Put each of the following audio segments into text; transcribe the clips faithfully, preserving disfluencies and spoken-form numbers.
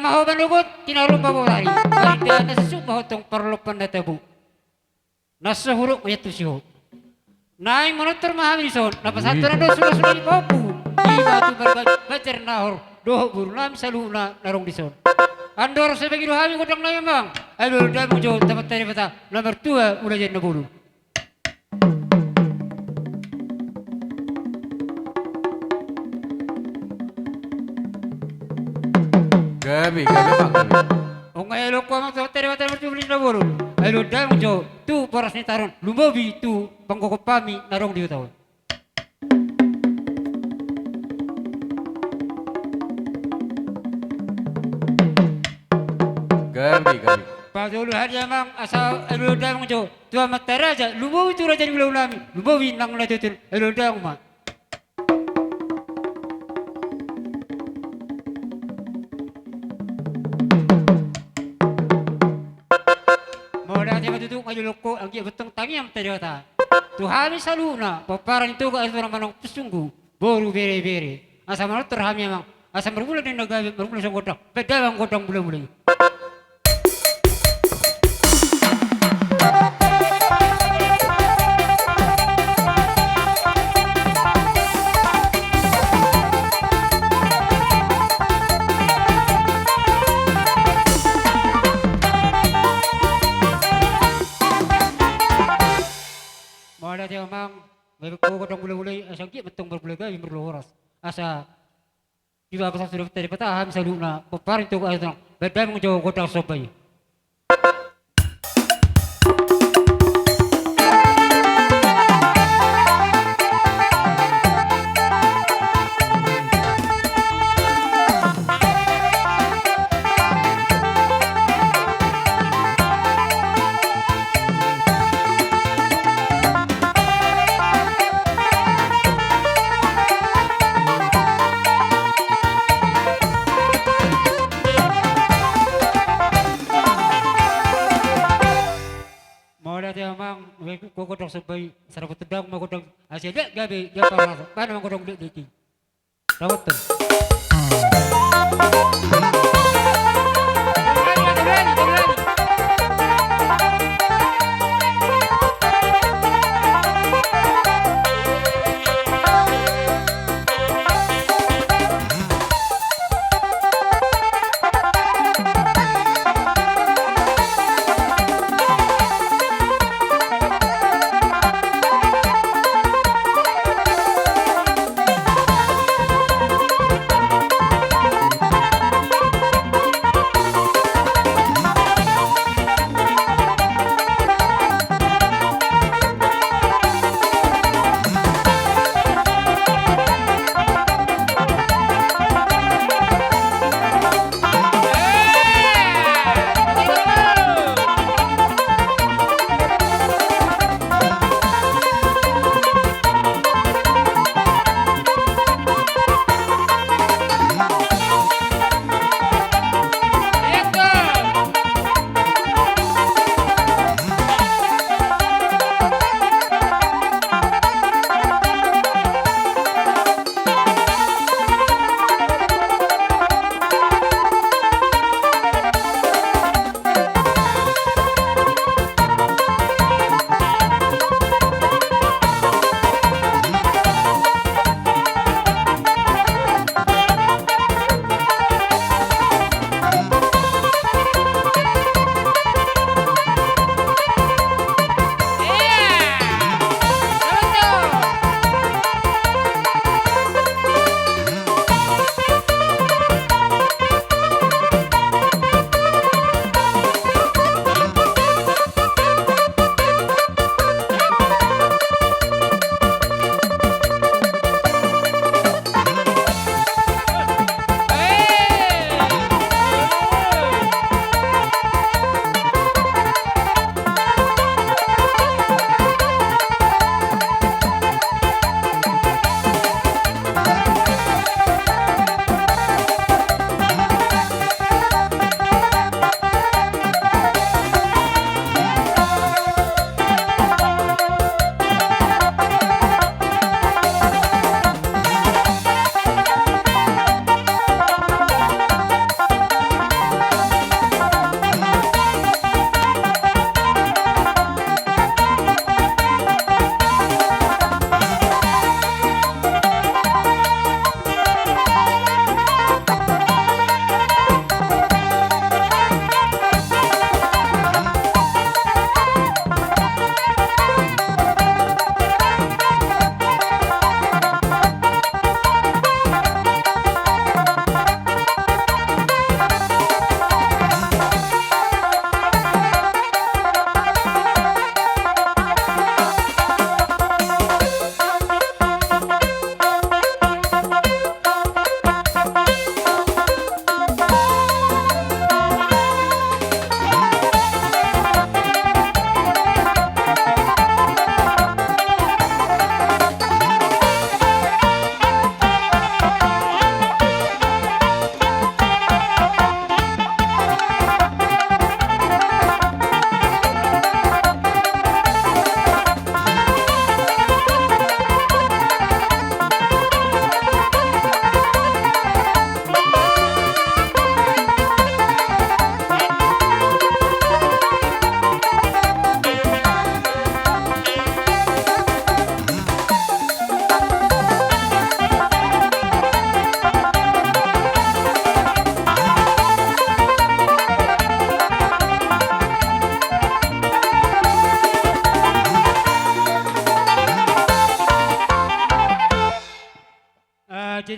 Ho manogot tinarompa botari, parindahan na sisuk ma ho tong parlompan na tabo. Na so huruk ma i antusi ho. Naeng manortor ma hami dison, na pasahathon do sulasula ni pahompu, i ma tu marga Banjar Nahor dohot boru nami saluhutna na adong dison. Andor so bagi do hami gondang nami amang, alualu damang jo tu Amanta Debata na martua ulaon na bolon. Gabe, gabe, Bang, gabe. Nunga dialuhon ho amang tu Amanta Debata na martua ulaon na bolon, alualu damang jo tu boras ni taon, lumobi tu panggokhon hami na adong di huta on. Gabe, gabe. Patolu hali amang asa alualu damang jo tu amanta raja, lumobi tu raja ni ulaon nami, lumobi nang na tutu, alualu damang ma. Mauliate ma tutu, nga jolongku anggiat bentong tangiang Amanta Debata tu hami saluhutna pomparan ni Toga Aritonang manang Pusunggu boru Berebere. Asa manortor hami amang, asa marmula dengan na gabe, marmula sian gondang, baen damang gondang mulamula i. Mauliate amang, baen ho gondang mulamula i, asa anggiat bentong marmula gabe, marmula horas. Asa dipasahat tu Amanta Debata hami saluhutna pomparan ni Toga Aritonang, baen damang jo gondang somba i. Mauliate amang, baen ho gondang somba i, asa dapot damang ma gondang, asa diak gabe, diak parasa, baen damang gondang diak diak i. Dapot.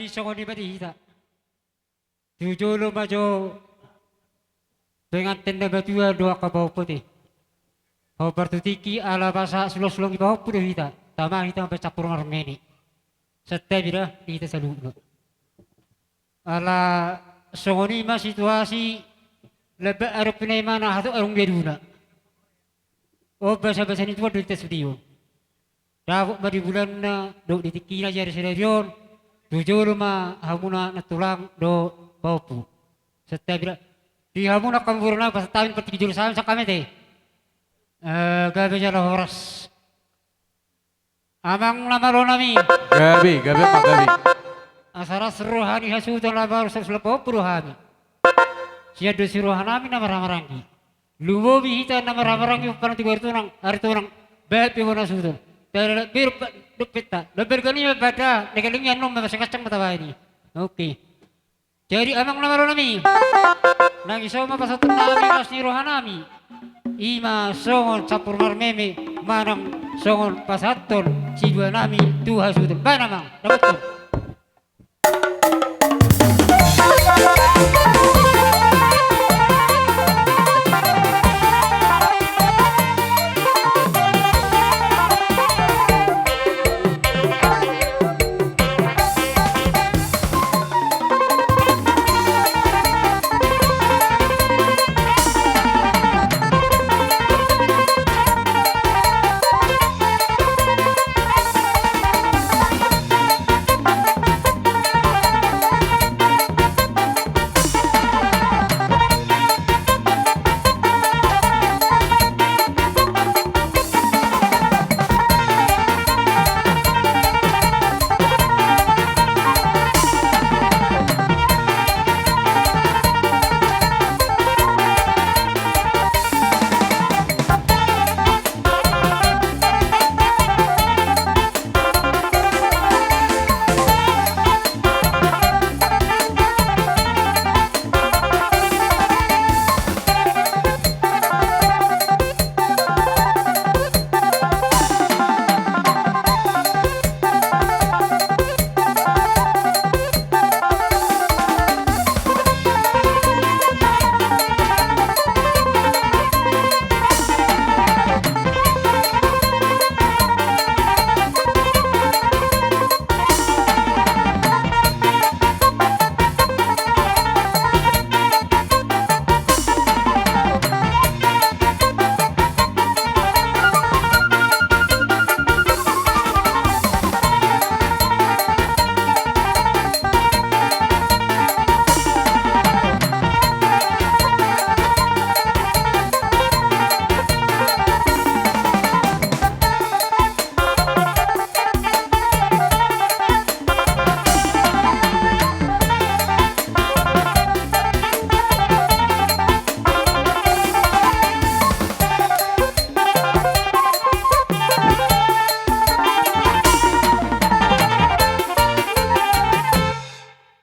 Songon i ma di hita. Tu jolo ma jo penganten na matua dohot angka pahompu i. Hombar tu tingki ala basa sulang-sulang ni pahompu do hita. Tama hita mambahen sampur marmeme. Santabi da di hita saluhutna. Ala songon i ma situasi, lambat adong pe na imana, hatop adong be aduna. On basa-basa ni Tuhan do di hita sude on. Dapot ma di bulanna dohot di tingkina di ari sadari on, tu jolo ma hamuna nantulang dohot pahompu. Santabi da di hamuna angka boru nami, pasahat hami partingki jolo, salam sian hami ate. Eh, gabe jala horas. Amang na malo nami. Gabe, gabe, amang, gabe. Asa las roha ni hasuhuton na malo, sulang-sulang pahompu do hami. Sian dos ni roha nami na marhahamaranggi. Lumobi hita na marhahamaranggi, pomparan tu ari tonang, ari tonang. Bahat pe bona hasuhuton. Tadalak be dompet, dompetta. Lambat gani ma bada, na galing i annon ma, mansai-mansai ma tabahen i. Oke. Jadi amang na malo nami, nang i so ma pasahaton nami las ni roha nami. I ma songon sampur marmeme manang songon pasahaton sidua nami tu hasuhuton. Bahen amang, dapothon.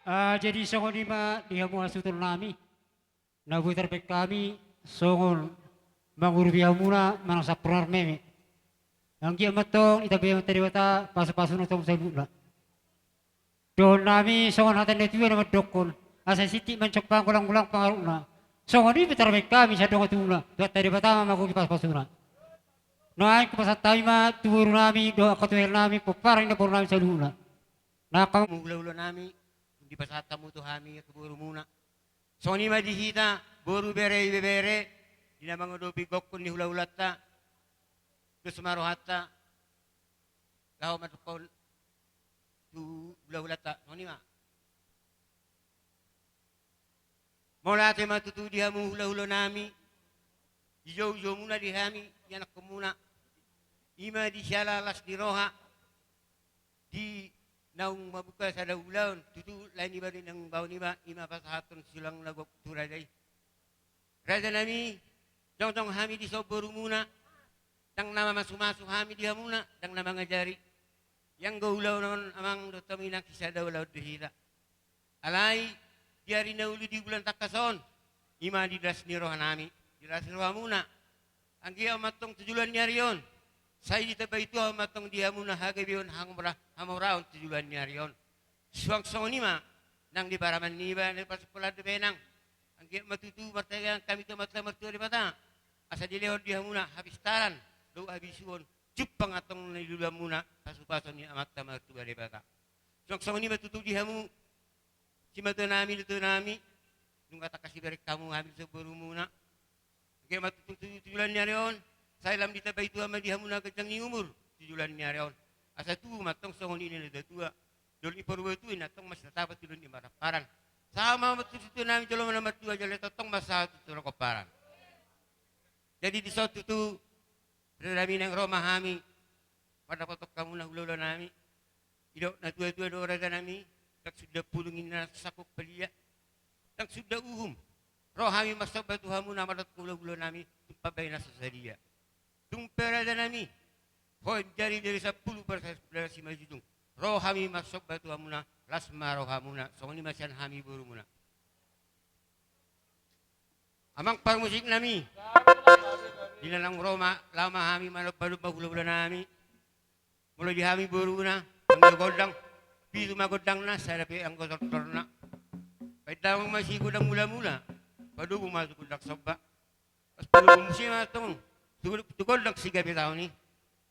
Ah, jadi songon i ma di hamu hasuhuton nami. Na boi tarbahen hami songon mangurupi hamuna manang sampur marmeme. Anggiat ma antong ditambai Amanta Debata pasu-pasuna tu hamu saluhutna. Dohonon nami songon hata ni natua-tua na mandokkon, asa sititi manjompa, golang-golang pangarahutna. Songon i pe tarbahen hami sian dongan tubuna, Tuhanta Debata ma mangoki pasu-pasuna. Nuaeng hupasahat hami ma tu boru nami dohot angka tu hel nami, pomparan ni boru nami saluhutna. Na angka hula-hula nami, dipasahat hamu tu hami tu borumuna. Songon i ma di hita, boru, bere, ibebere, di na mangadopi gokhon ni hula-hulanta, dos ma rohanta, laho mandokkon tu hula-hulanta, songon i ma. Mauliate ma tutu di hamu hula-hula nami, dijou-joumuna di hami, ianakkonmuna, i ma di siala las ni roha, di naung mambuka sada ulaon, tutu lae niba do i naung bahen iba, i ma pasahathon siulang na gok tu raja i. Raja nami, jongjong hami dison borumuna, ndang na mamasu-masu hami di hamuna, ndang na mangajari. Ianggo ulaon on amang dohot hamu inang, sisada ulaon do hita. Alai, di ari na uli di bulan tangkas on, i ma di las ni roha nami, di las ni rohamuna. Anggiat ma antong tu joloan ni ari on, sai ditambai Tuhan ma antong di hamuna hagabeon, hamora-, hamoraon tu joloan ni ari on. Suang songon i ma nang di paraman niba na parsingkolaan dope nang. Anggiat ma tutu martangiang hami tu Amanta Martua Debata asa dilehon di hamuna hapistaran dohot habisuhon, jumpang antong na niluluanmuna pasupasu ni Amanta Martua Debata. Suang songon i ma tutu di hamu simatuanami, natuanami, nunga tangkas dibereng hamu hami tu borumuna. Anggiat ma tutu tu joloan ni ari on sai lam ditambai Tuhan ma di hamuna ganjang ni umur tu joloan ni ari on, asa tubu ma antong songon i na natua-tua, dohot i parbuatuina antong mansai tatapan tu dolok ni maramparan. Sahat ma tu situanami jolma na martua jala tongtong ma sahat tu tua na pomparan. Jadi dison tutu, raja nami, naeng ro ma hami mandapothon hamuna hula-hulanami. Didok natua-tua do, raja nami, ndang suda pulung ninna sangkuk palia, ndang suda uhum ro hami marsomba tu hamuna mandapothon hula-hulanami tung pambahenan na so sadia. Tung pe, raja nami, ho jari-jari sampulu, berarti simanjujung, ro hami marsomba tu hamuna, las ma rohamuna. Songon i ma sian hami borumuna. Amang parmusik nami, di na naeng ro ma, laho ma hami manomba-nomba hula-hula nami. Molo di hami boruna, anggo gondang, pitu ma gondangna, sada pe anggo tortorna. Baen damang ma sigondang mula-mula, padomu ma tu gondang somba. Pas padomu muse ma antong tu, tu gondang sigabe taon i.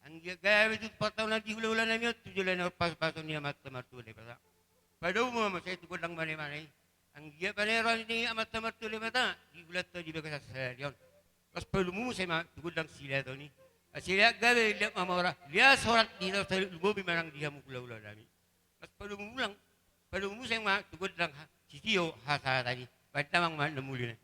Anggiat gabe tutu partaonan di hula-hula nami on tu joloan ni pasupasu ni Amanta Martua Debata. Padomu ma muse tu gondang mane-mane i. Anggiat ma roha ni Amanta Martua Debata di ulaonta di bagasan sadari on. Pas padomu muse ma tu gondang silaton i. Asa liat gabe, liat mamora, lias horas di hita saluhut, lumobi ma nang di hamu hula-hula nami. Pas padomu ulang, padomu muse ma tu gondang ha-, sitio hasahatan i. Baen damang ma na muli nai.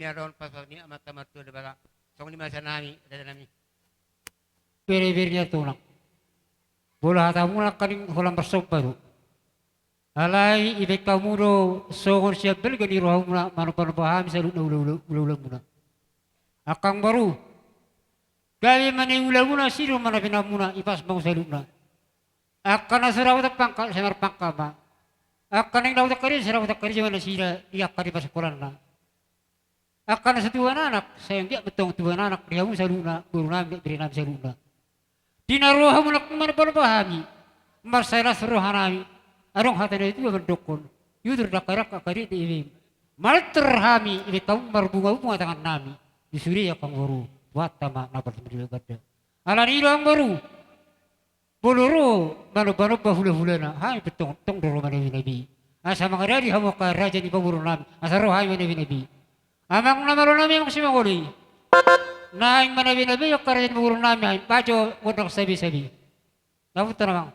Asa dohon pasu-pasu ni Amanta Martua Debata. Songon i ma sian hami, raja nami. Bere-bere ni atonang. Molo hatamuna angka ning holan marsomba do. Alai dibahen hamu do songon sian balga ni rohamuna manomba-nomba hami saluhutna ula-ula, ula-ulamuna. Angka amangboru, gabe ma na ula-ulamuna, sidung ma na pinamuna, ipas ma hamu saluhutna. Angka na so dapotan pangkat, sai marpangkat ma. Angka naeng dapotan karejo, sai dapotan karejo ma nasida di angka di pasakolanna. Angka na so tuan anak, sai anggiat ma antong tuan anak di hamu saluhutna, boru nami, bere nami saluhutna. Di na ro hamu nangkin manomba-nomba hami, mansai las roha nami, adong hata ni natuatua mandokkon, iudur dangka-dangka angka diek ni ibebim. Malintor hami, dibahen hamu marbunga-bunga tangan nami, di sude angka amangboru, Tuhanta ma na partimur ganda. Alani i do amangboru, molo ro manomba-nomba hula-hulana, hami pe antong, antong do ro manabi-nabi. Asa mangaradei hamu angka raja ni pamoruon nami, asa ro hami manabi-nabi. Amang na malo nami, Amang Simangole i. Naeng manabi-nabi angka raja ni pamoruon nami, hami bahen jo gondang sabe-sabe. Dapotan amang.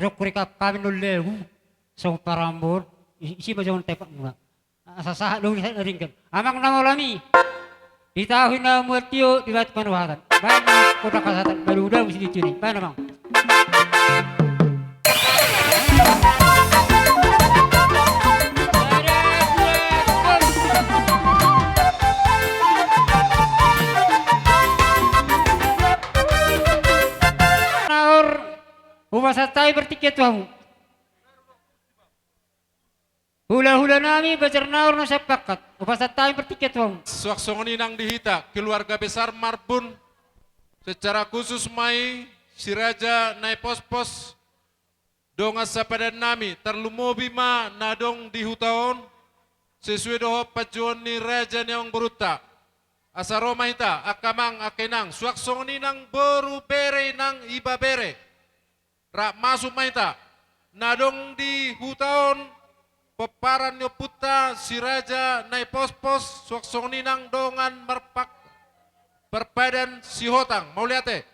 Rongkuri kap kami nol legu. Song parambor. Isi ma jongon tepak muna. Asa sahat do uli sahat na ringgan. Amang na maulam i. Di tahu na muat tio di batu panuhatan. Baik na kota kasatan. Baru udah mesti dicuri. Baik amang. Naor. Upasahat hami partingkian tu hamu. Hulahula nami, Banjar Naor na sampangkat. Upasahat hami partingkian tu hamu. Suang songon i nang di hita, keluarga besar Marbun. Secara khusus ma i, si Raja Naipospos, dongan sapadan nami, tarlumobi ma na adong di huta on, sesuai dohot panjouon ni raja ni amangborunta. Asa ro ma hita, angka amang, angka inang, suang songon i nang boru, bere, inang, ibebere. Rap masuk ma hita. Na adong di huta on, pomparan ni ompunta si Raja Naipospos, suang songon i nang dongan marpak-, parpadan Sihotang. Mauliate.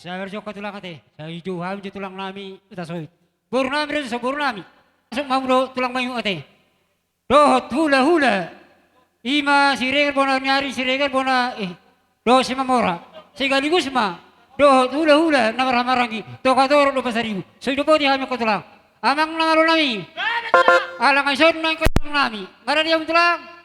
Sabar jo angka tulang ate, sai jou hami jo tulang nami, tasohot. Boru nami do, so boru nami. Masuk ma hamu do tulang nami ate. Dohot hulahula. Ima Siregar bona ni ari, Siregar bona, eh, dohot Simamora. Sekaligus ma dohot hulahula na marhahamaranggi, Tokatorop do Pasaribu. So didapoti hami angka tulang. Amang na malo nami. Ala nga ison nang angka tulang nami. Maradi hamu tulang.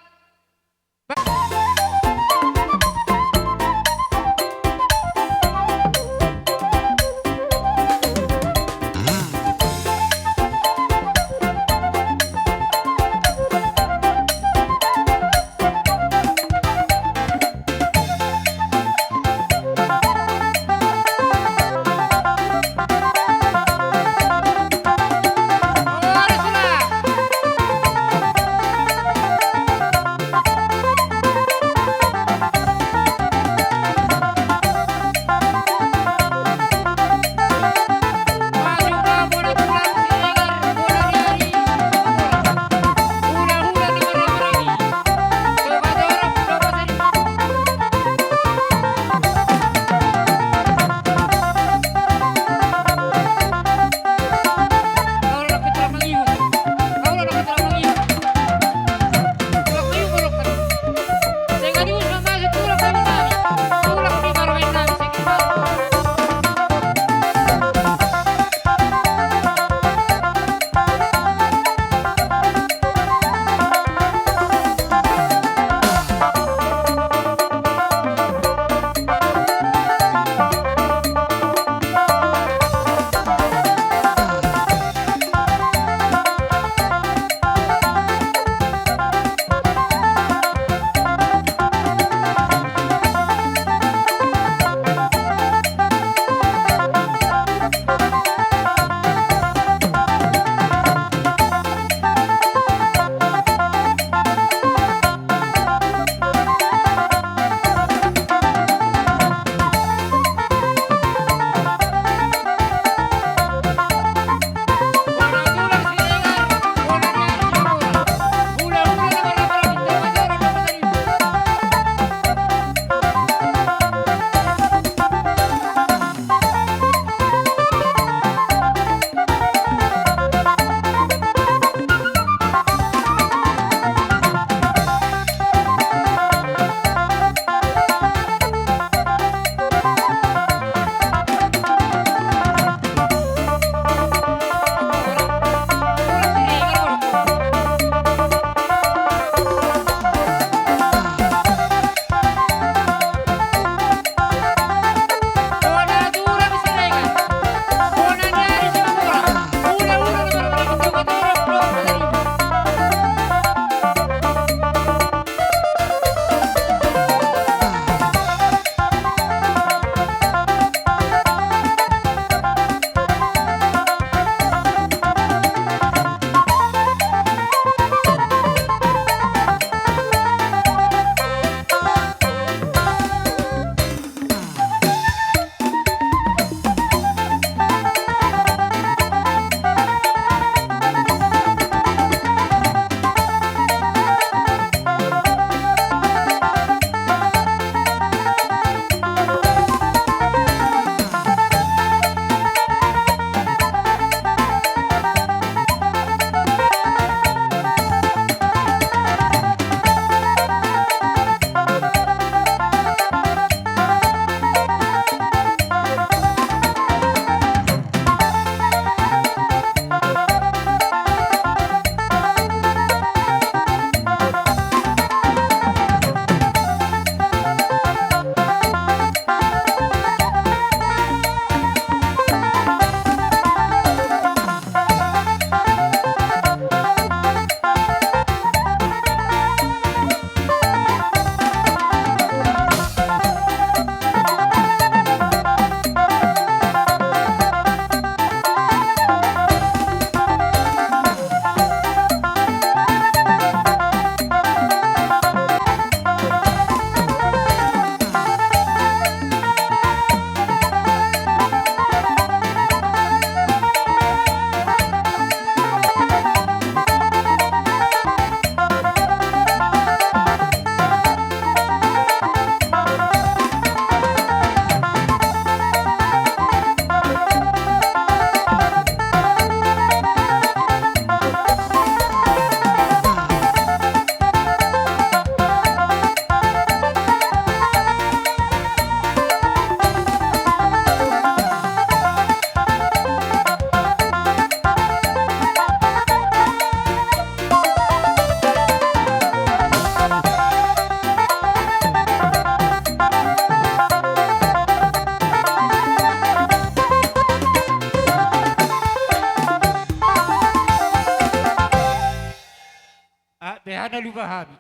Hami.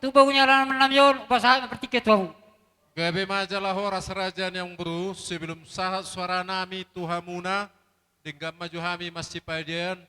Tu bogu ni alaman nami on, hupasahat ma partingkian tu hamu. Gabe ma jala horas raja ni amangboru, sebelum sahat suara nami tu hamuna, denggan ma jo hami masipadean,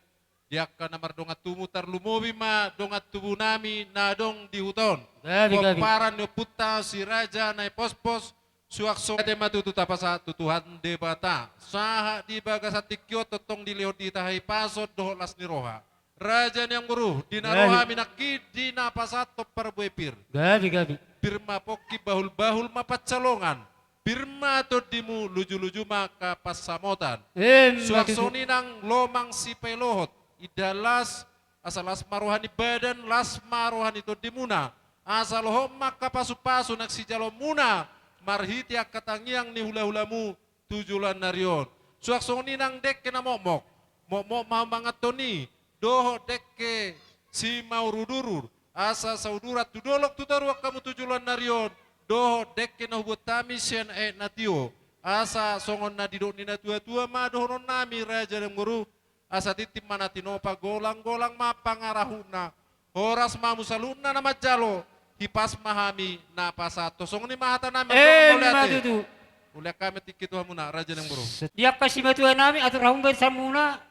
di angka na mardongan tubu, tarlumobi ma dongan tubu nami na adong di huta on. Gabe, gabe. Pomparan ni ompunta si Raja Naipospos, suang songon i ma tutu tapasahat tu Tuhan Debata. Sahat di bagasan tingki on tongtong dilehon di hita hahipason dohot las ni roha. Raja ni amangboru, di na ro hami nangkin di na pasahathon parbue pir. Gabe, gabe. Pir ma pongki, bahul-bahul ma pansalongan. Pir ma tondimu, luju-luju ma angka pansamotan. Emma tutu. Suang songon i nang lomang sipaelohot, indahan las, asa las ma roha ni badan, las ma roha ni tondimuna. Asa lohot ma angka pasu-pasu na sijaloonmuna, marhite angka tangiang ni hula-hulamu, tu joloan ni ari on. Suang songon i nang dengke na mokmok, mokmok ma hamu manganhon i, dohot dengke simaurur-urur, asa sauduran tu dolok tu toruan hamu tu joloan ni ari on, dohot dengke na hubuat hami sian aek na tio, asa songon na nidok ni na tua-tua ma dohonon nami raja ni amangboru, asa tintin ma na tinopa, golang-golang ma pangarahutna, horas ma hamu saluhutna na manjalo, hipas ma hami na pasahathon. Songon i ma hata nami. Emma tutu. Mauliate. Mauliate hami tingki tu hamuna raja ni amangboru. Di angka simatua nami, atur hamu barisamuna,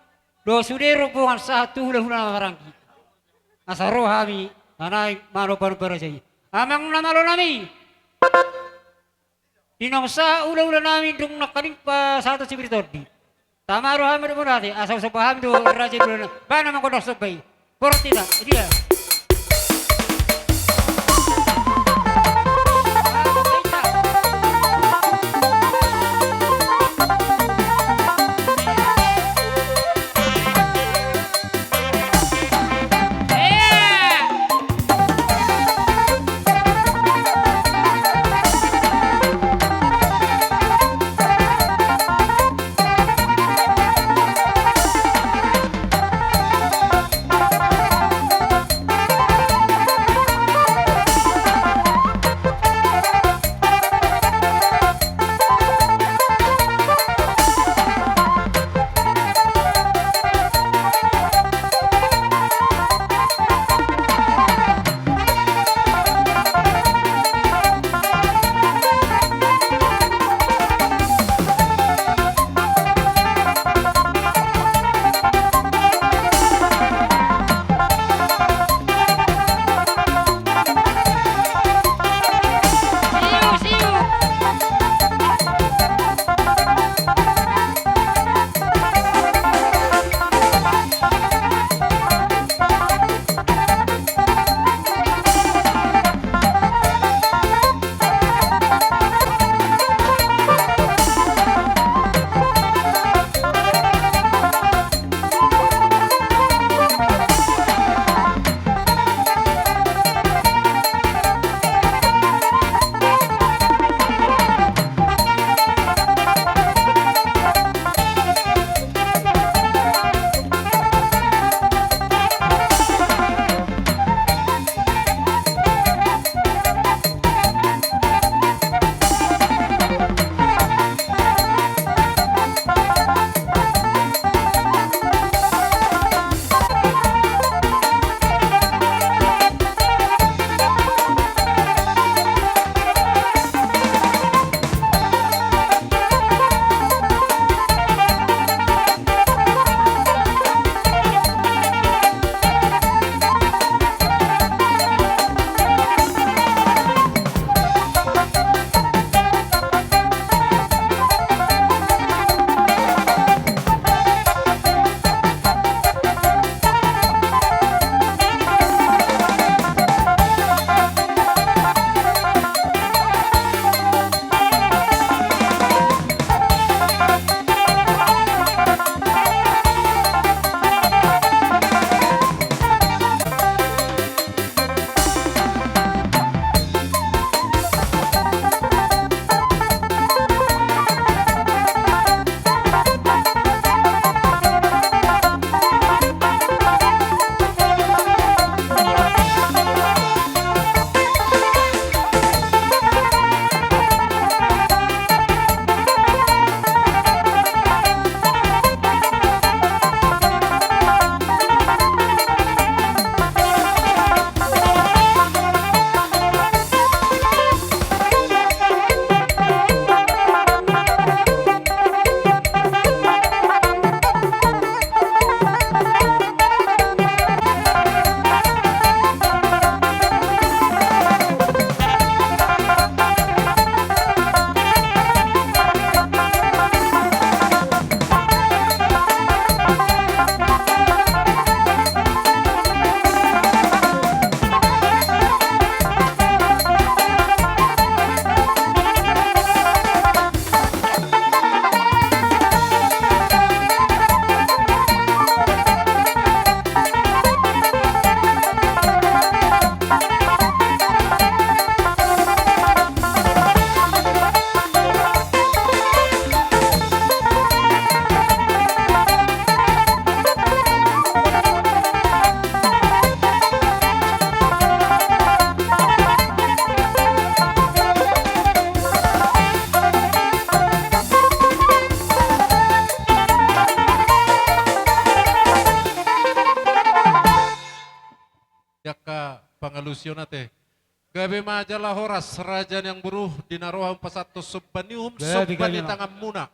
dohot sude rombongan sahat tu hula-hula na marhaha. Asa ro hami naeng manomba-nomba raja i. Amang na malo nami. Di naung sahat hula-hula nami dung nangkaning pasahathon sipir tondi, tama do hami do mauliate, asa husomba hami do raja ni hula-hula nami. Bahen ma gondang somba i. Borhat hita, dia. Sian ate. Gabe ma jala horas, raja ni amangboru, di na ro hamu pasahathon somba ni uhum, gabe, somba gabe ni ma tanganmuna.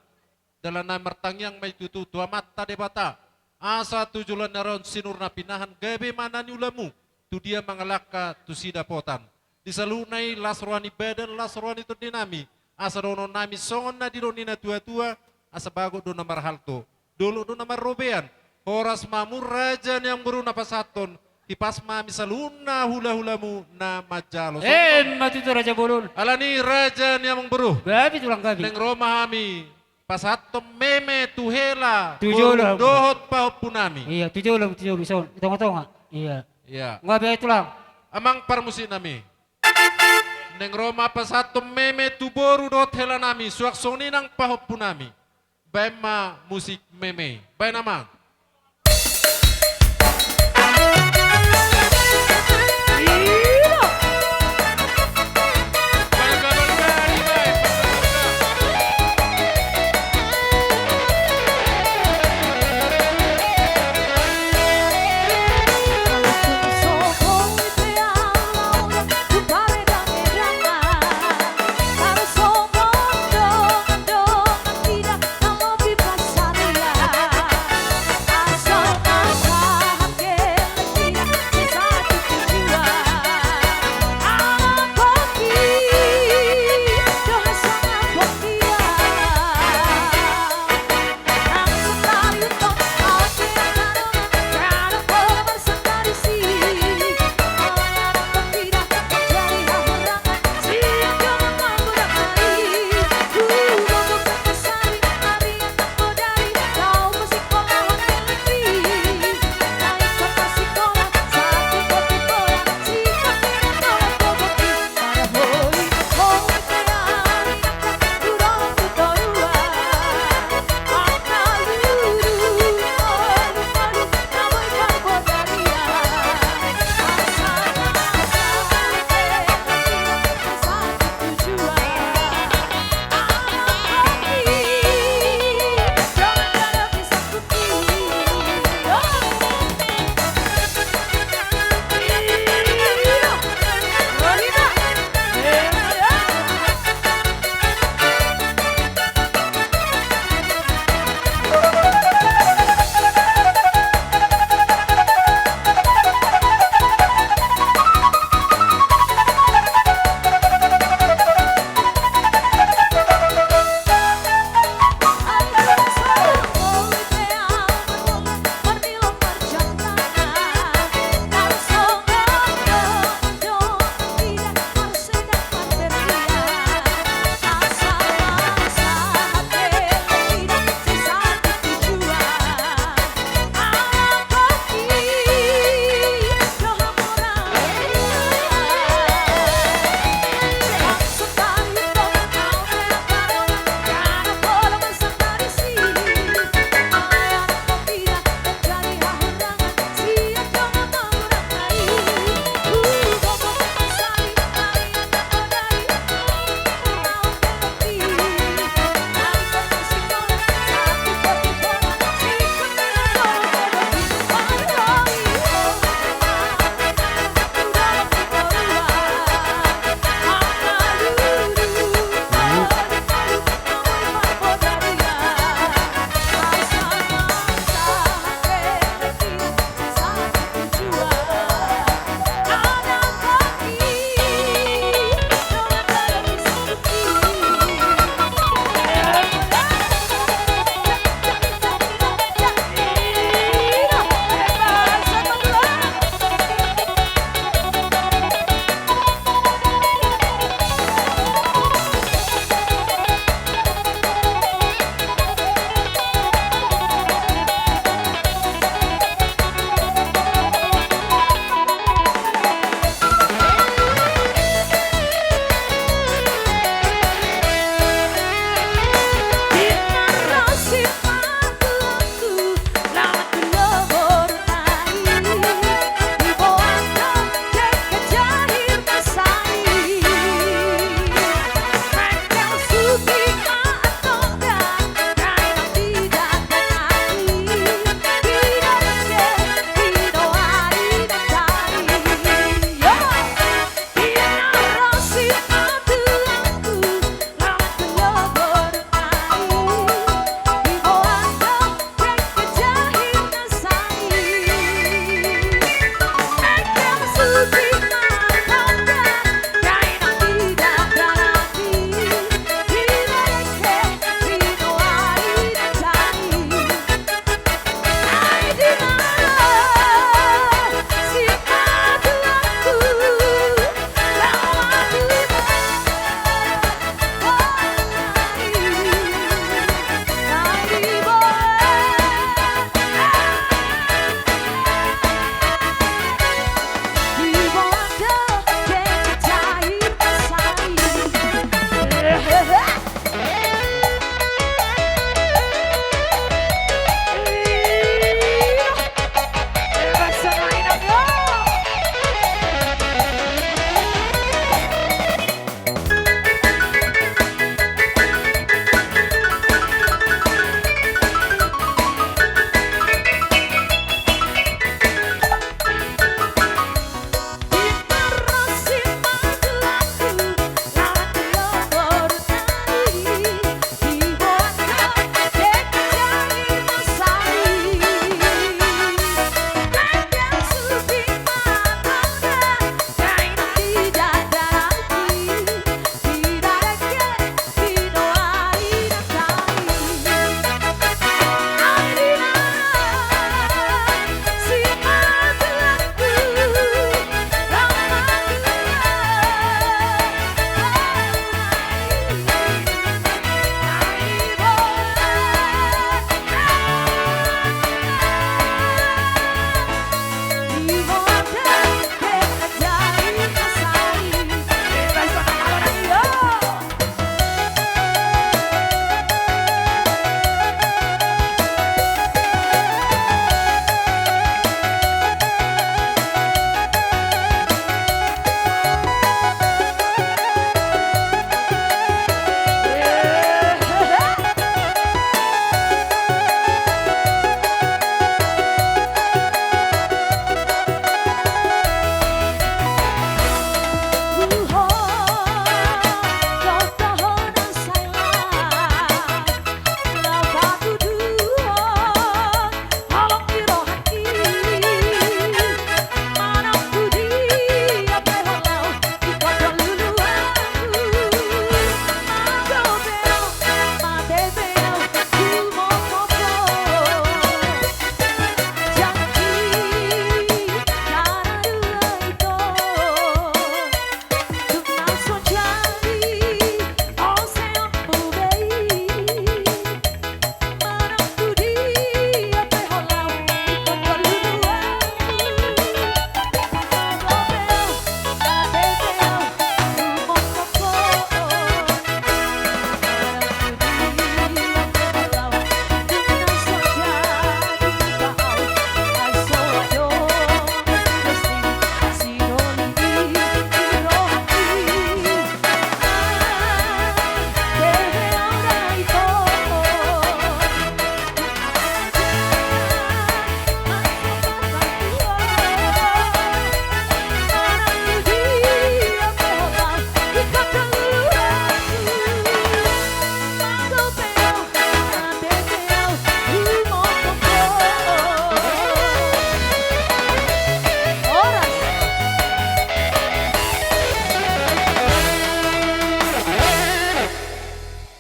Dalan na martangiang ma i tutu tu Amanta Debata, asa tu joloan ni ari on sinur na pinahan, gabe ma na niulamu, tu dia mangalangka tusi dapotan. Di saluhutna i las roha ni badan, las roha ni tondinami, asa dohononnami songon na didok ni na tuatua, asa bagot do na marhalto, dolok do na marrobean. Horas ma hamu raja ni amangboru na pasahathon, hipas ma hami saluhutna hulahulamu na manjalo. Songon i ma tutu, raja bolon. Alani i, raja ni amangboru, gabe tulang, gabe. Naeng ro ma hami pasahathon meme tu hela, tu jolo, boru dohot pahompunami. Iya, tu jolo, tu jolo, son, di tongatonga. Iya. Iya. Gabe, tulang. Amang parmusiknami, naeng ro ma pasahathon meme tu boru dohot helanami, suang songon i nang pahompunami. Baen ma musik meme. Baen, amang.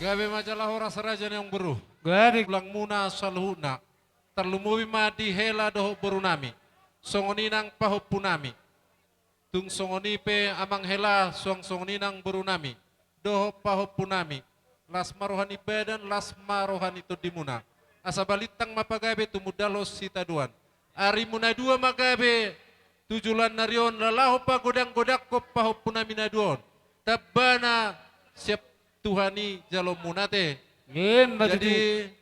Gabe ma jala horas raja ni amangboru. Gabe. Tulangmuna saluhutna. Tarlumobi ma di hela dohot borunami. Songon i nang pahompunami. Tung songon i pe amang hela, suang songon i nang borunami dohot pahompunami. Las ma roha ni badan, las ma roha ni tondimuna. Asa balintang ma pagabe tumundalhon sitadoan. Arimu na dua ma gabe tu joloan ni ari on, laho pagodanggodangkon pahompunami na dua on. Tambana sian Tuhan i jaloonmuna ate. Emma tutu. Jadi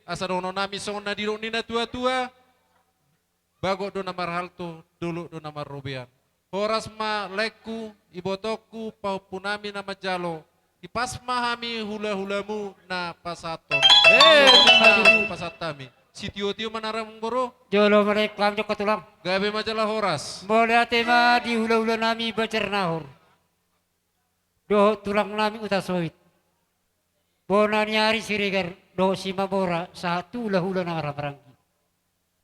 asa dohononnami songon na nidok ni natuatua. Bagot do na marhalto, dolok do na marrobean. Horas ma laengku, ibotongku, pahompunami na manjalo. Hipas ma hami hulahulamu na pasahathon. Eh, na pasahat hami. Sitiotio ma na amangboru. Jolo ma laengku, hami jolo tulang. Gabe ma jala horas. Mauliate ma di hulahulanami Banjar Nahor. Dohot tulangnami Utasoit. Bona ni ari Siregar dohot Simamora sahat tu hulahula na marhahamaranggi.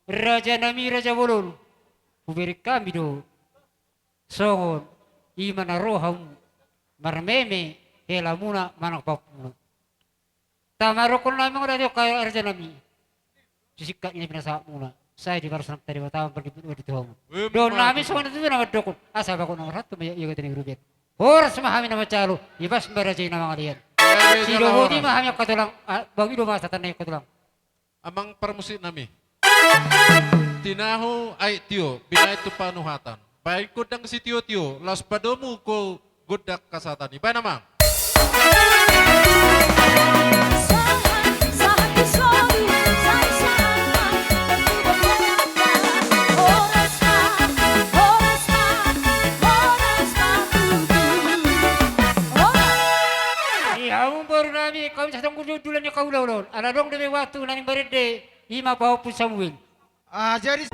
Rajanami raja bolon, hubereng hami do songon i ma na ro hamu marmeme helamuna manang pahompumuna. Tama dohonon nami on ate, angka rajanami. Tu singkat ni na pinasahatmuna, sai dibalos nang Debata ma pardenggan ni roha tu hamu. Emma tutu. Dohononnami songon i tutu na mandok on, asa bagot na marhalto ma ia, ia gata ni rupiah. Horas ma hami na manjalo, ibas ma raja i na mangalean. Emma tutu. Sidohoti ma hami angka tulang, ah, bagi do ma satanna angka tulang. Amang parmusiknami. Tinahu aek tio, binahen tu panuhatan. Baen gondang sitiotio, laos padomu gondang hasahatan i. Baen amang. Di hamu borunami, hami sahat tu hundul ni angka hulahula on. Ala adong dope waktu na naeng marende, i ma pahompu Samuel. Ah, jadi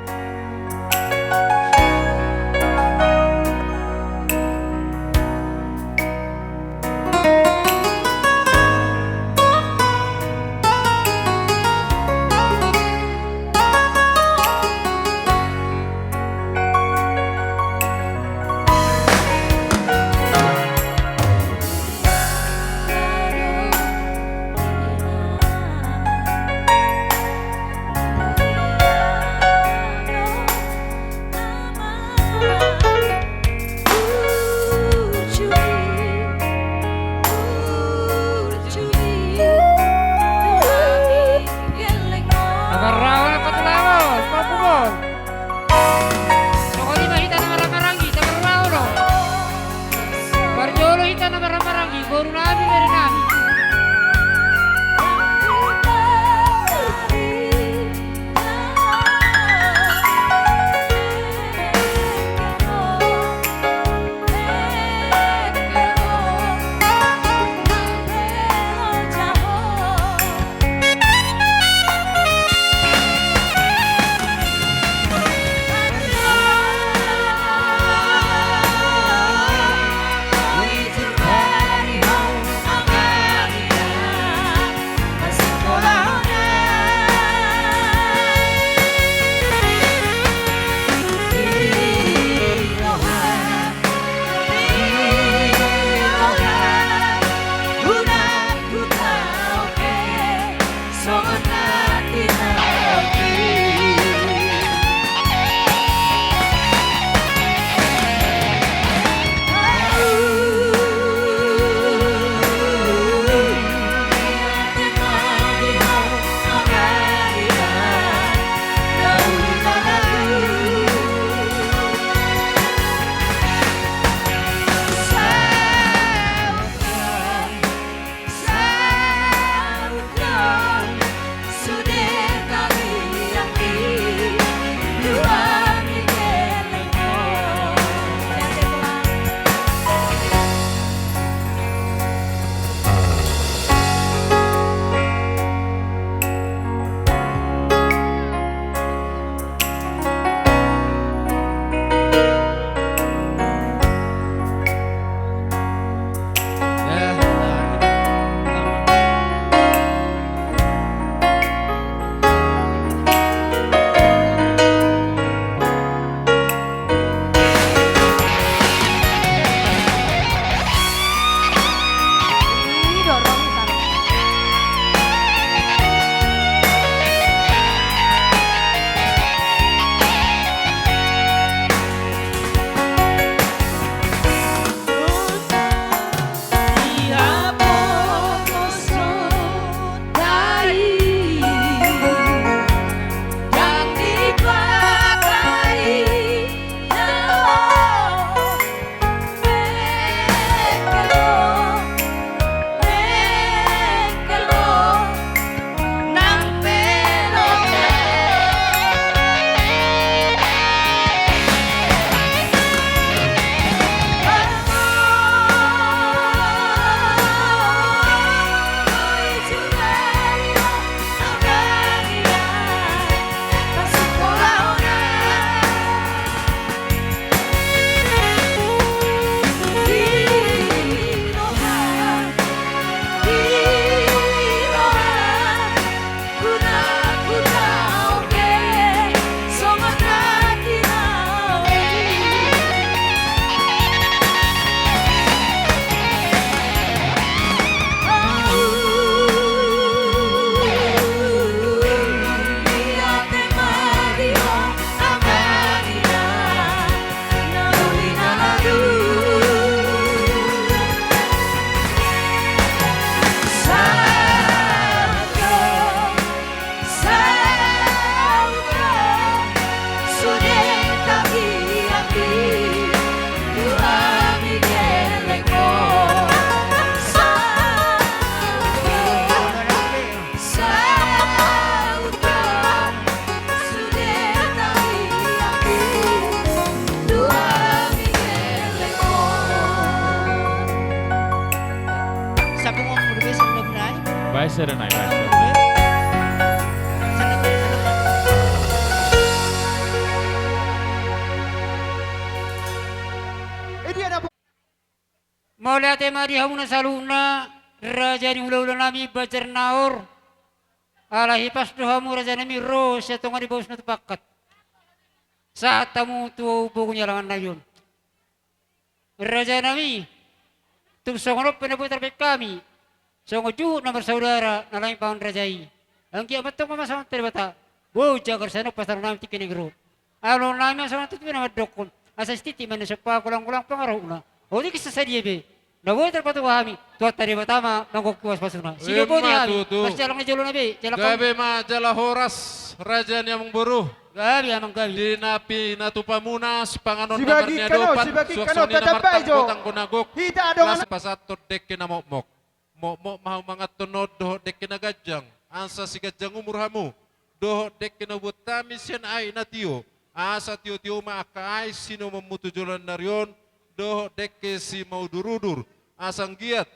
Baen sada nai, baen sada. Mauliate ma di hamuna saluhutna, raja ni hulahula nami Banjar Naor. Alai hipas do hamu raja nami ro sian tonga ni baus na tu pangkat. Sahat hamu tu bogu ni alaman nami on. Raja nami, tung songon on pe na boi tarbaen hami songon juhut na marsaudara na laho mambahen raja i. Anggiat ma tong ma masa on tu Debata, boi jagar sian on pasahaton nami tingki na naeng ro. Alai nami ma songon tutu na mandokkon, asa sititi ma na sompa golang-golang pangarahutna. Otik sadia be na boi tarpatupa hami, Tuhanta Debata ma manggohi pasupasuna. Sidoboti hami. Emma tutu. Pas jalang na jolo na be, jalang. Gabe ma jala horas, raja ni amangboru. Gabe amang, gabe. Di na pinatupamuna sipanganon na marniadopan, sibagihon, sibagihon, suang songon i na martanggo-tanggo na gok. Hita adong. Laos pasahathon dengke na mokmok. Mokmok ma hamu manganhon on dohot dengke na ganjang, asa siganjang umur hamu, dohot dengke na hubuat hami sian aek na tio, asa tio-tio ma angka aek sinomumu tu joloan ni ari on, dohot dengke simaudur-udur, asa anggiat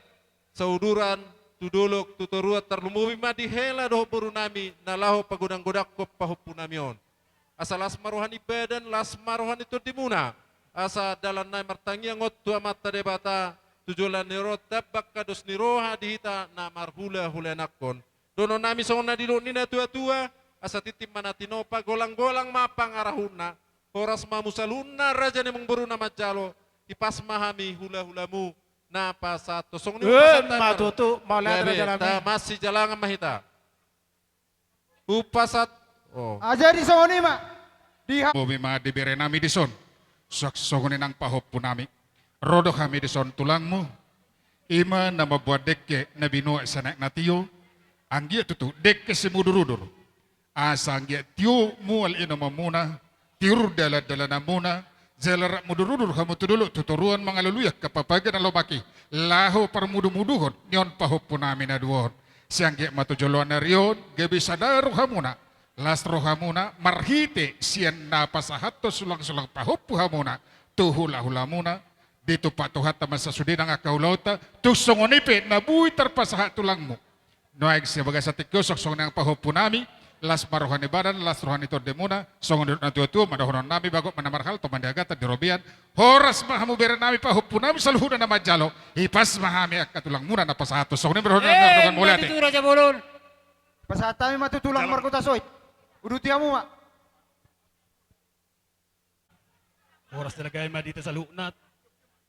sauduran tu dolok tu toruan, tarlumobi ma di hela dohot boru nami na laho pagodang-godangkon pahompu nami on. Asa las ma roha ni badan, las ma roha ni tondimuna. Asa dalan nai martangiang on tu Amanta Debata, tu joloan ni ari on, tamba angka dos ni roha di hita na marhula-hulaannakon. Dohonon nami songon na nidok ni na tua-tua, asa tintin ma na tinopa, golang-golang ma pangarahutna. Horas ma hamu saluhutna, raja ni amangboru na manjalo, hipas ma hami hula-hulamu na pasahathon. Songon i. Emma tutu, mauliate raja nami. Gabe, tama sijalangan ma hita. Hupasahat. Oh. Ah, jadi songon i ma. Di ha- Bobi ma di bere nami dison. Suang songon i nang pahompu nami. Ro do hami dison tulangmu. I ma na mamboan dengke na binuat sian aek na tio. Anggiat tutu dengke simudur-udur. Asa anggiat tio mual inomonmuna, tiur dalan-dalananmuna, jala rap mudur-udur hamu tu dolok tu toruan mangalului angka papaga na lomak i, laho parmudu-muduhon ni on pahompu nami na dua on. Sai anggiat ma tu joloan ni ari on gabe sada rohamuna, las rohamuna marhite sian na pasahathon sulang-sulang pahompu hamuna tu hula-hulamuna. Ditumpak Tuhanta ma sasudena angka ulaonta, tung songon i pe na boi tarpasahat tulangmu. Nuaeng sian bagasan tingki on, suang songon i nang pahompu nami, las ma roha ni badan, las roha ni tondimuna, songon nidok ni na tua-tua ma dohonon nami, bagot ma na marhalto, mandiagatan di robean. Horas ma hamu bere nami, pahompu nami saluhutna na manjalo, hipas ma hami angka tulangmuna na pasahathon. Songon i ma dohonon nami. Emma tutu raja bolon. Pasahat hami ma tu tulang margota Soit. Uduti hamu ma. Horas jala gabe ma di hita saluhutna.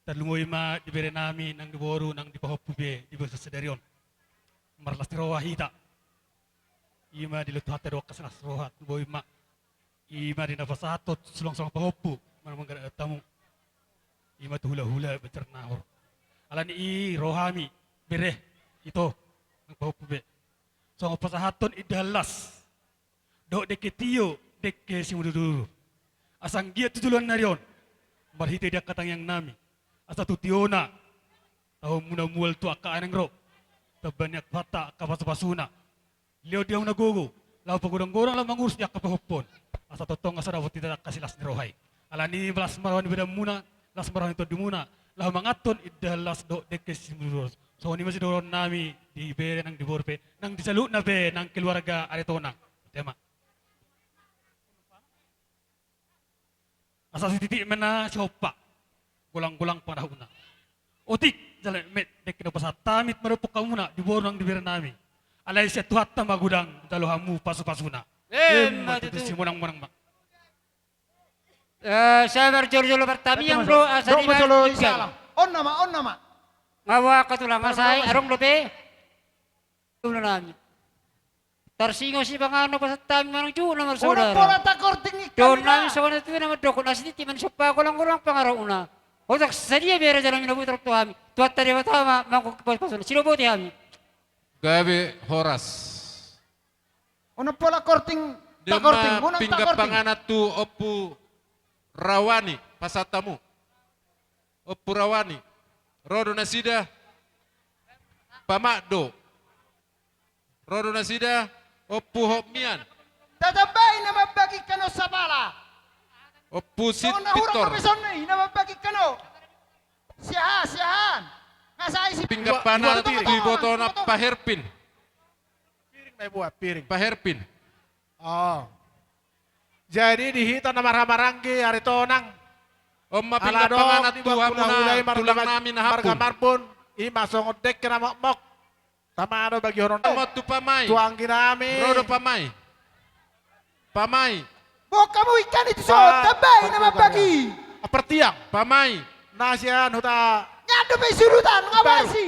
Tarlumobi ma di bere nami nang di boru nang di pahompu be di bagasan sadari on. Marlas ni roha hita. I ma dilehon Tuhanta do angka las roha, tarlumobi ma. I ma di na pasahathon sulang-sulang pahompu, manang manggadat tamu. I ma tu hula-hula Banjar Nahor. Alani i ro hami bere, ito, nang pahompu be, songon pasahathon indahan las dohot dengke tio, dengke simudur-udur. Asa anggiat tu joloan ni ari on, marhite di angka tangiang nami, asa tu tiona taonmuna mual tu angka aek naeng ro, tamba ni Tuhanta angka pasu-pasuna. Lehon di hamu na gogo laho pagodang-godang laho mangurus di angka pahompu on, asa tongtong asa dapot hita angka silas ni roha i. Alani i las ma roha ni badanmuna, las ma roha ni tondimuna, laho manganhon indahan las dohot dengke simudur-udur. Songon i ma sidohonon nami di bere nang di boru pe, nang di saluhutna pe nang keluarga Aritonang. Botima. Asa sititi ma na sihompa, golang-golang pangarahutna. Otik jala metmet dengke na hupasahat hami mandokkon hamuna di boru nang di bere nami. Alai sian Tuhanta ma godang jalo hamu pasu-pasuna. Emma tutu. Simonang-monang ma. Eh, sabar jolo-jolo partangiang do, asa di ma jolo i salam. On nama, on nama. Nga boha angka tulang, asa adong dope. Dohonon nami. Tarsingot sipanganon na hupasahat hami manang juhut na marsaudara. Unang pola takorting i. Dohonon nami songon na tutu na mandokkon, asa sititi ma na sompa, golang-golang pangarahutna. Otik sadia be raja nami na boi tarpatupa hami, Tuhanta Debata ma manggohi pasu-pasuna. Sidoboti hami. Gabe horas. Unang pola korting, takorting, unang takorting. Pinggan panganon tu Ompu Rawani, pasahat hamu. Ompu Rawani. Ro do nasida. Pamak do. Ro do nasida. Ompu Hotmian. Tatambai na mambagihon on sapala. Ompu Sitpintor. Songon na hurang pe songon i na mambagihon on. Siahaan, siahaan. Pinggan panat tu ibotona paherpin. Piring ma i buat, piring. Paherpin. Oh. Jadi di hita na marhahamaranggi ari tonang. On ma pinggan panat tu hamuna tulang nami na hapun. Marga Marbun, i ma songon dengke na mokmok. Tama do bagihonon. Ro ma tu pamai. Tu angginami. Ro do pamai. Pamai. Boha hamu ingkon i tu son, tambai na mambagi. Ampartiang. Pamai. Na sian huta. Ngandu pe surutan ngawasi.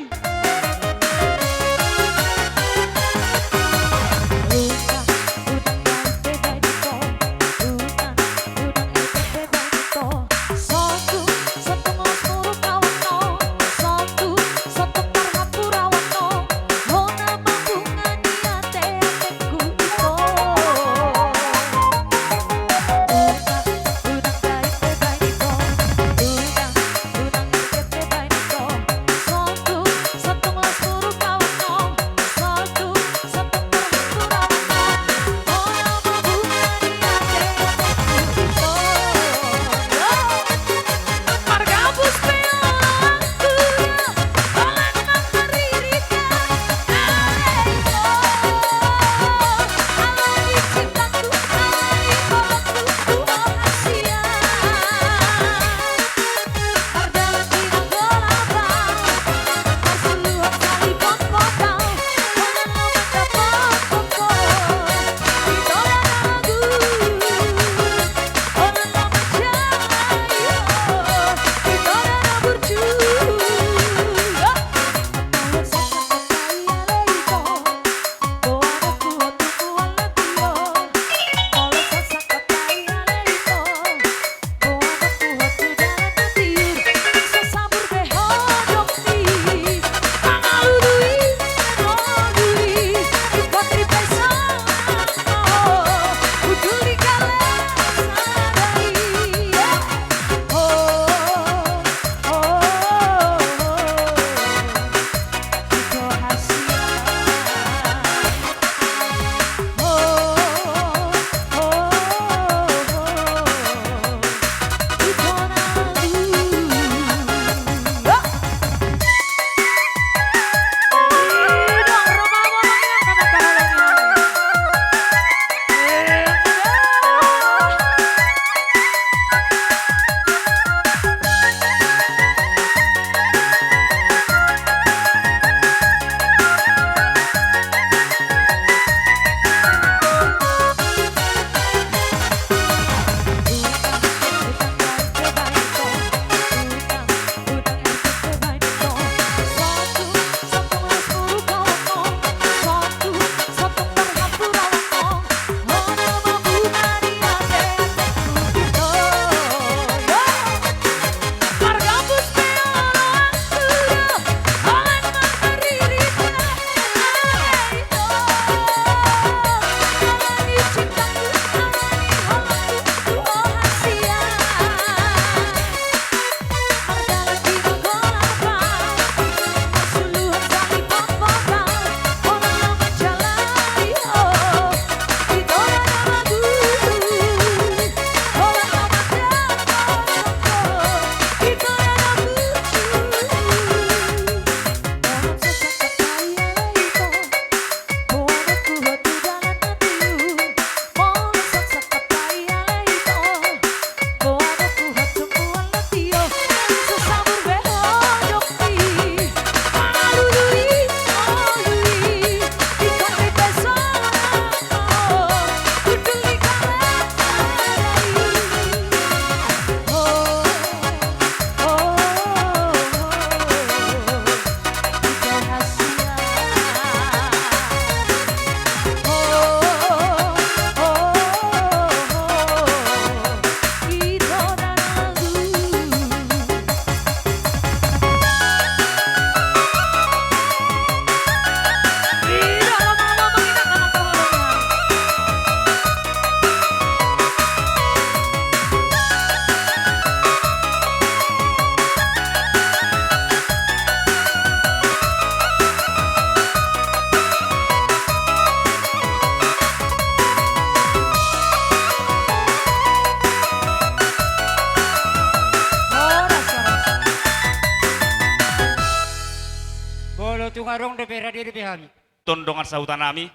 Molo tung adong dope, rade dope hami. Tondongan sahuta nami.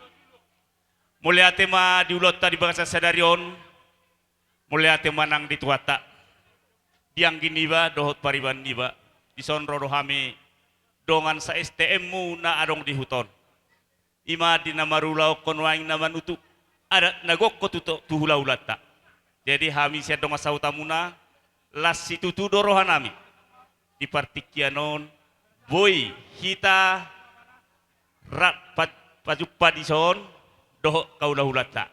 Mauliate ma di ulaonta di bagasan sadari on. Mauliate ma nang di Tuhanta. Di anggi niba dohot pariban niba. Dison ro do hami dongan sa-STM-mu na adong di huta on. Ima di na marulaonkon nuaeng na manutu adat na gokhon tu, tu hulahulanta. Jadi hami sian dongan sahutamuna, las situtu do rohanami di partingkian on, boi hita rap pa-, pajumpa dison dohot hulahulanta.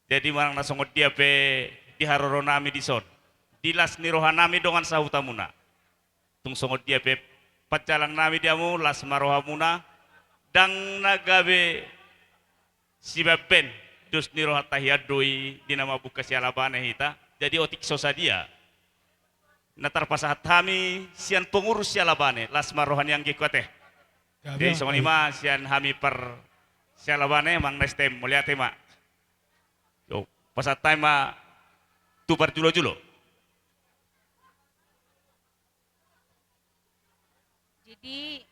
Jadi manang na songon dia pe di haroronami dison, di las ni rohanami dongan sahutamuna. Tung songon dia pe panjalangnami di hamu, las ma rohamuna, ndang na gabe sibamben dos ni rohanta hian do i di na mambuka sialabane hita. Jadi otik so sadia na tarpasahat hami sian pengurus sialabane, las ma roha ni anggingku ate. Gabe. Jadi songon i ma sian hami par sialabane, manang na STM, mauliate ma. Jo, pasahat hami ma tu parjulojolo. Jadi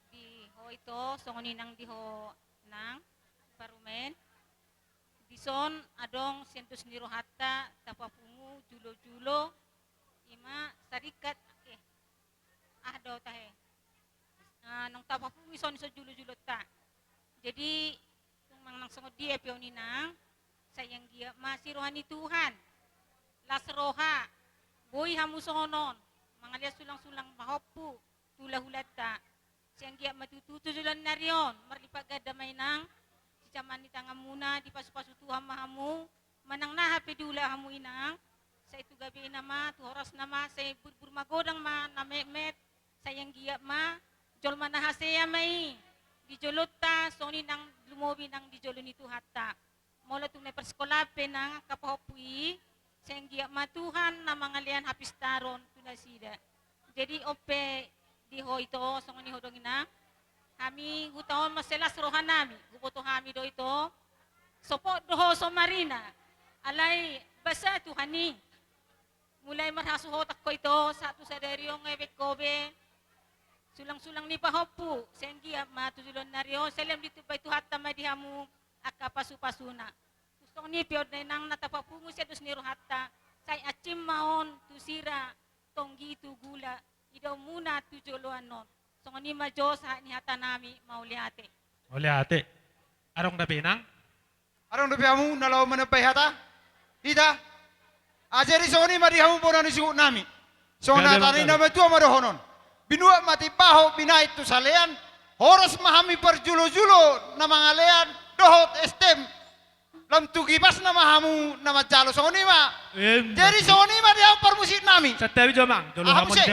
di ho ito, songon i nang di ho nang parumaen, dison adong sian dos ni rohanta tapapungu julojolo, ima sadingkat, eh, aha do tahe. Ah, naung tapapungu i songon i so julojolonta. Jadi tung manang songon dia pe on inang, sai anggiat ma asi roha ni Tuhan. Las roha, boi hamu songon on, mangalean sulangsulang pahompu tu hulahulanta. Sai anggiat ma tutu tu joloan ni ari on marlipat ganda ma inang, sijaman ni tanganmuna dipasupasu Tuhan ma hamu, manang na aha pe diula hamu inang, sai tu gabena ma, tu horasna ma, sai burbur magodang ma na metmet, sai anggiat ma jolma na hasea ma i di jolonta, songon i nang lumobi nang di jolo ni Tuhanta. Molo tung na i parsikolaan pe nang angka pahompu i, sai anggiat ma Tuhan na mangalean hapistaron tu nasida. Jadi on pe di ho ito, songon i ho dongan inang, hami huta on mansai las rohanami, huboto hami do ito, sopot do ho so marina, alai basa Tuhan i. Mulai marhasohotan ho ito sahat tu sadari on, ngebek ho be sulangsulang ni pahompu, sai anggiat ma tu joloan ni ari on sai lam ditumbai Tuhanta ma di hamu angka pasupasuna. Tung songon i pe on inang na tapapungu sian dos ni rohanta, sai ansim ma on tu sira, tonggi tu gula, idaonmuna tu joloan on. Songon i ma jo sahat ni hatanami, mauliate. Mauliate. Adong dope inang? Adong dope hamu na laho manambai hata? Hita? Ah, jadi songon i ma di hamu bona ni suhutnami. Songon hata ni na matua ma dohonon: Binuat ma timbahon binahen tu salean, horas ma hami parjulojolo na mangalean dohot STM, lam tu gibasna ma hamu na manjalo. Songon i ma. Jadi songon i ma di hamu parmusiknami. Santabi jo amang, jolo hamu muse.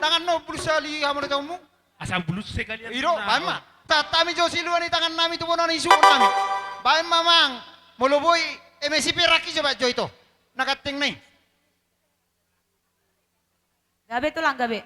Tangan no bulus sali hamu na tamu. Asa bulus sekalian. I do, baen ma. Sahat hami jo silua ni tangannami tu bona ni suhutnami. Baen ma amang, molo boi, eme si perak i jo baen jo ito. Na ganteng na i. Gabe tulang, gabe.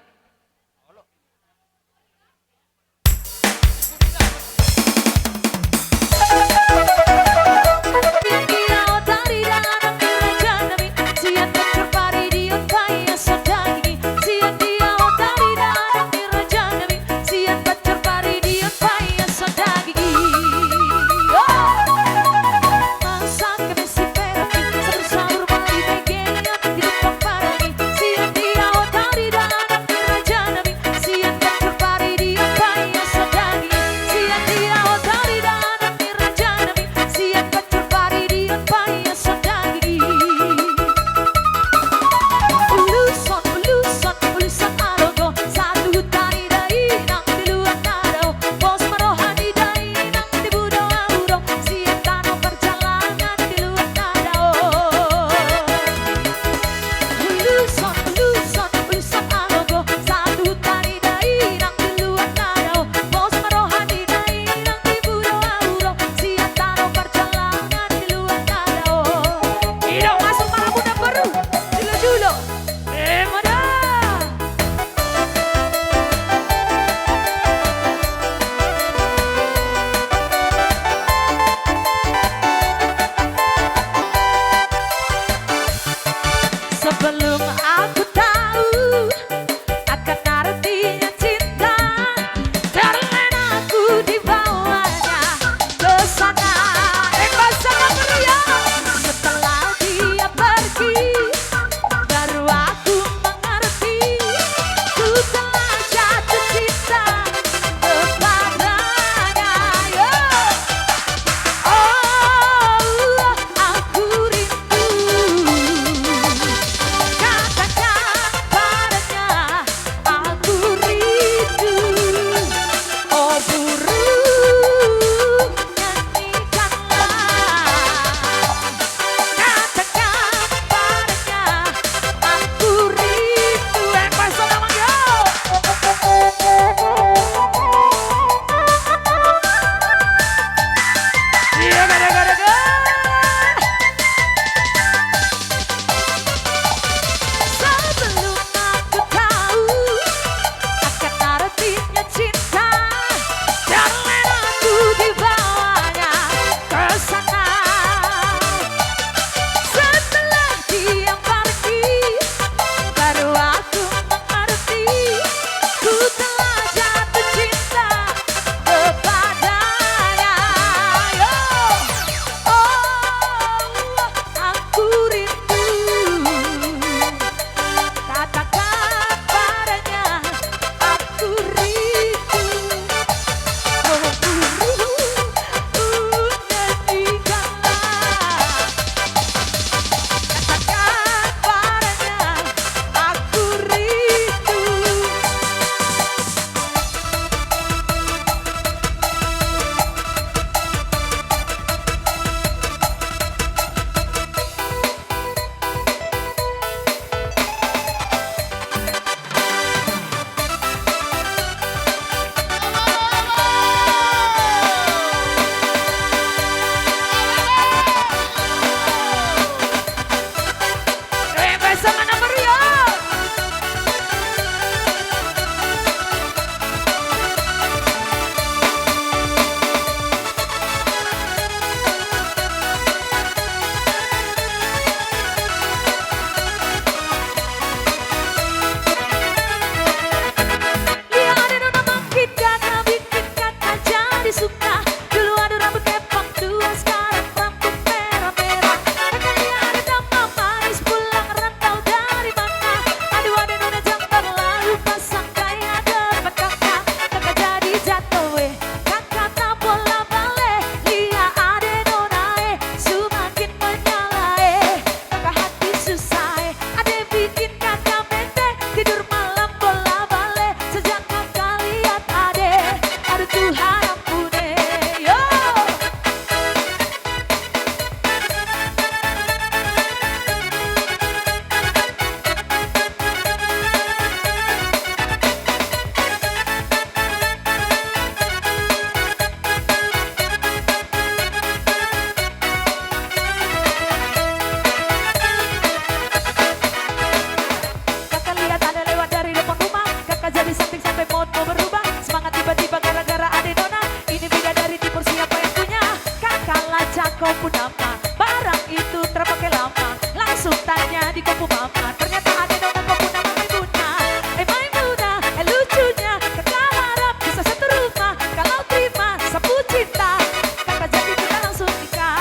Kompu nama, barang itu terpakai lama. Langsung tanya di kompu mama. Ternyata ada dong kompu nama Maimunah. Eh Maimunah, eh lucunya, kakak harap bisa satu rumah. Kalau terima sapu cinta, kata jadi kita langsung nikah.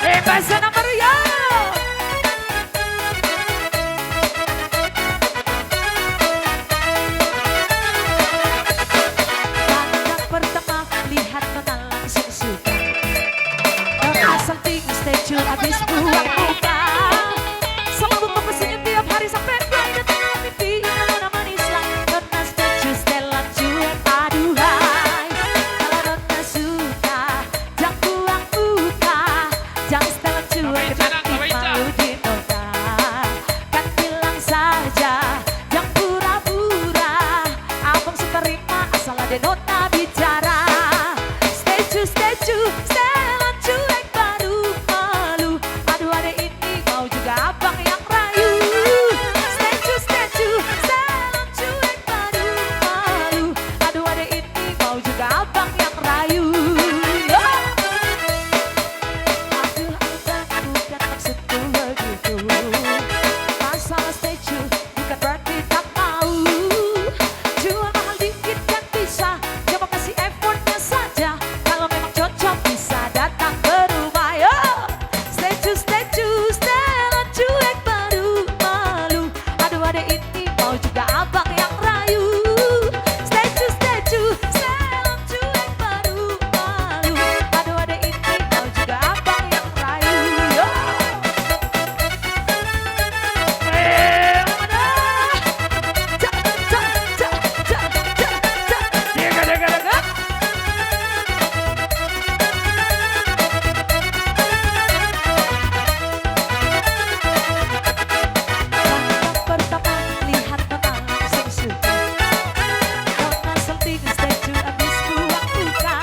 Eh, bahasa nomor yo. Pandang pertama, lihat nona langsung suka. Nona salting, stay tune habis buang muka. Selalu mempesenyum tiap hari sampai fly datang dalam mimpi. Nona manis lah, nona stay tune, setelan cuek, aduhai. Kalau nona suka, jang buang muka, jang setelan cuek, nanti malu di nona. Kan bilang saja, jang pura-pura. Abang so tarima, asal ade nona bicara. Stay tune, stay tune, setelan cuek baru malu. Aduh, ade ini mau juga abang yang rayu. Stay tune, stay tune, setelan cuek baru malu. Aduh, ade ini mau juga abang yang rayu. Yo! Aduh, abang, bukan maksudku begitu. Masalah stay tune bukan berarti tak mau. Jual mahal dikit kan bisa, coba kasih effortnya saja. Kalau memang cocok bisa datang ke rumah. Yo! Stay tune, stay tune, setelan cuek baru malu. Aduh, ade ini mau juga abang yang rayu. Stay tune, stay tune, setelan cuek baru malu. Aduh, ade ini mau juga abang yang rayu. Yo. Eh, mana? Cak, cak, cak. Dega, dega, dega. Pertama lihat nona langsung suka. Nona salting, stay tune habis buang muka.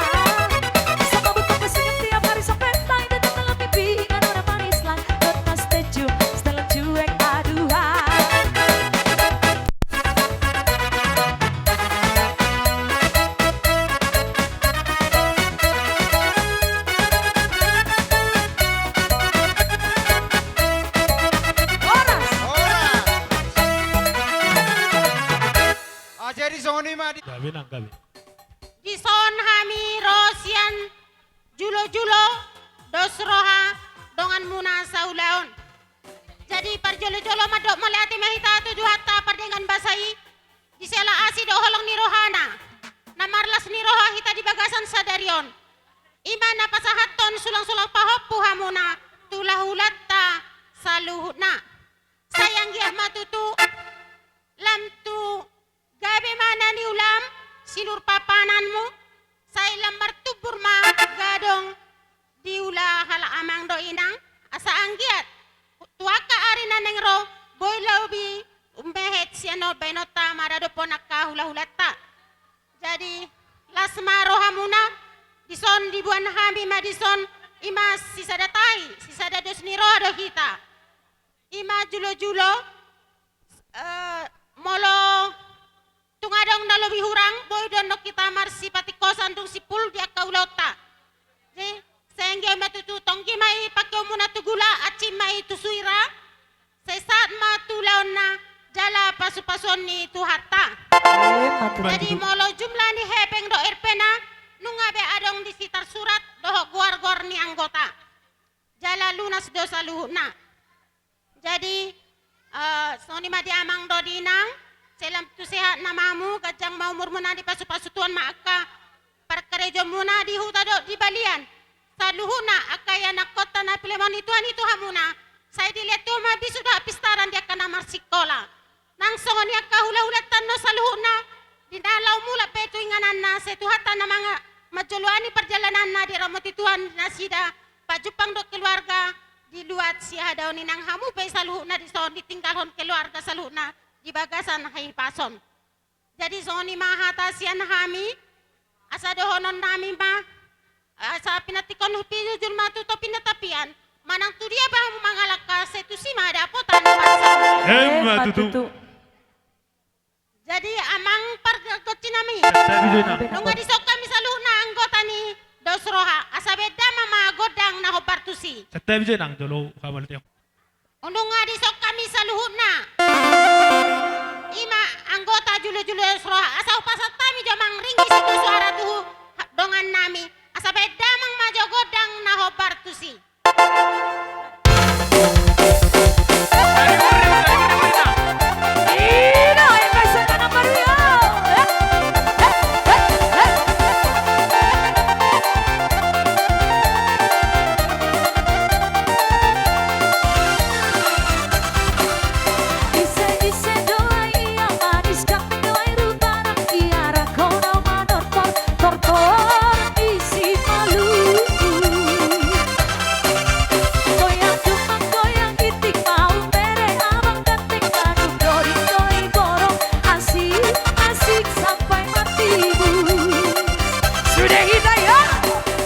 Sama buka senyum tiap hari sampai fly datang dalam mimpi. Nona manis lah, nona stay tune, setelan cuek, aduhai. Horas. Horas. Ah, jadi songon i ma di- Gabe nang gabe. Dison hami ro sian jolo-jolo dos roha donganmuna saulaon. Jadi parjolo-jolo mandok mauliate ma hita tu Tuhanta pardenggan basa i. Di sela asi dohot holong ni rohana, na marlas ni roha hita di bagasan sadari on. I ma na pasahathon sulang-sulang pahompu hamuna tu hulahulanta saluhutna. Sai anggiat ma tutu lam tu gabe ma na niulam silur papananmu, sai lam martumbur ma gadong diula halak amang dohot inang, asa anggiat tu angka ari na naeng ro boi lobi umbehet sian on baenonta maradophon angka hulahulanta. Jadi las ma rohamuna, dison diboan hami ma dison, i ma sisada tahi, sisada dos ni roha do hita. I ma jolo-jolo, eh, molo tung adong na lobi hurang, boi do annon hita marsipatingkosan dung simpul di angka ulaonta. Jadi, sai anggiat ma tutu tonggi ma i pangkeonmuna tu gula, ancit ma i tu suira, sai sahat ma tu ulaonna jala pasu-pasuon ni Tuhanta. Amin, ma tutu. Jadi, molo jumlah ni hepeng dohot erpena, nunga be adong disi tarsurat dohot goar-goar ni anggota. Jala lunas do saluhutna. Jadi, eh, songon i ma di amang dohot di inang, sai lam tu sehat ma hamu, ganjang ma umurmuna, dipasu-pasu Tuhan ma angka parkarejoanmuna di huta dohot di balian. Saluhutna angka ianakhonta na pilemon ni Tuhan i tu hamuna, sai dilehon Tuhan ma bisuk dohot pistaran di angka na marsikola. Nang songon i angka hulahulanta annon saluhutna, di na laho mulak pe tu ingananna, sai Tuhanta na manga-, manjoloani parjalananna, diramoti Tuhan nasida, pajumpang dohot keluarga, di luat sihadaon i. Nang hamu pe saluhutna dison ditinggalhon keluarga saluhutna di bagasan hahipason. Jadi songon i ma hata sian hami, asa dohononnami ma, asa pinantikhon hupinujur ma tu topi na tapian, manang tu dia pe hamu mangalangka, sai tusi ma dapotan. Emma tutu. Santabi jo, Inang. Nunga dison hami saluhutna anggota ni Dos Roha, asa baen damang ma gondang na hombar tusi. Santabi jo, Inang, jolo hamu ale tiang. Nunga dison hami saluhutna, i ma anggota julu-julu Dos Roha, asa hupasahat hami jo amang ringgit sitio suara tu dongannami, asa baen damang ma jo gondang na hombar tusi. Ise, ise do ai ia manis, gabe do ai rupana, ia ragona manortor, tortor ni si Maluku. Goyang dumang, goyang itik, mau mere abang ganteng, anu dori dori borong, asik asik sampai mati. Sudah hita ya.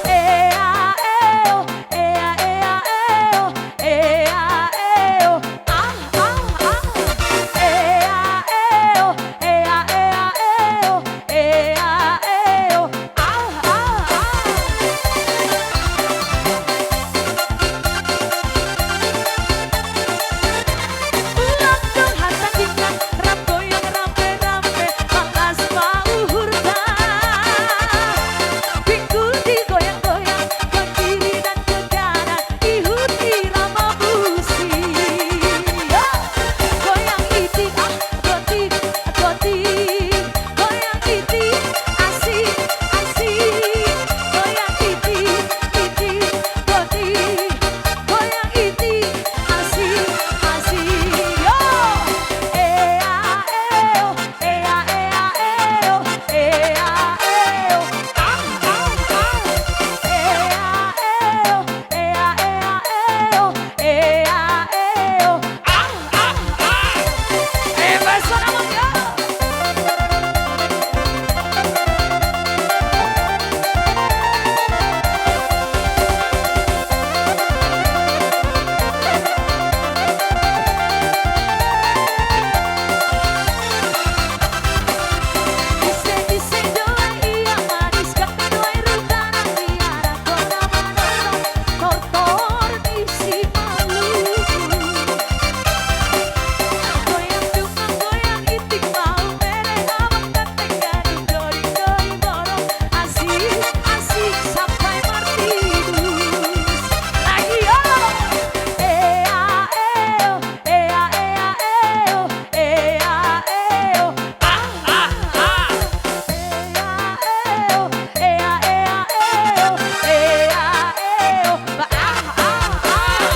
Ea eo, ea ea eo, ea eo. Ah, ah, ah. Ea eo, ea ea eo, ea eo. Ah, ah, ah. Ulang dong hatandingan, rap goyang rampe-rampe, mangas ma uhurta. Pinggul digoyang-goyang, ke kiri dan ke kanan, ihut irama musik. Goyang itik, ah, gotik, gotik. Goyang itik, asik, asik. Goyang itik, itik, gotik. Goyang itik, asik, asik. Yo. Ea eo, ea ea eo, ea eo. Ah, ah, ah. Ea eo, ea ea eo, ea eo. Ah, ah, ah. Eh, baso nama dia. Ise, ise do ai ia manis, gabe do ai rupana, ia ragona manortor, tortor ni si Maluku. Goyang dumang, goyang itik, mau mere abang ganteng, anu dori dori borong, asik asik sampai martidus. Lagi yo. Ea eo, ea ea eo, ea eo. Ah, ah, ah. Ea eo, ea ea eo, ea eo. Ba, ah, ah, ah.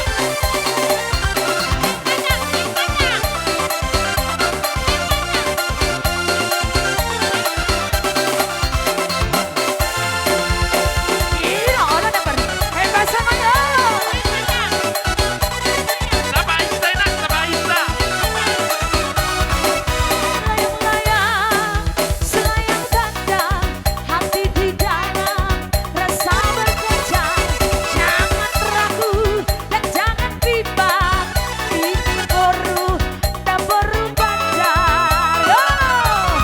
Dan jangan bimbang, ini boru, nda boru bandar. Oh!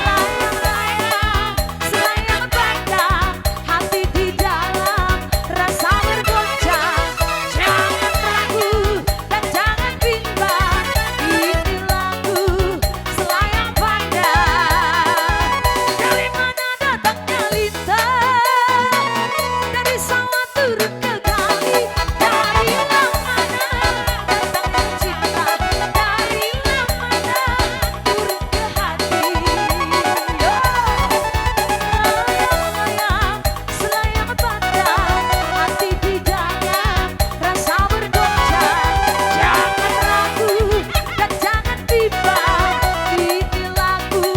Layang-layang, selayang bandar, hati di dalam rasa bergoncang. Jangan ragu dan jangan bimbang, ini lagu Selayang Bandar. Dari mana datangnya lintang? Dari sawah turun ke kali. Dari mana datangnya cinta? Dari mana turun ke hati? Oh, melayang-layang, selayang bandar, hati di dalam rasa bergoncang. Jangan ragu dan jangan bimbang, ini lagu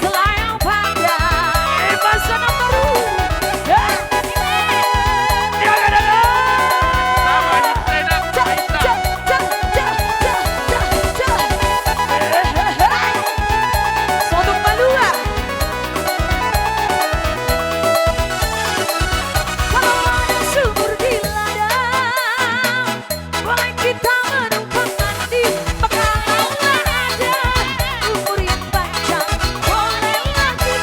Selayang Bandar. Eh, masa nomor. Ya. Ya, ya, ya, ya. Cak, cak, cak, cak, cak, cak. Eh, eh, eh. Sotung Balua. Kalau ada sumur di ladang, boleh kita menumpang mandi. Kalau ada umur yang panjang, bolehlah kita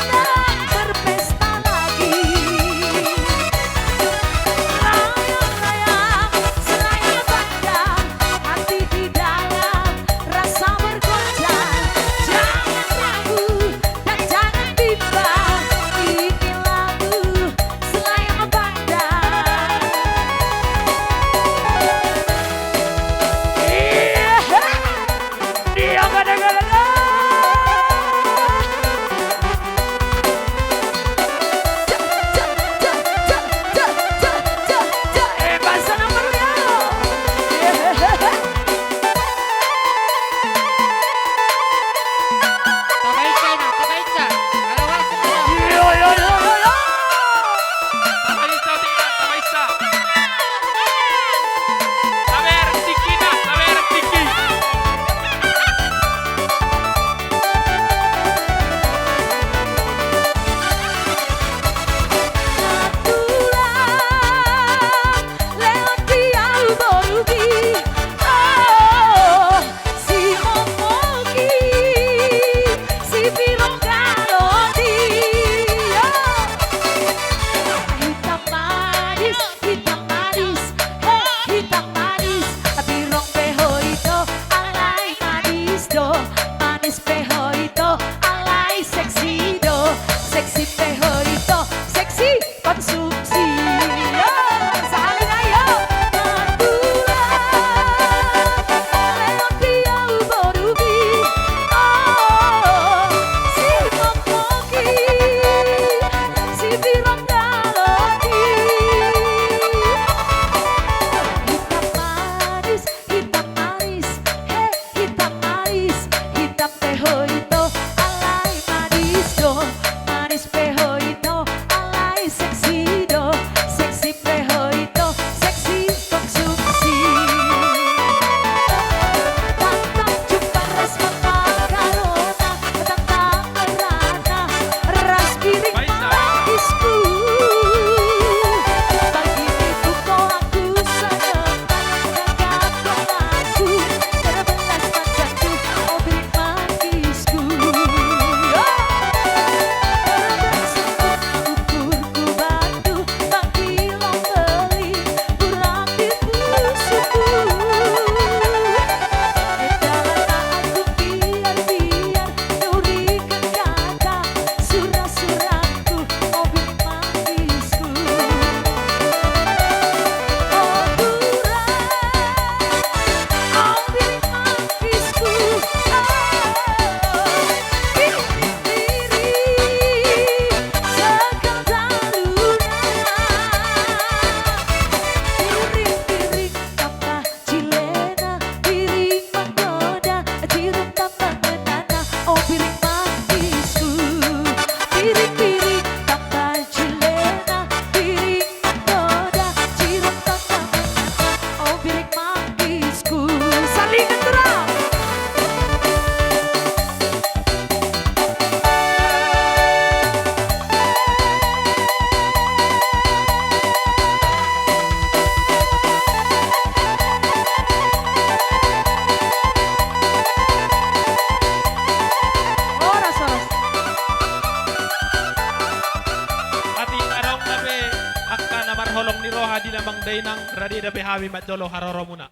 Inang, rade dope hami manjalo haroromuna.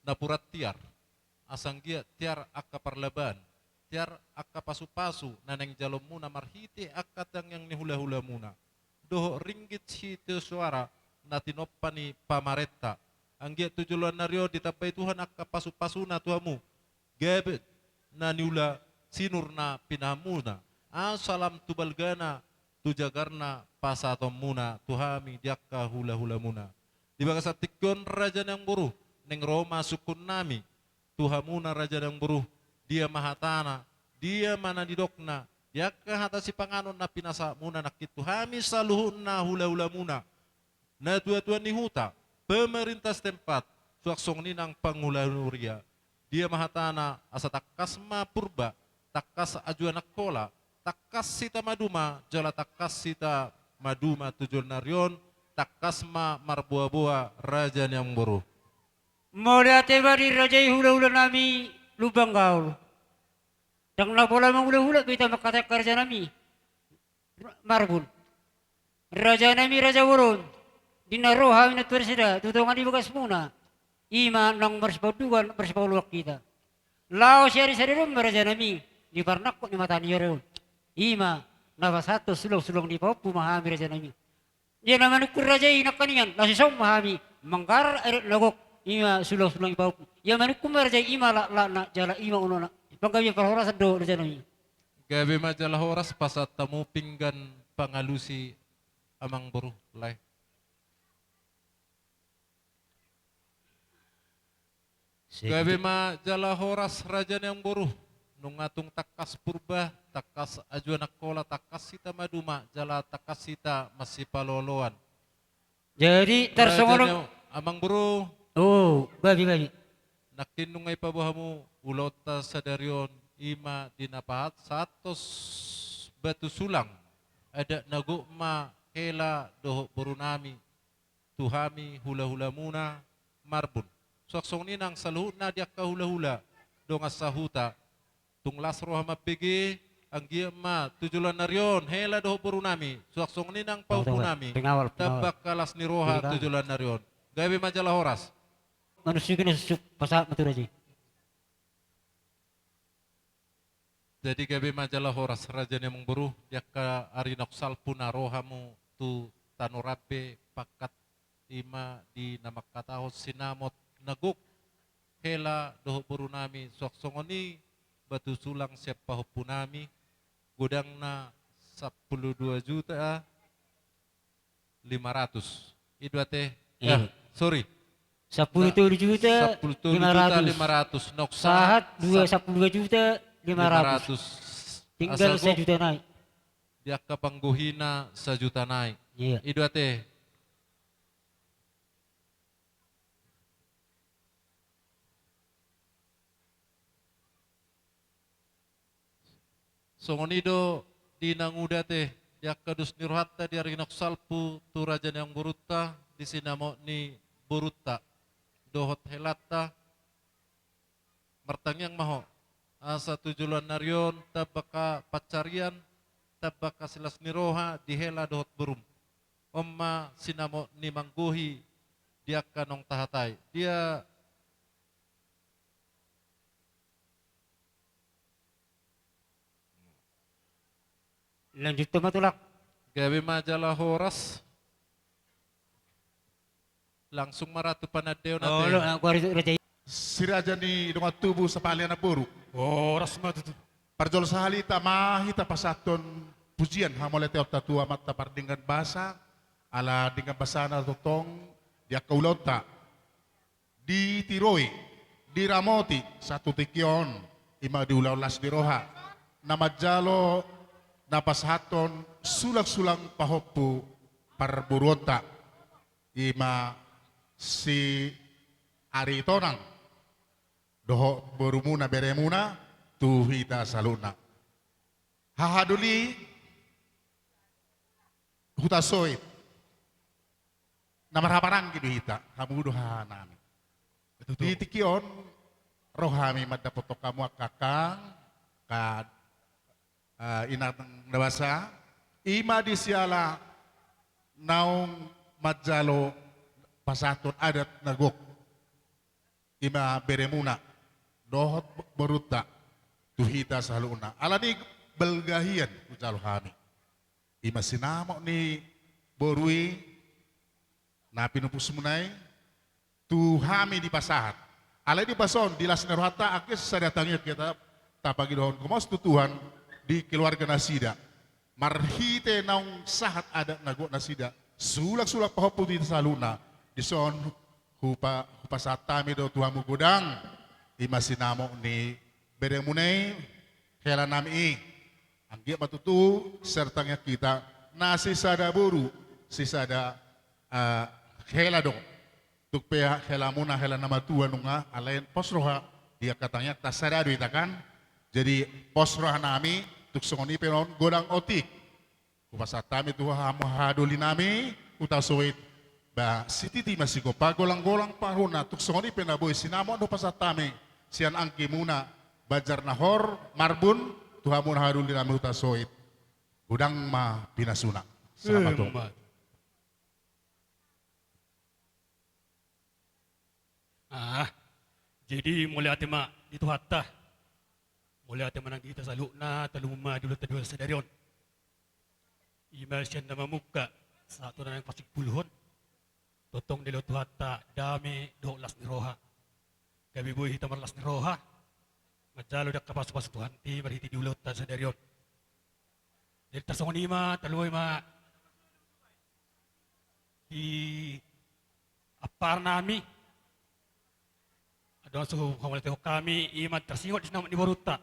Napuran tiar, asa anggiat tiar angka parlabaan, tiar angka pasupasu na naeng jalonmuna marhite angka tangiang ni hulahulamuna, dohot ringgit sitio soara na tinompa ni pamarenta. Anggiat tu joloan ni ari on ditambai Tuhan angka pasupasuna tu hamu, gabe na niula sinur na pinahanmuna, asa lam tu balgana tu jagarna pasahatonmuna tu hami di angka hulahulamuna. Di bagasan tingki on, raja ni amangboru, naeng ro ma sungkunnami tu hamuna, raja ni amangboru, dia ma hatana, dia ma na nidokna di angka hata sipanganon na pinasahatmuna nangkin tu hami saluhutna hulahulamuna, natuatua ni huta, pemerintah setempat, suang songon i nang pangula huria. Dia ma hatana, asa tangkas ma Purba, tangkas Ajuan Angkola, tangkas hita maduma, jala tangkas hita maduma tu joloan ni ari on, tangkas ma marboaboa, raja ni amangboru. Mauliate ma di raja i hulahulanami Lumban Gaol. Ndang na pola mangulahula pe hita mangkatai angka rajanami. Marbun. Rajanami raja bolon, di na ro hami na tuan sada tu tonga ni bagasmuna, i ma naung marsipaundukan, marsipaoloan hita. Laho sian i sadari on ma, rajanami, di parnangkok ni mata ni ari on, i ma na pasahathon sulangsulang ni pahompu ma hami, rajanami. Ia na manungkun raja i nangkaningan, laos dison ma hami manggarar adat na gok, i ma sulangsulang ni pahompu. Ia manungkun ma raja i, i ma laklakna jala i ma unokna. Panggabean parhorasan do, rajanami. Gabe ma jala horas, pasahat hamu pinggan pangalusi, amangboru, lae. Gabe ma jala horas, raja ni amangboru. Nunga tung tangkas Purba, tangkas Ajuan Angkola, tangkas hita maduma, jala tangkas hita masipaloaloan. Jadi, tarsongon on, amangboru. Oh, gabe, gabe. Nangkin nunga dipaboa hamu ulaonta sadari on, i ma di na pasahathon batu sulang, adat na gok ma hela dohot borunami tu hami hulahulamuna Marbun. Suang songon i nang saluhutna di angka hulahula dongan sahuta. Tung las roha mambege, anggiat ma tu joloan ni ari on hela dohot borunami, suang songon i nang pahompunami, tamba angka las ni roha tu joloan ni ari on. Gabe ma jala horas. Manusuk na susuk, pasahat ma tu raja i. Jadi gabe ma jala horas, raja ni amangboru, di angka ari naung salpu na ro hamu tu tano Rambe, pangkat i ma di na mangkatahon sinamot na gok hela dohot borunami, suang songon i batu sulang sian pahompunami, godangna sampulu dua juta lima ratus. I do ate. Eh, sorry. Sampulu tolu juta lima ratus. Sampulu tolu juta lima ratus. Noksa sahat dua, sampulu dua juta lima ratus. Tinggal sajuta nai. Di angka panggohina sajuta nai. Iya. I do ate. Songon i do di na nguda ate, di angka dos ni rohanta di ari naung salpu tu raja ni amangborunta, di sinamot ni borunta dohot helanta, martangiang ma ho, asa tu joloan ni ari on tamba angka pansarian, tamba angka silas ni roha di hela dohot borum. On ma sinamot ni manggohi di angka naung tahatai. Dia Lanjut ma tulang. Gabe ma jala horas. Langsung ma ra tu panandaion ate. Si raja ni dongan tubu, sapala ni anak boru. Horas ma tutu. Parjolo sahali tama hita pasahathon pujian hamauliateonta tu Amanta Pardenggan Basa, ala denggan basana tongtong di angka ulaonta ditiroi, diramoti sahat tu tingki on, i ma di ulaon las ni roha na manjalo na pasahathon sulangsulang pahompu parboruonta, i ma si Aritonang dohot borumuna, beremuna, tu hita saluhutna. Hahadoli, hutasoit. Na marhahamaranggi do hita, hamu do hahanami. Di tingki on ro hami mandapothon hamu angka angka, angka, eh, inang na basa, i ma di siala naung manjalo pasahathon adat na gok, i ma beremuna dohot borunta tu hita saluhutna. Alani balga hian hujalo hami, i ma sinamot ni boru i na pinupusmuna i, tu hami dipasahat. Alai di bagas on, di las ni rohanta, anggiat sisada tangiang hita tapangidohon gomos tu Tuhan di keluarga nasida. Marhite naung sahat adat na gok nasida, sulangsulang pahompu tu hita saluhutna. Dison hupa-, hupasahat hami do tu hamu godang, i ma sinamot ni beremuna i, hela nami i. Anggiat ma tutu sisada tangiang hita, na sisada boru, sisada, eh, hela do. Tung pe helamuna hela na matua nunga, alai pos roha di angka tangiangta, sada do hita kan. Jadi pos roha nami, tung songon i pe on godang otik. Hupasahat hami tu hamu hahadolinami Hutasoit, ba sititi ma sigompa, golanggolang pangarahutna, tung songon i pe na boi sinamot do hupasahat hami sian anggimuna Banjarnahor Marbun, tu hamuna hahadolinami Hutasoit. Godang ma pinasuna. Selamat. Eh, umat. Ah, jadi mauliate ma di Tuhanta. Mauliate ma nang di hita saluhutna, tarlumobi ma di ulaonta di bagasan sadari on. I ma sian na mamungka sahat tu na naeng pasimpuluhon. Tongtong dilehon Tuhanta dame dohot las ni roha, gabe boi hita marlas ni roha manjalo di angka pasupasu Tuhanta i marhite di ulaonta sadari on. Jadi tarsongon i ma, tarlumobi ma di amparnami. Adong na so hamauliatehon hami, i ma tarsingot di sinamot ni borunta.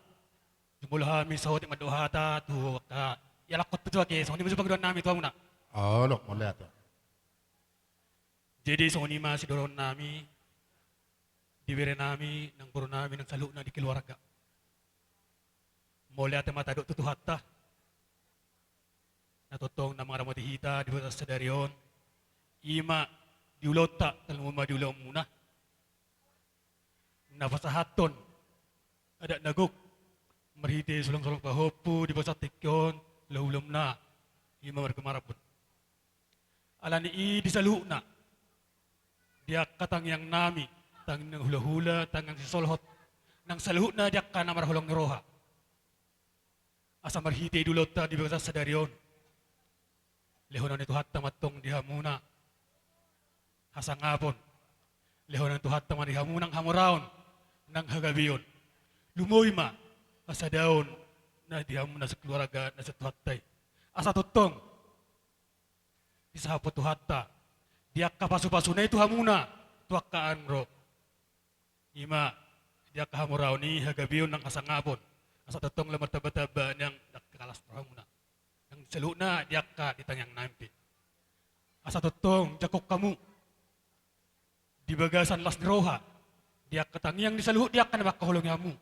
Jumolo hami saotik mandok hata tu angka ianakhonta tu ake, songon i ma jo pangidoannami tu hamuna. Olo, mauliate. Jadi songon i ma sidohononnami di berenami nang borunami nang saluhutna di keluarga. Mauliate ma tadok tu Tuhanta na tongtong na mangaramoti hita di bagasan sadari on, i ma di ulaonta, tarlumobi ma di ulaonmuna, na pasahathon adat na gok marhite sulangsulang pahompu di bagasan tingki on, laho hulahula, i ma marga Marbun. Alani i di saluhutna, di angka tangiangnami, tangiang hulahula, tangiang sisolhot, nang saluhutna di angka na marholong ni roha, asa marhite di ulaonta di bagasan sadari on, lehonon ni Tuhanta ma antong di hamuna hasangapon, lehonon ni Tuhanta ma di hamu nang hamoraon, nang hagabeon. Lumobi ma hasadaon na di hamuna sakeluarga na sian Tuhanta i, asa tongtong disahaphon Tuhanta di angka pasupasuna i tu hamuna, tu angka ari on ro, i ma di angka hamoraon i, hagabeon nang hasangapon, asa tongtong laho martambatamba nang di angka las ni rohamuna, nang saluhutna di angka di tangiangnami pe, asa tongtong jangkon hamu di bagasan las ni roha, di angka tangiang ni saluhut di angka na mangkaholongi hamu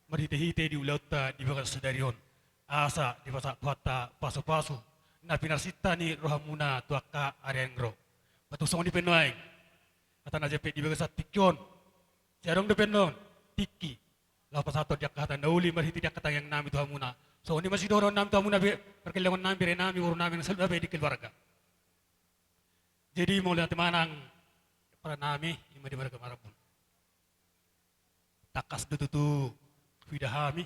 marhitehite di ulaonta di bagasan sadari on, asa dipasahat Tuhanta pasupasu na pinarsinta ni rohamuna tu angka ari on ro. Ba tung songon i pe nuaeng, hata na jempek di bagasan tingki on, sai adong dope annon tingki laho pasahathon di angka hata na uli marhite di angka tangiangnami tu hamuna. Songon i ma sidohononnami tu hamuna be-, pargellengonnami, berenami, borunami nang saluhutna be di keluarga. Jadi mauliate ma nang amparnami, i ma di marga Marbun. Tangkas do tutu huida hami,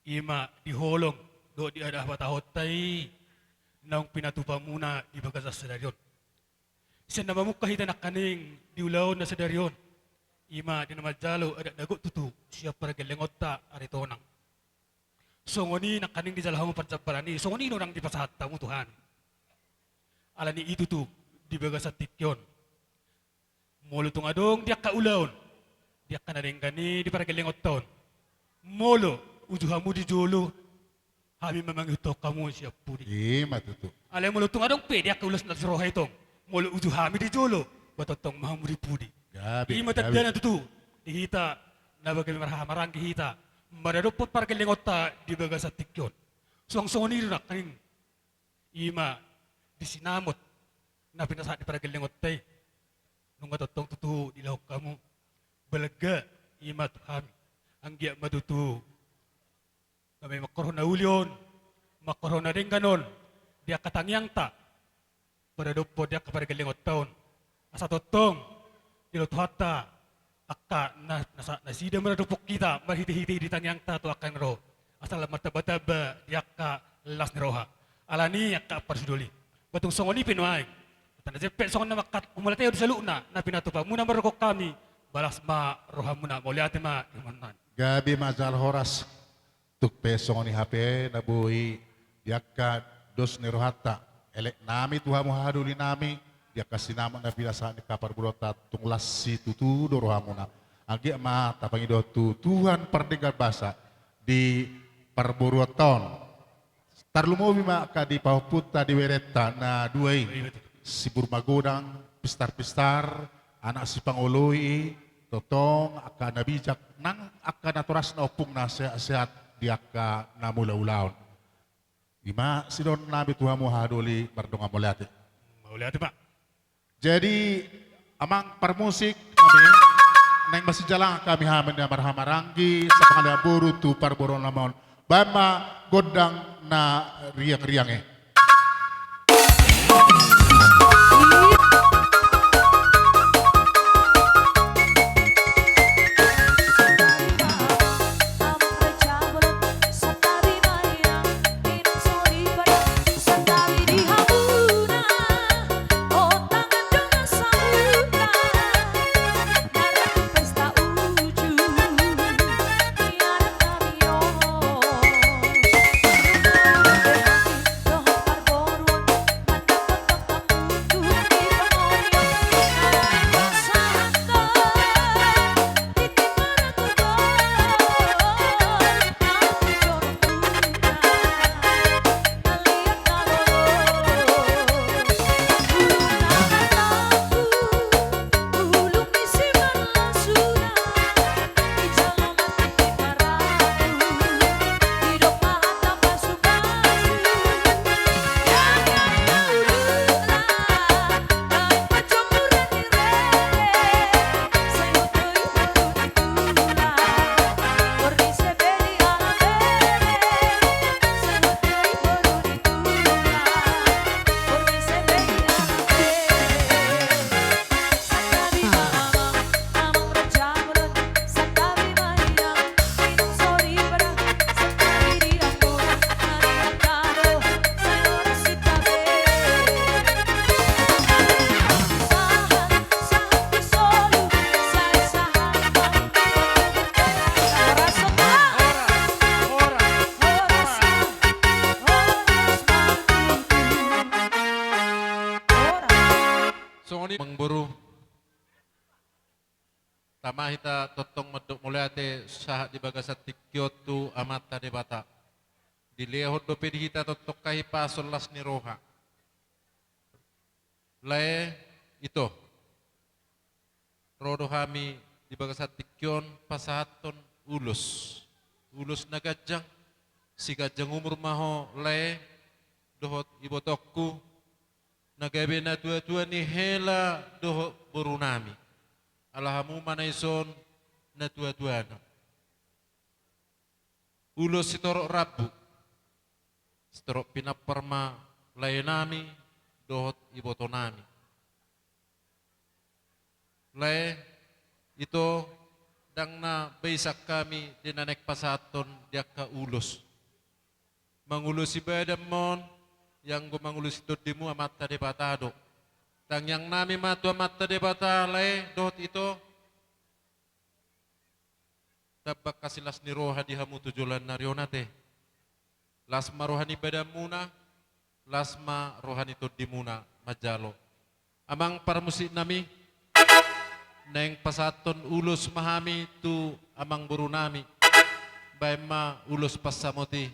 i ma di holong dohot di adat habatahonta i naung pinatupamuna di bagasan sadari on. Sian na mamungka hita nangkaning di ulaon na sadari on, i ma di na manjalo adat na gok tutu sian pargellengonta Aritonang. Songon i nangkaning dijalo hamu parjambaran i, songon i do nang dipasahat hamu tu hami. Alani i tutu, di bagasan tingki on, molo tung adong di angka ulaon, di angka na denggan i di pargellengonta on, molo uju hamu di jolo, hami ma mangihuthon hamu sian pudi. I ma tutu. Alai molo tung adong pe di angka ulos na las ni roha i tong, molo uju hami di jolo, ba tongtong ma hamu di pudi. Gabe, gabe. I ma tandana tutu di hita na gabe marhahamaranggi hita maradophon pargellengonta di bagasan tingki on. Suang songon i do nangkaning, i ma di sinamot na pinasahat ni pargellengonta i, nunga tongtong tutu dilehon hamu balga, i ma tu hami. Anggiat ma tutu gabe mangkorhon na uli on, mangkorhon na denggan on di angka tangiangta, padadophon di angka pargellengonta on. Asa tongtong dilehon Tuhanta angka na, na, nasida maradophon hita marhitehite di tangiangta tu angka na ro. Asa lam martambatamba di angka las ni roha. Alani i angka parsidoli, ba tung songon i pe nuaeng. Tanda jempek songon na mangkatai, mauliate di saluhutna na pinatupamuna mardokhon hami, ba las ma rohamuna. Mauliate ma, Iman. Gabe ma jala horas. Tung pe songon i hape na boi di angka dos ni rohanta, elek nami tu hamu hahadoli nami, di angka sinamot na pinasahat ni angka parboruonta, tung las situtu do rohamuna. Anggiat ma tapangido tu Tuhan pardenggan basa di parboruonta on. Tarlumobi ma angka di pahompunta, di berenta na dua i, Siburmagodang, pistar-pistar, anak sipangoloi i, tongtong angka na bijak nang angka natorasna ompungna sehat-sehat di angka na mula-ulaon. I ma sidohonon nami tu hamu hahadoli mardongan mauliate. Mauliate ma. Jadi, amang parmusik nami, naeng masijalangan hami, hami na marhahamaranggi, sapangalia boru tu parboruon nami on. Baen ma gondang na riang-riang i. Songon i, amang boru. Tama hita tongtong mandok mauliate sahat di bagasan tingki on tu Amanta Debata. Dilehon dope di hita tongtong hahipason las ni roha. Lae, ito. Ro do hami di bagasan tingki on pasahathon ulos. Ulos na ganjang, siganjang umur ma ho lae, dohot ibotongku, na gabe natuatua ni hela dohot borunami. Ala hamu ma na dison natuatuana. Ulos sitorop rambu, sitorop pinampar ma laenami dohot ibotonami. Lae, ito, ndang na baisan hami di na naeng pasahathon di angka ulos. Mangulosi badanmon, ianggo mangulosi tondimu Amanta Debata do. Tangiangnami ma tu Amanta Debata, lae dohot ito, tamba angka silas ni roha di hamu tu joloan ni ari on ate. Las ma roha ni badanmuna, las ma roha ni tondimuna manjalo. Amang parmusiknami, naeng pasahathon ulos ma hami tu amangborunami. Baen ma ulos pansamot i.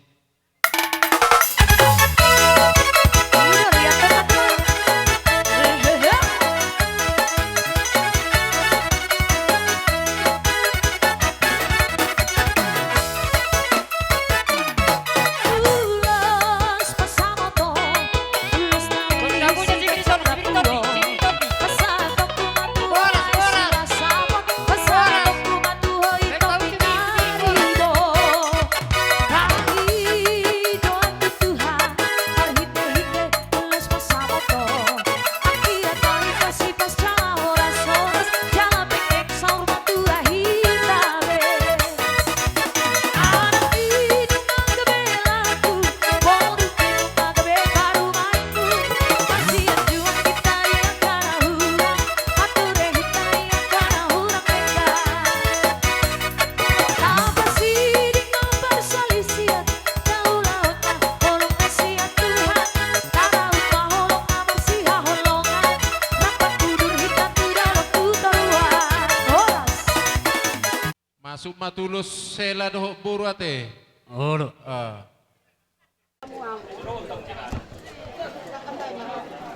Suma tulus hela dohot boru ate. Olo. Ah.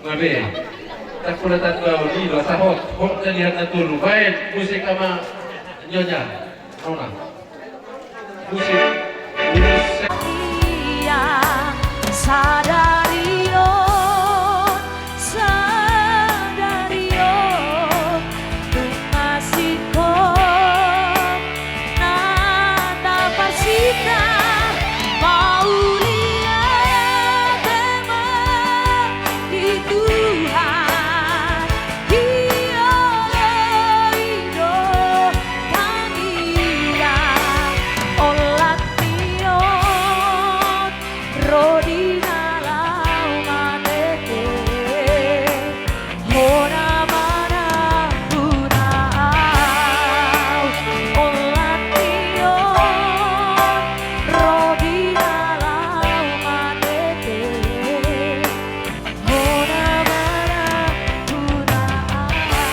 Gabe. Tak pula tak tahu di lo sahot. Hot dari hana tulu. Baik, musik ama nyonya. Nona. Musik. Ia sadari on, sadari on, nunga singkop na taparsinta, mauliate ma di Tuhan, dioloi do tangiang, olat ni on ro di na laho marende. Hona manamuna au, olat ni on ro di na laho marende. Hona manamuna au.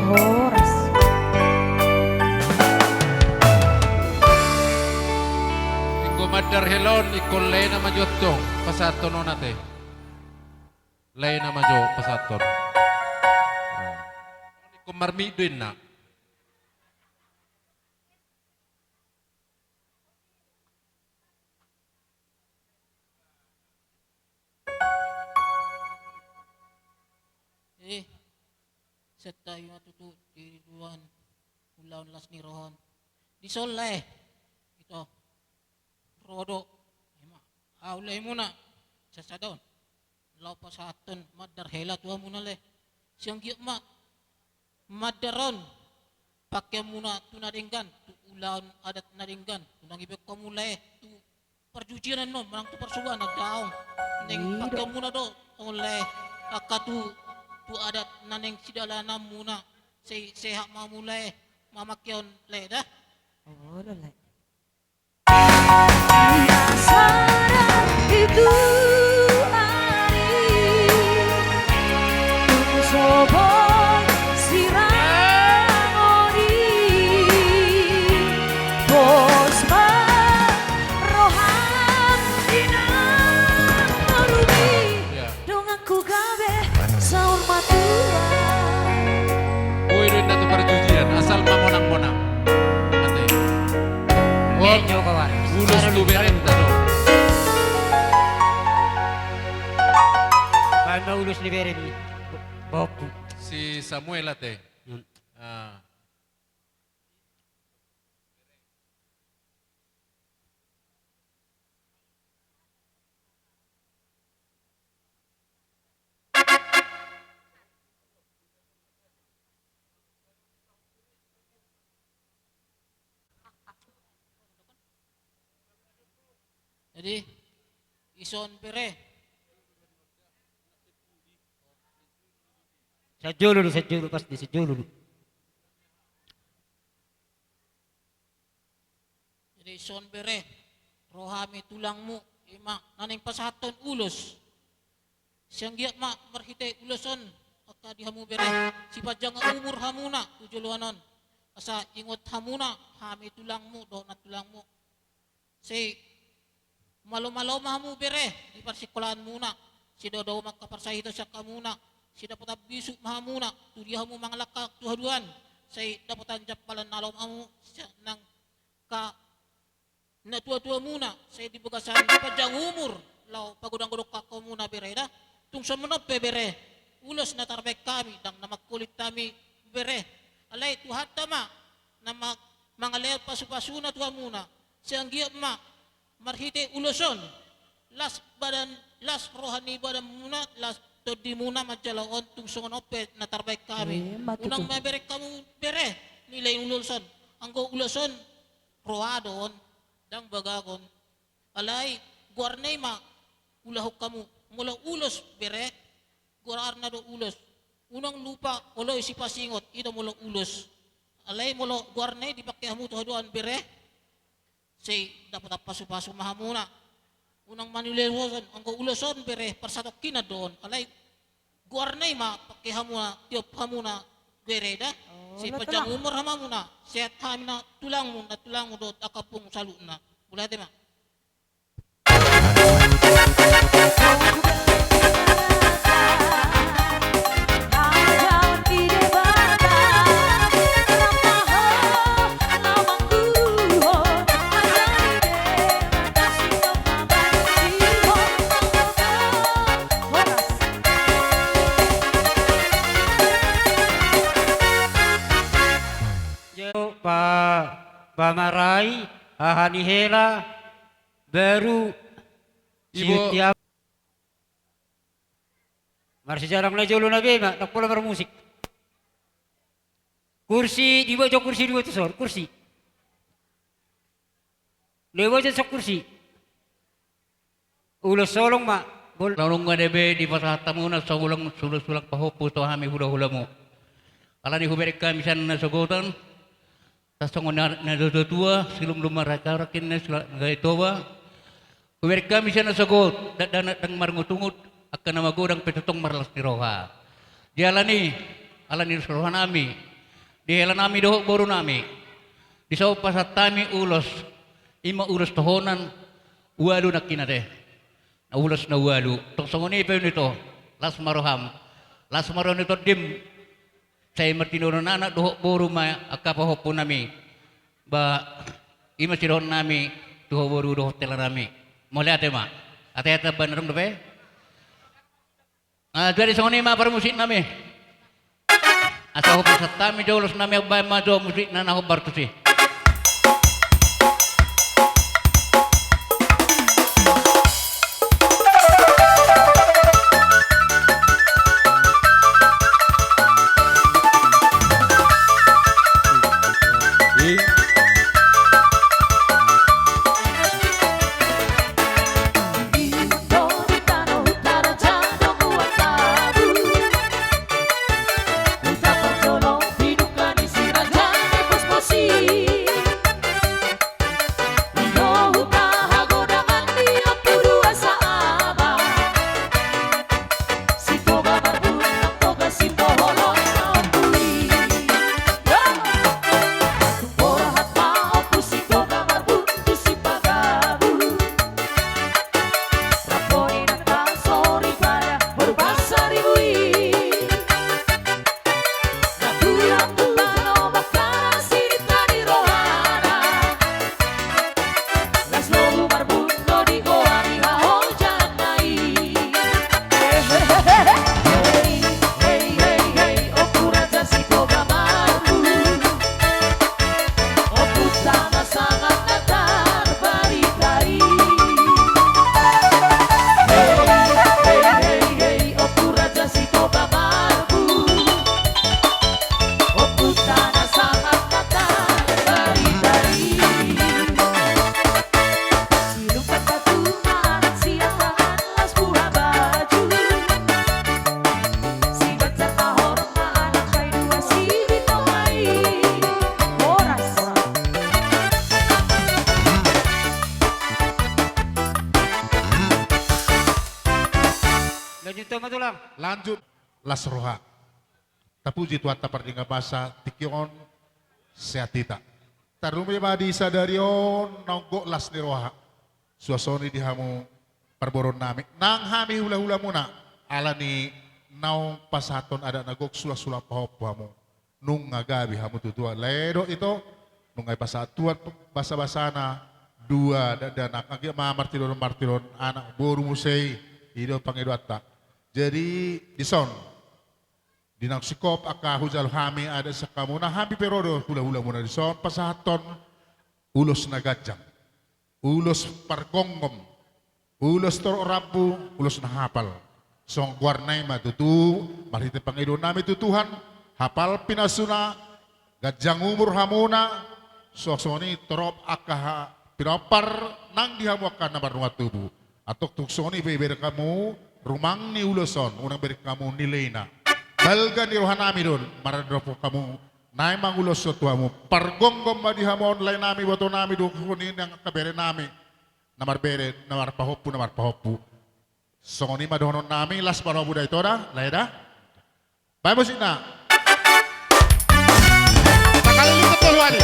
Horas. Ingkon mandar hela on, ingkon lae na ma jo antong pasahathon on ate. Lae na ma jo pasahathon. Ingkon marmit do inna. Eh, setta ima tutu di duan ulaon las ni roha on. Dison lae. Ito. Ro do. Ima. Au lae muna. Sasada on. Laho pasahathon mandar hela tu hamuna lae. Sian giat ma. Mandar on. Pakeanmuna tu na denggan, tu ulaon adat na denggan, unang dibahen hamu lae tu parjujian annon, manang tu parsobanan daong. Naeng pakeanmuna do on lae, angka tu, tu adat na naeng sidalananmuna, sai sehat ma hamu lae, mamake on lae da. Olo lae. Biasana di tu ari, tung so boi sirang on i, pos ma roham di na marumi. Donganku gabe saur matua. Boi do inna tu parjujian, asal ma monang-monang. Ate. Ulos tu berenta do. Baen ma ulos ni bere ni. Bokku. Si Samuel ate. Ah. Jadi, ison bere. Sanjolo do, sanjolo, pasti sanjolo do. Jadi ison bere, ro hami tulangmu, ima na naeng pasahathon ulos. Sai anggiat ma marhite ulos on, angka di hamu bere, sipanjang umur hamuna tu joloan on. Asa ingot hamuna, hami tulangmu, dohot nantulangmu. Sai malo-malo ma hamu bere, di parsingkolaanmuna, sai dao-dao ma angka parsahiton sian hamuna, sai dapotan bisuk ma hamuna, tu dia hamu mangalangka tu haduan, sai dapotan jampalan na olo ma hamu, sian angka natua-tuamuna, sai di bagasan panjang umur, laho pagodang-godangkon hamuna bere da. Tung songon on pe bere, ulos na tarbaen hami, ndang na mangkulit hami bere. Alai Tuhanta ma, na ma-, mangalehon pasu-pasuna tu hamuna, sai anggiat ma, marhite ulos on, las badan, las roha ni badanmuna, las tondimuna manjalo on tung songon on pe na tarbaen hami. Unang ma bereng hamu bere, nilehon ulos on. Anggo ulos on, roha do on, ndang bagagon. Alai, goarna i ma, ulahon hamu, molo ulos bere, goarna do ulos. Unang lupa, olo i sipasingot, i do molo ulos. Alai molo goarna i dipake hamu tu haduan bere, sai dapotan pasu-pasu ma hamuna. Unang maniuliuli ulos on, anggo ulos on bere parsatongkinan do on. Alai goarna i ma pangke hamuna, tiop hamuna bere da. Oh, sai panjang umur hamuna, sehat hamuna, tulangmu, na tulangmu dohot angka pungu saluhutna. Mauliate ma. Pa, pamarai, haha ni hela, baru, ibo. Siuti am-, marsijalang na jolo na be ma, ndang pola marmusik. Kursi, diboto kursi, diboto son, kursi. Diboto son kursi. Ulos holong ma, bol. Na nunga dipasahat hamuna songon ulos, ulos pahompu tu hami hula-hulamu. Alani hubereng hami sian nasogot on, songon na, na tua-tua, silumlum marhaha-haha, na sula-, na gabe Toba. Hubereng hami sian nasogot, dakdanak ndang marungut-ungut, angka na magodang pe tongtong marlas ni roha. Di alani, alani ulos rohanami, di helanami dohot borunami, dison pasahat hami ulos, i ma ulos tohonan, ualu nangkin ate. Na ulos na ualu, tong songon i pe on ito, las ma roham, las ma roha ni tondim, sai martinodohon anak dohot boru ma angka pahompunami. Ba, i ma sidohononnami tu ho boru dohot helanami. Mauliate ma. Ate-ate baen adong dope. Ah, jadi songon i ma parmusiknami. Asa hupasahat hami jo ulosnami, baen ma jo musikna na hombar tusi. Lanjut, Tulang. Lanjut, las roha. Tapuji Tuhanta pardenggan basa, tingki on sehat hita. Tarlumobi ma di sadari on naung gok las ni roha. Suang songon i di hamu parboruonnami. Nang hami hula-hulamuna, alani naung pasahathon adat na gok, sulang-sulang pahompu hamu. Nunga gabe hamu tutu, lae dohot ito, nunga dipasahat Tuhan basa-basana, dua dakdanak, anggiat ma martinodohon-martinodohon anak boru muse i, i do pangidoanta. Jadi, dison. Di naung singkop angka hujalo hami adat sian hamuna, hami pe ro do hula-hulamuna dison pasahathon ulos na ganjang, ulos pargomgom, ulos torop rambu, ulos na hapal. Songon goarna i ma tutu, marhite pangidoannami tu Tuhan, hapal pinasuna, ganjang umur hamuna, suang songon i torop angka ha-, pinompar nang di hamu angka na marnunga tubu. Antong tung songon i pe ibereng hamu rumang ni ulos on, unang bereng hamu nileina. Balga ni rohanami do on, maradophon hamu, naeng manguloshon tu hamu. Pargomgom ma di hamu on laenami, ibotonami, dohot songon i nang angka berenami. na marbere, na marpahompu, na marpahompu. Songon i ma dohonon nami, las ma rohamu da ito da, lae da. Baen musikna. Sakali lima puluh kali.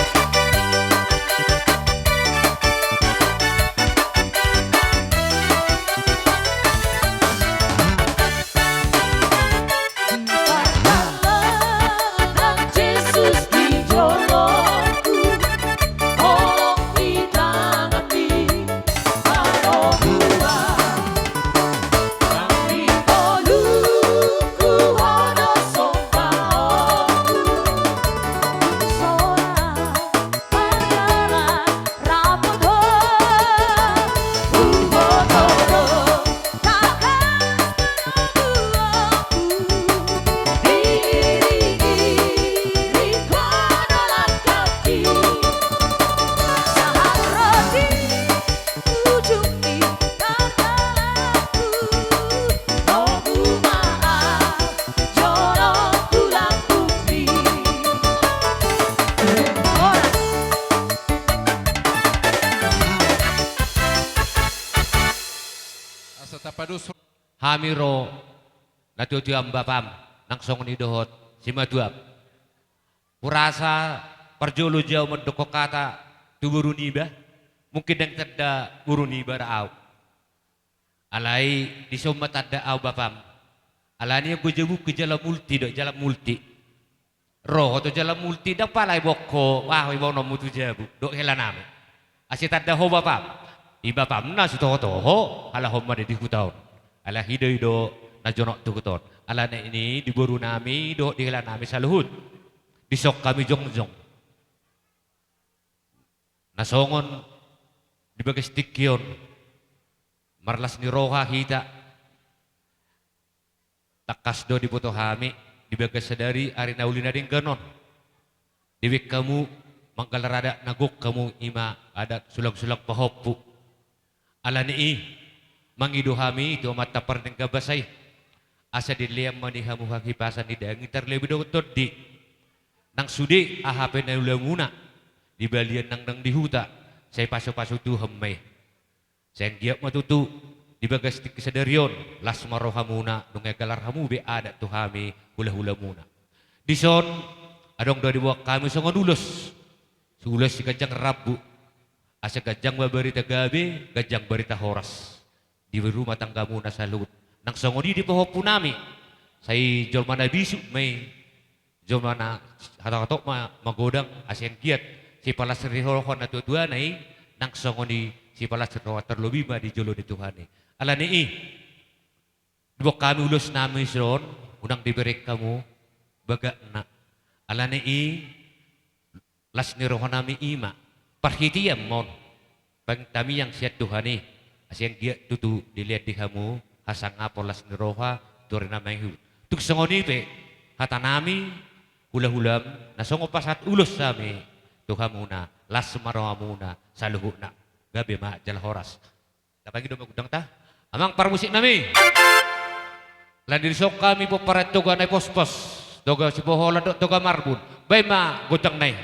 Asa tapados. Hami ro natuatuam bapam, nang songon i dohot simatuam. Hurasa parjolo jo au mandokkon hata tu boru niba, mungkin ndang tanda boru niba ra au. Alai dison ma tanda au bapam. Alani anggo jabungki jala multi do, jala multi. Ro ho tu jala multi, ndang pala iboan ho, ah, iboanonmu tu jabu dohot helanami. Asa tanda ho bapam. I bapamna sitohotoho, halak on ma di huta on. Alai i do, i do na jonok tu huta on. Alani i di borunami dohot di helanami saluhut, dison hami jongjong. Na songon di bagas tingki on, marlas ni roha hita. Tangkas do diboto hami di bagas sadari ari na uli na denggan on. Dibaen hamu manggalar adat na gok hamu, i ma adat sulangsulang pahompu. Alani i mangido hami tu Amanta Pardenggan Basa i, asa dilehon ma di hamu hahipason ni daging tarlobi dohot tondi. Nang sude aha pe na ulaonmuna di balian nang, nang di huta, sai pasupasu Tuhan ma i. Sai anggiat ma tutu di bagas tingki sadari on las ma rohamuna nunga galar hamu be adat tu hami hulahulamuna. Dison adong do diboan hami songon ulos. Ulos siganjang rambu. Asa ganjang ma barita gabe, ganjang barita horas di rumah tanggamuna saluhut. Nang songon i di pahompunami, sai jolma na bisuk ma i. Jolma na hatop-hatop ma magodang, asa anggiat sipalas ni roha natuatuana i, nang songon i sipalas ni roha tarlobi ma di jolo ni Tuhan i. Alani i diboan hami ulosnami dison, unang dibereng hamu bagakna. Alani i las ni rohanami i ma parhitean ma on. Pangtamiang sian Tuhan i, asa anggiat tutu dilehon di hamu hasangapon, las ni roha, toru na mangihut. Tung songon i pe hatanami, hulahulam, na songon pasahat ulos hami tu hamuna, las ma rohamuna saluhutna. Gabe ma jala horas. Tapangido ma gondangta, amang parmusiknami. Alani dison hami pomparan Toga Naipospos, Toga Sipoholan dohot Toga Marbun. Baen ma gondangna i.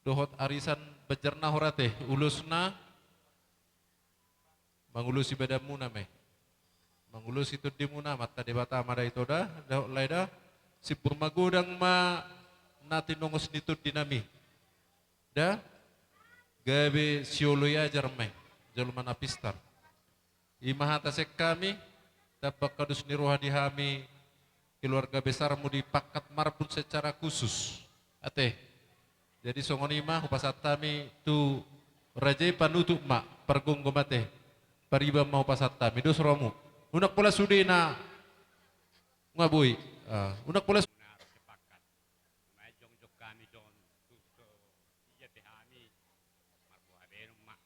dohot arisan Banjarnahor ate, ulosna mangulosi badanmuna ma i. Mangulosi tondimuna, Amanta Debata ma da ito da, dohot lae da, simpur magodang ma na tinongos ni tondinami. Da, gabe sioloi ajar ma i, jolma na pistar. I ma hata sian hami, tambahon dos ni roha di hami, keluarga besarmu di Pangkat Marbun secara khusus. Ate. Jadi songon i ma hupasahat hami tu raja i, panutup ma, pargomgom ate. Pariban ma hupasahat hami, dos rohamu. Unang pola sudena. Nga boi. Ah, unang pola su- Ima jongjong hami songon tu so, ia pe hami marboha benung ma.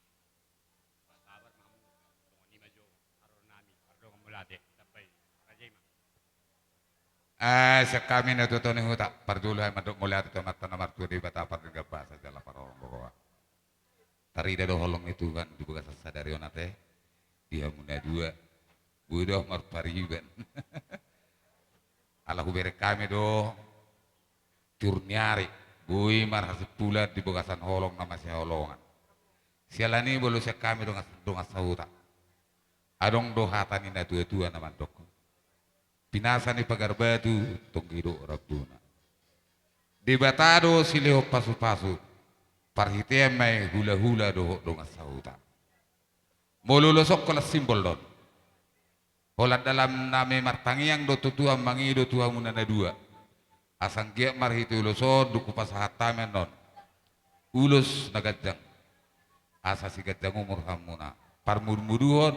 Sabar ma hamu, songon i ma jo haroro nami, pardongan mauliate, sampai raja i ma. Ah, sian hami na tuatua ni huta, parjolo hami mandok mauliate tu Amanta na martua Debata pardenggan basa jala parholong gogoan. Tarida do holong ni Tuhan di bagasan sadari on ate, di hamu na dua, boi do marpariban. Ala hubereng hami do tiur ni ari, boi marhasimpulan di bagasan holong na masihaholongan. Siala ni i molo sian hami dongan, dongan sahuta. Adong do hata ni na tuatua na mandok: Pinasa ni pagar batu, tonggi do rambuna. Debata do silehon pasupasu, parhitean ma i hulahula dohot dongan sahuta. Molo ulos on holan simbol do on. Holan dalan nami martangiang do tu Tuhan mangido tu hamuna na dua. Asa anggiat marhite ulos on dung hupasahat hami annon ulos na ganjang, asa siganjang umur hamuna, parmudumuduhon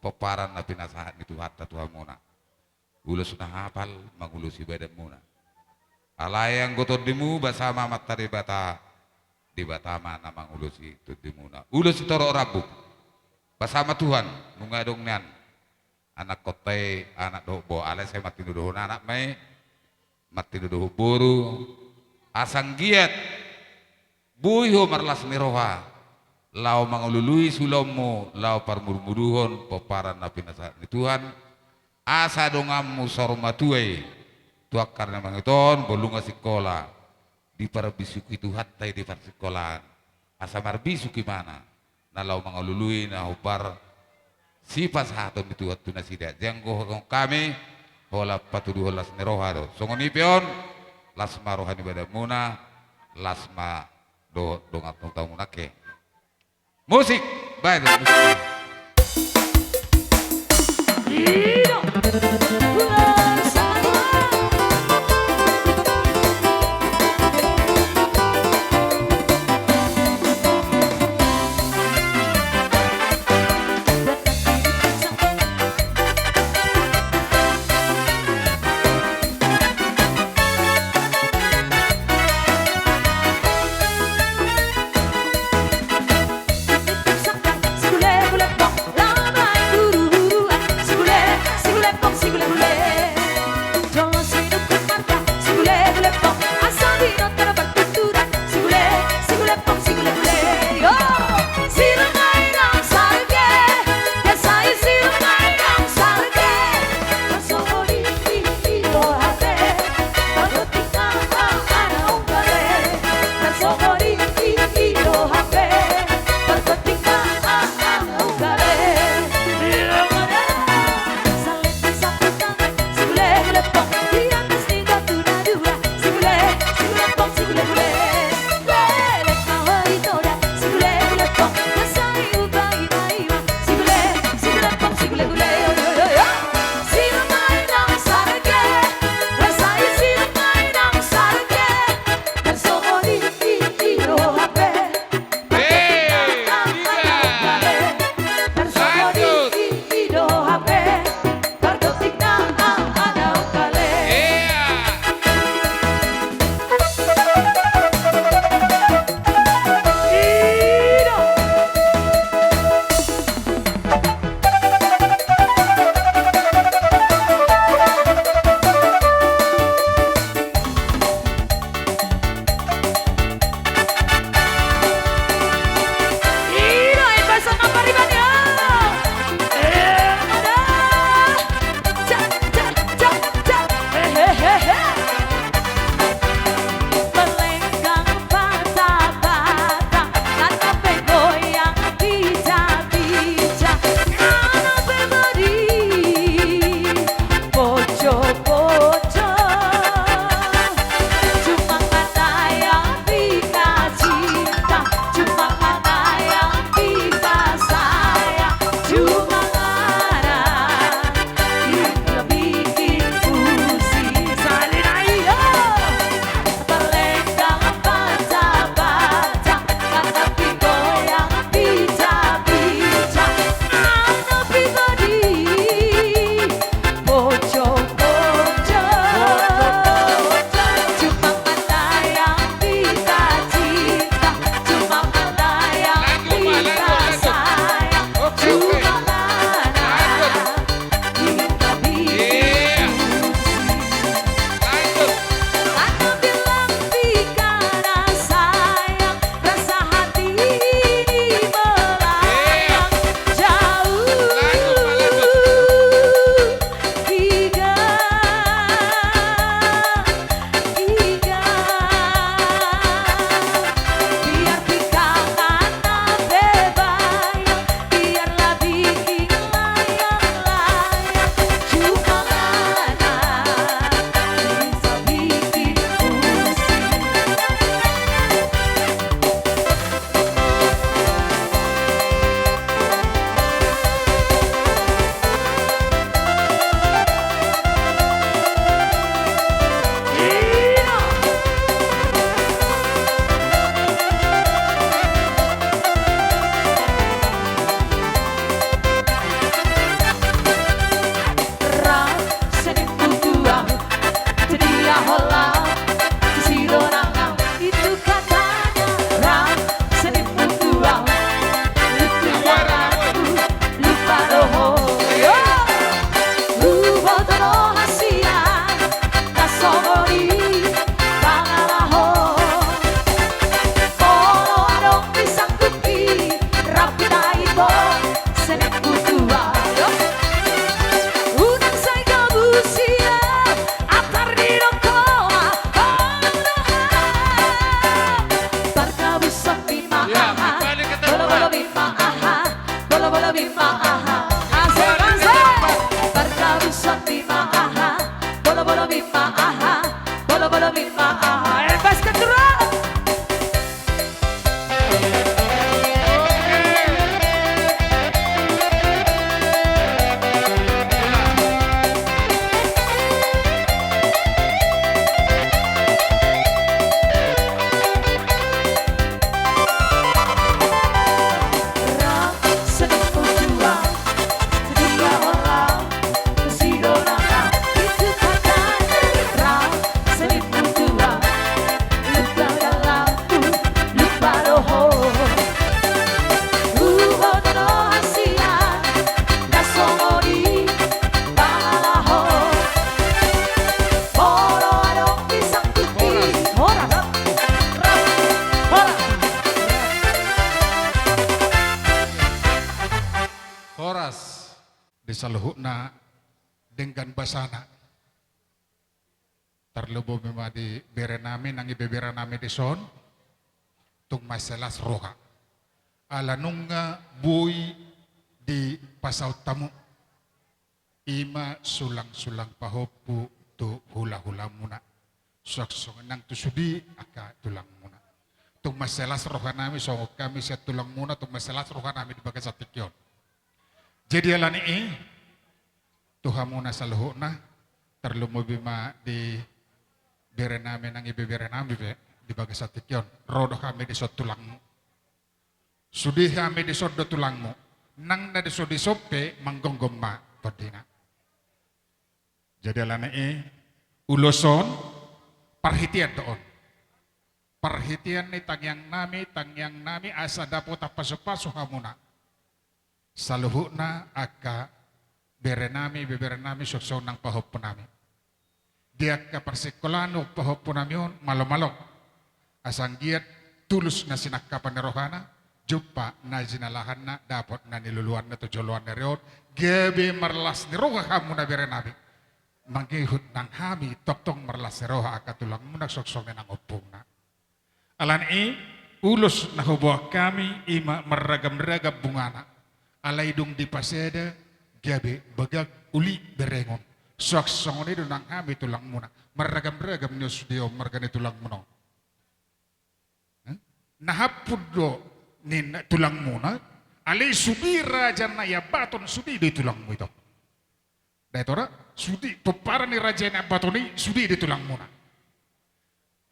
pomparan na pinasahat ni Tuhanta tu hamuna. Ulos na hapal mangulosi badanmuna. Alai anggo tondimu, basa ma Amanta Debata, Debata ma na mangulosi tondimuna. Ulos sitorop rambu. Basa ma Tuhan, nunga adong nian anakkonta i, anak dohot boru, alai sai martinodohon anak ma i, martinodohon boru, asa anggiat boi ho marlas ni roha laho mangulului suhulaonmu, laho parmudumuduhon pomparan na pinasahat ni Tuhan, asa donganmu saur matua i tu angka na mangihuthon, molo nunga sikola, diparbisuhi Tuhanta i di parsikolaan, asa marbisuk ibana na laho mangulului na hombar sipasahaton ni Tuhan tu nasida. Janggo hotong hami, holan patuduhon las ni roha do. Songon i pe on, las ma roha ni badanmuna, las ma dohot dongan sahutamuna, oke. Musik, baen musik. Bima aha, asik, asik. Pardabuson bima aha, bolo-bolo bima aha, bolo-bolo bima aha. Eh, pas kedua. Horas di saluhutna denggan basana. Tarlumobi ma di bere nami nang ibebere nami dison. Tung mansai las roha ala nunga boi dipasaut hamu. Ima sulang-sulang pahompu tu hula-hulamuna. Suang songon i nang tu sude angka tulangmuna. Tung mansai las roha nami songon hami sian tulangmuna, tung mansai las roha nami di bagasan tingki on. Jadi alani i tu hamuna saluhutna, tarlumobi ma di bere nami nang ibebere nami pe di bagasan tingki on. Ro do hami dison tulangmu. Sude hami dison do tulangmu. Nang na di so dison pe manggomgom ma tondina. Jadi alani i ulos on parhitean do on. Parhitean ni tangiang nami, tangiang nami asa dapotan pasupasu hamuna. Saluhutna angka bere nami, ibebere nami, suang songon nang pahompu nami. Di angka parsingkolaan pahompu nami on malomalo. Asa anggiat tulus na sinangkapan ni rohana, jumpa na jinalahanna, dapot na niluluanna tu joloan ni ari on, gabe marlas ni roha hamuna bere nami. Mangihut nang hami tongtong marlas ni roha angka tulangmuna suang songon i nang ompungna. Alani i ulos na huboan hami ima marragam-ragam bungana. Alai dung dipasada gabe bagak uli berengon. Suang songon i do nang hami tulangmuna. Marragam-ragam nion sude on marga ni tulangmuna on. Eh? Na hamput do ni na-, tulangmuna. Alai sude raja na i Ambaton sude do i tulangmu ito. Dae tora, sude pomparan ni raja ni Ambaton i sude do i tulangmuna.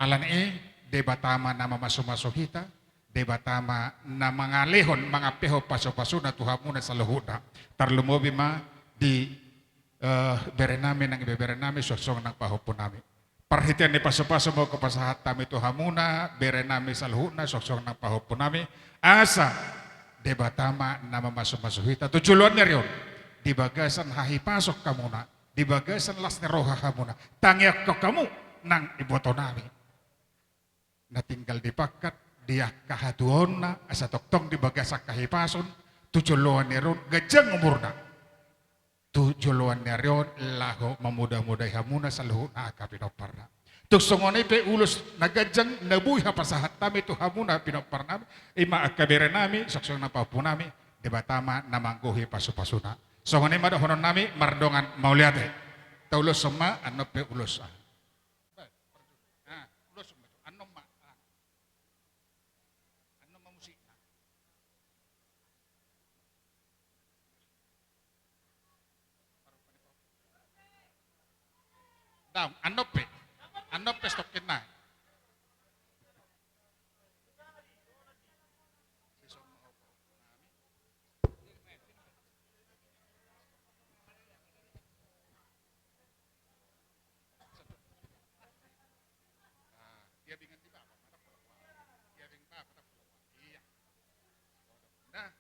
Alani i Debata ma na mamasu-masu hita, Debata ma na mangalehon mangampehon pasu-pasuna tu hamuna saluhutna. Tarlumobi ma di, eh, bere nami nang ibebere nami suang songon nang pahompu nami. Parhitean ni pasu-pasu ma hupasahat hami tu hamuna, bere nami saluhutna, suang songon nang pahompu nami, asa Debata ma na mamasu-masu hita tu joloan ni ari on, di bagasan hahipason hamuna, di bagasan las ni roha hamuna, tangiangkon hamu nang iboto nami na tinggal di pangkat, di angka hatuaonna, asa tongtong di bagasan hahipason tu joloan ni ari on ganjang umurna. Tu joloan ni ari on laho mamuda-mudai hamuna saluhutna angka pinomparna. Tung songon i pe ulos na ganjang na boi hupasahat hami tu hamuna pinomparnami, ima angka bere nami, suang songon nang pahompu nami, Debata ma na manggohi pasu-pasuna. Songon i ma dohonon nami mardongan mauliate. Taulos ma annon pe ulos. Ah. Ah, ulos ma tu annon ma. Ah. Annon ma musikna. Daong, annon pe. Annon pe stokkin nai. Ah, dia bingan di baba, mata pulau. Dia bingan baba, mata pulau. Iya. Nah.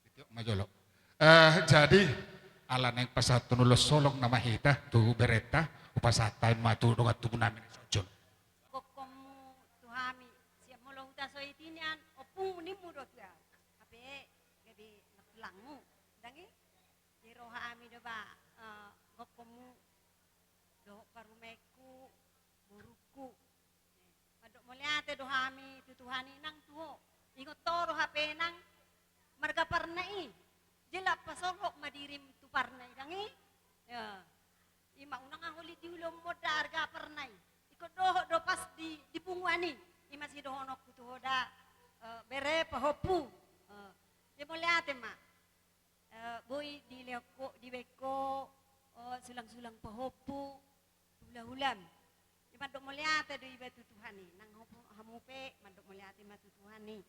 Ditiop ma jolo. Eh, jadi, ala naeng pasahathon ulos holong nama hita tu berenta, hupasahat hami ma tu dongan tubu nami na so jolo. Gokhonmu tu hami, sian molo huta so i tinian, ompungmu nimmu do tu au. Hape, gabe nang tulangmu. Ndang i? Di roha hami do ba, eh, gokhonmu dohot parumaenku. Mandok mauliate do hami tu Tuhan i nang tu ho. Ingot ho do hape nang marga Parna i. Jala pasolhot ma dirim tu Parna i dang i. Ya. Ima unang ahu lidi ulomon da arga Parna i. Ingkon dohot do pas di, di punguan i. Ima sidohononku tu ho da, eh, bere pahompu. Eh, ya mauliate ma. Eh, boi dilehon ho, dibaen ho, eh, sulang-sulang pahompu, hula-hulam. Ima mandok mauliate do iba tu Tuhan i. Nang ho-, hamu pe, mandok mauliate ma tu Tuhan i.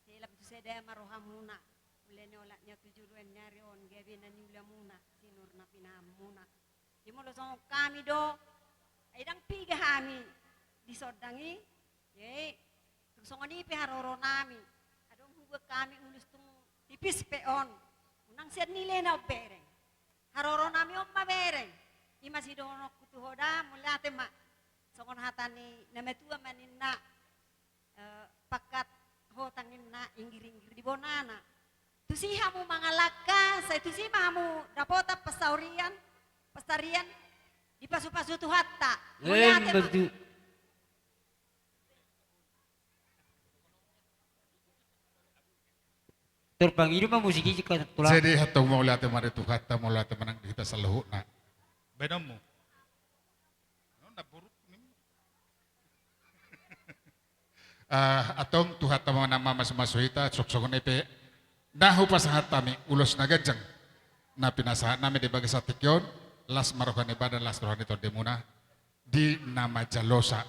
Sai lam tu sada ma rohamuna. Mula ni olat ni on tu joloan ni ari on, gabe na niulamuna, sinur na pinahanmuna. Jadi molo songon hami do, ai ndang piga hami di son dang i, jadi tung songon i pe haroronami. Adong hubuat hami ulos tung tipis pe on. Unang sian nilena on bereng. Haroronami on ma bereng. Ima sidohononku tu ho da, mauliate ma. Songon hata ni na matua ma ninna, eh, pangkat hotang ninna, inggir-inggir di bonana. Tusi hamu mangalangka, sai tusi ma hamu dapotan pansarian, pansarian, dipasu-pasu Tuhanta. Mauliate ma. Emma tutu. Terpangido ma musik i jika tulang. Jadi hatau mauliate ma di Tuhanta, mauliate ma nang di hita saluhutna. Baenonmu. Ah, antong Tuhanta ma na mamasu-masu hita, songon i pe na hupasahat hami ulos na ganjang na pinasahatnami di bagasan tingki on, las ma roha ni badan, las roha ni tondimuna di na manjalosa.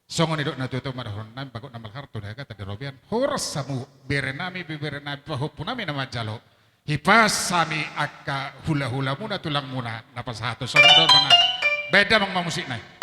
Songon nidok na tuatua ma dohononnami, bagot na malharto di hagata di robean. Horas hamu berenami, ibeberenami, pahompunami na manjalo. Hipas hami angka hulahulamuna, tulangmuna na pasahathon. Songon i do ma na. Baen damang ma musikna i.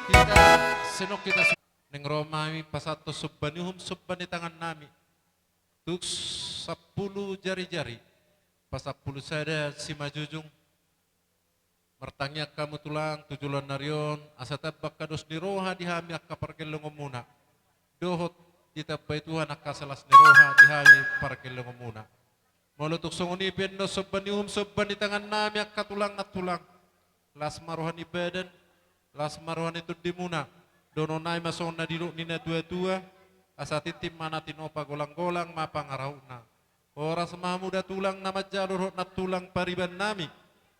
Hita, senok hita su-, naeng ro ma hami pasahathon somba ni uhum, somba ni tangannami. Tu sampulu jarijari, pasampulu sada simanjujung. Martangiang hamu tulang tu joloan ni ari on, asa tamba angka dos ni roha di hami angka pargellongonmuna. Dohot ditambai Tuhan angka las ni roha di hami pargellongonmuna. Molo tung songon i pe annon somba ni uhum, somba ni tangannami angka tulang nantulang. Las ma roha ni badan, las ma roha ni tondimuna. Dohononnami ma songon na nidok ni na tuatua, asa tintin ma na tinopa, golang-golang ma pangarahutna. Horas ma hamu da tulang na manjalo dohot nantulang paribannami.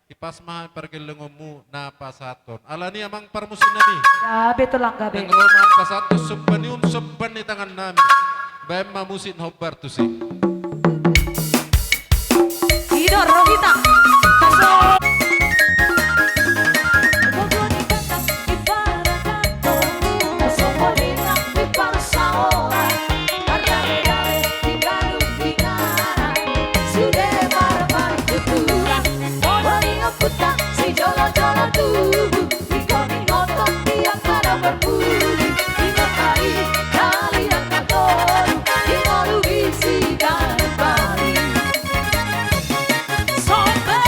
Hipas ma hami pargellongonmu na pasahathon. Alani i amang parmusiknami. Gabe tulang, gabe. Naeng ro ma pasahathon somba ni uhum, somba ni tangannami. Baen ma musik na hombar tusi. Idor rohita. Taso. Bobo ni kata ibarat kato. Sopo Sijolo-jolo tubu, ingkon ingothon di angka na marpudi, ingkon ai dalihan na toru, ingkon isi ganup ari. Sombong.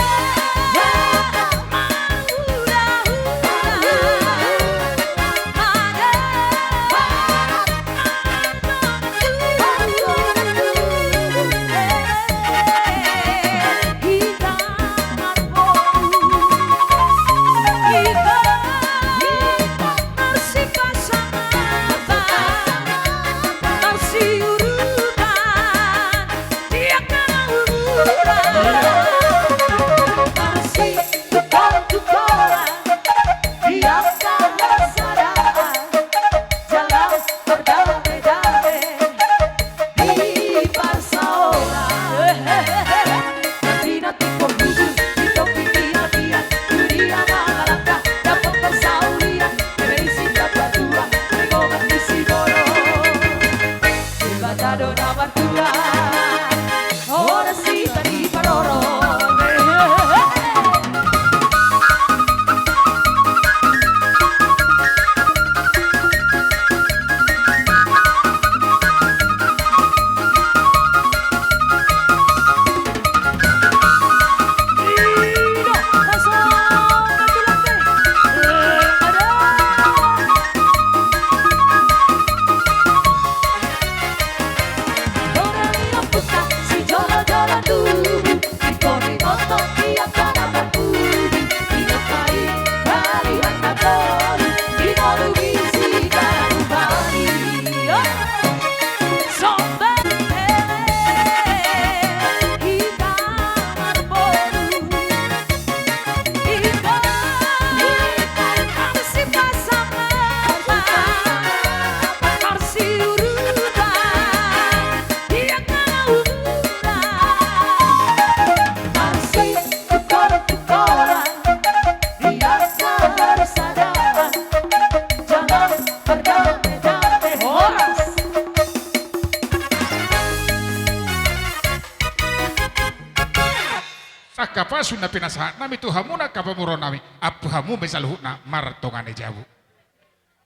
Angka pasu na pinasahat nami tu hamuna angka pamoruon nami, ampu hamu ma saluhutna martonga ni jabu.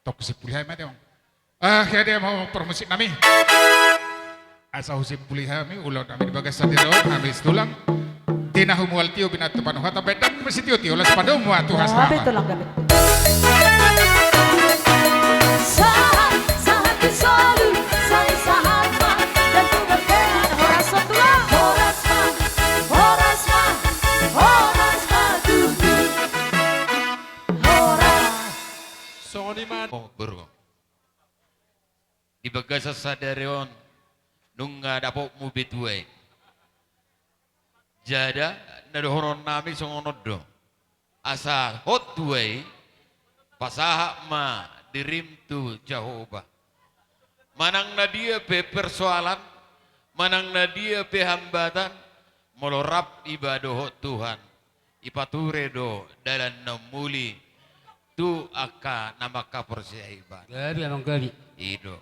Tong simpuli hami ma te on. Ah, ya dia mau permusik nami. Asa husimpuli hami ulaon nami di bagasan sadari on, hami Situlang. Di na humual tio binattu panuhatan, baen damang ma sitio-tio, laos padomu ma tu hasahatan. Gabe Tulang, gabe. Sahat, sahat di solu, sai sahat ma, dan tu berkenan horas ma Tulang. Horas ma, horas ma, horas ma tutu. Horas. Songon i ma. Oh, bro. Di bagasan sadari on nunga dapotmu be tua i. Jala na dohonon nami songon on do. Asa hot tua i, pasahat ma dirim tu Jahowa. Manang na dia pe persoalan, manang na dia pe hambatan, molo rap iba dohot Tuhan, ipature do dalan na umuli tu angka na mangkaporseai ibana. Gabe, amang, gabe. I do.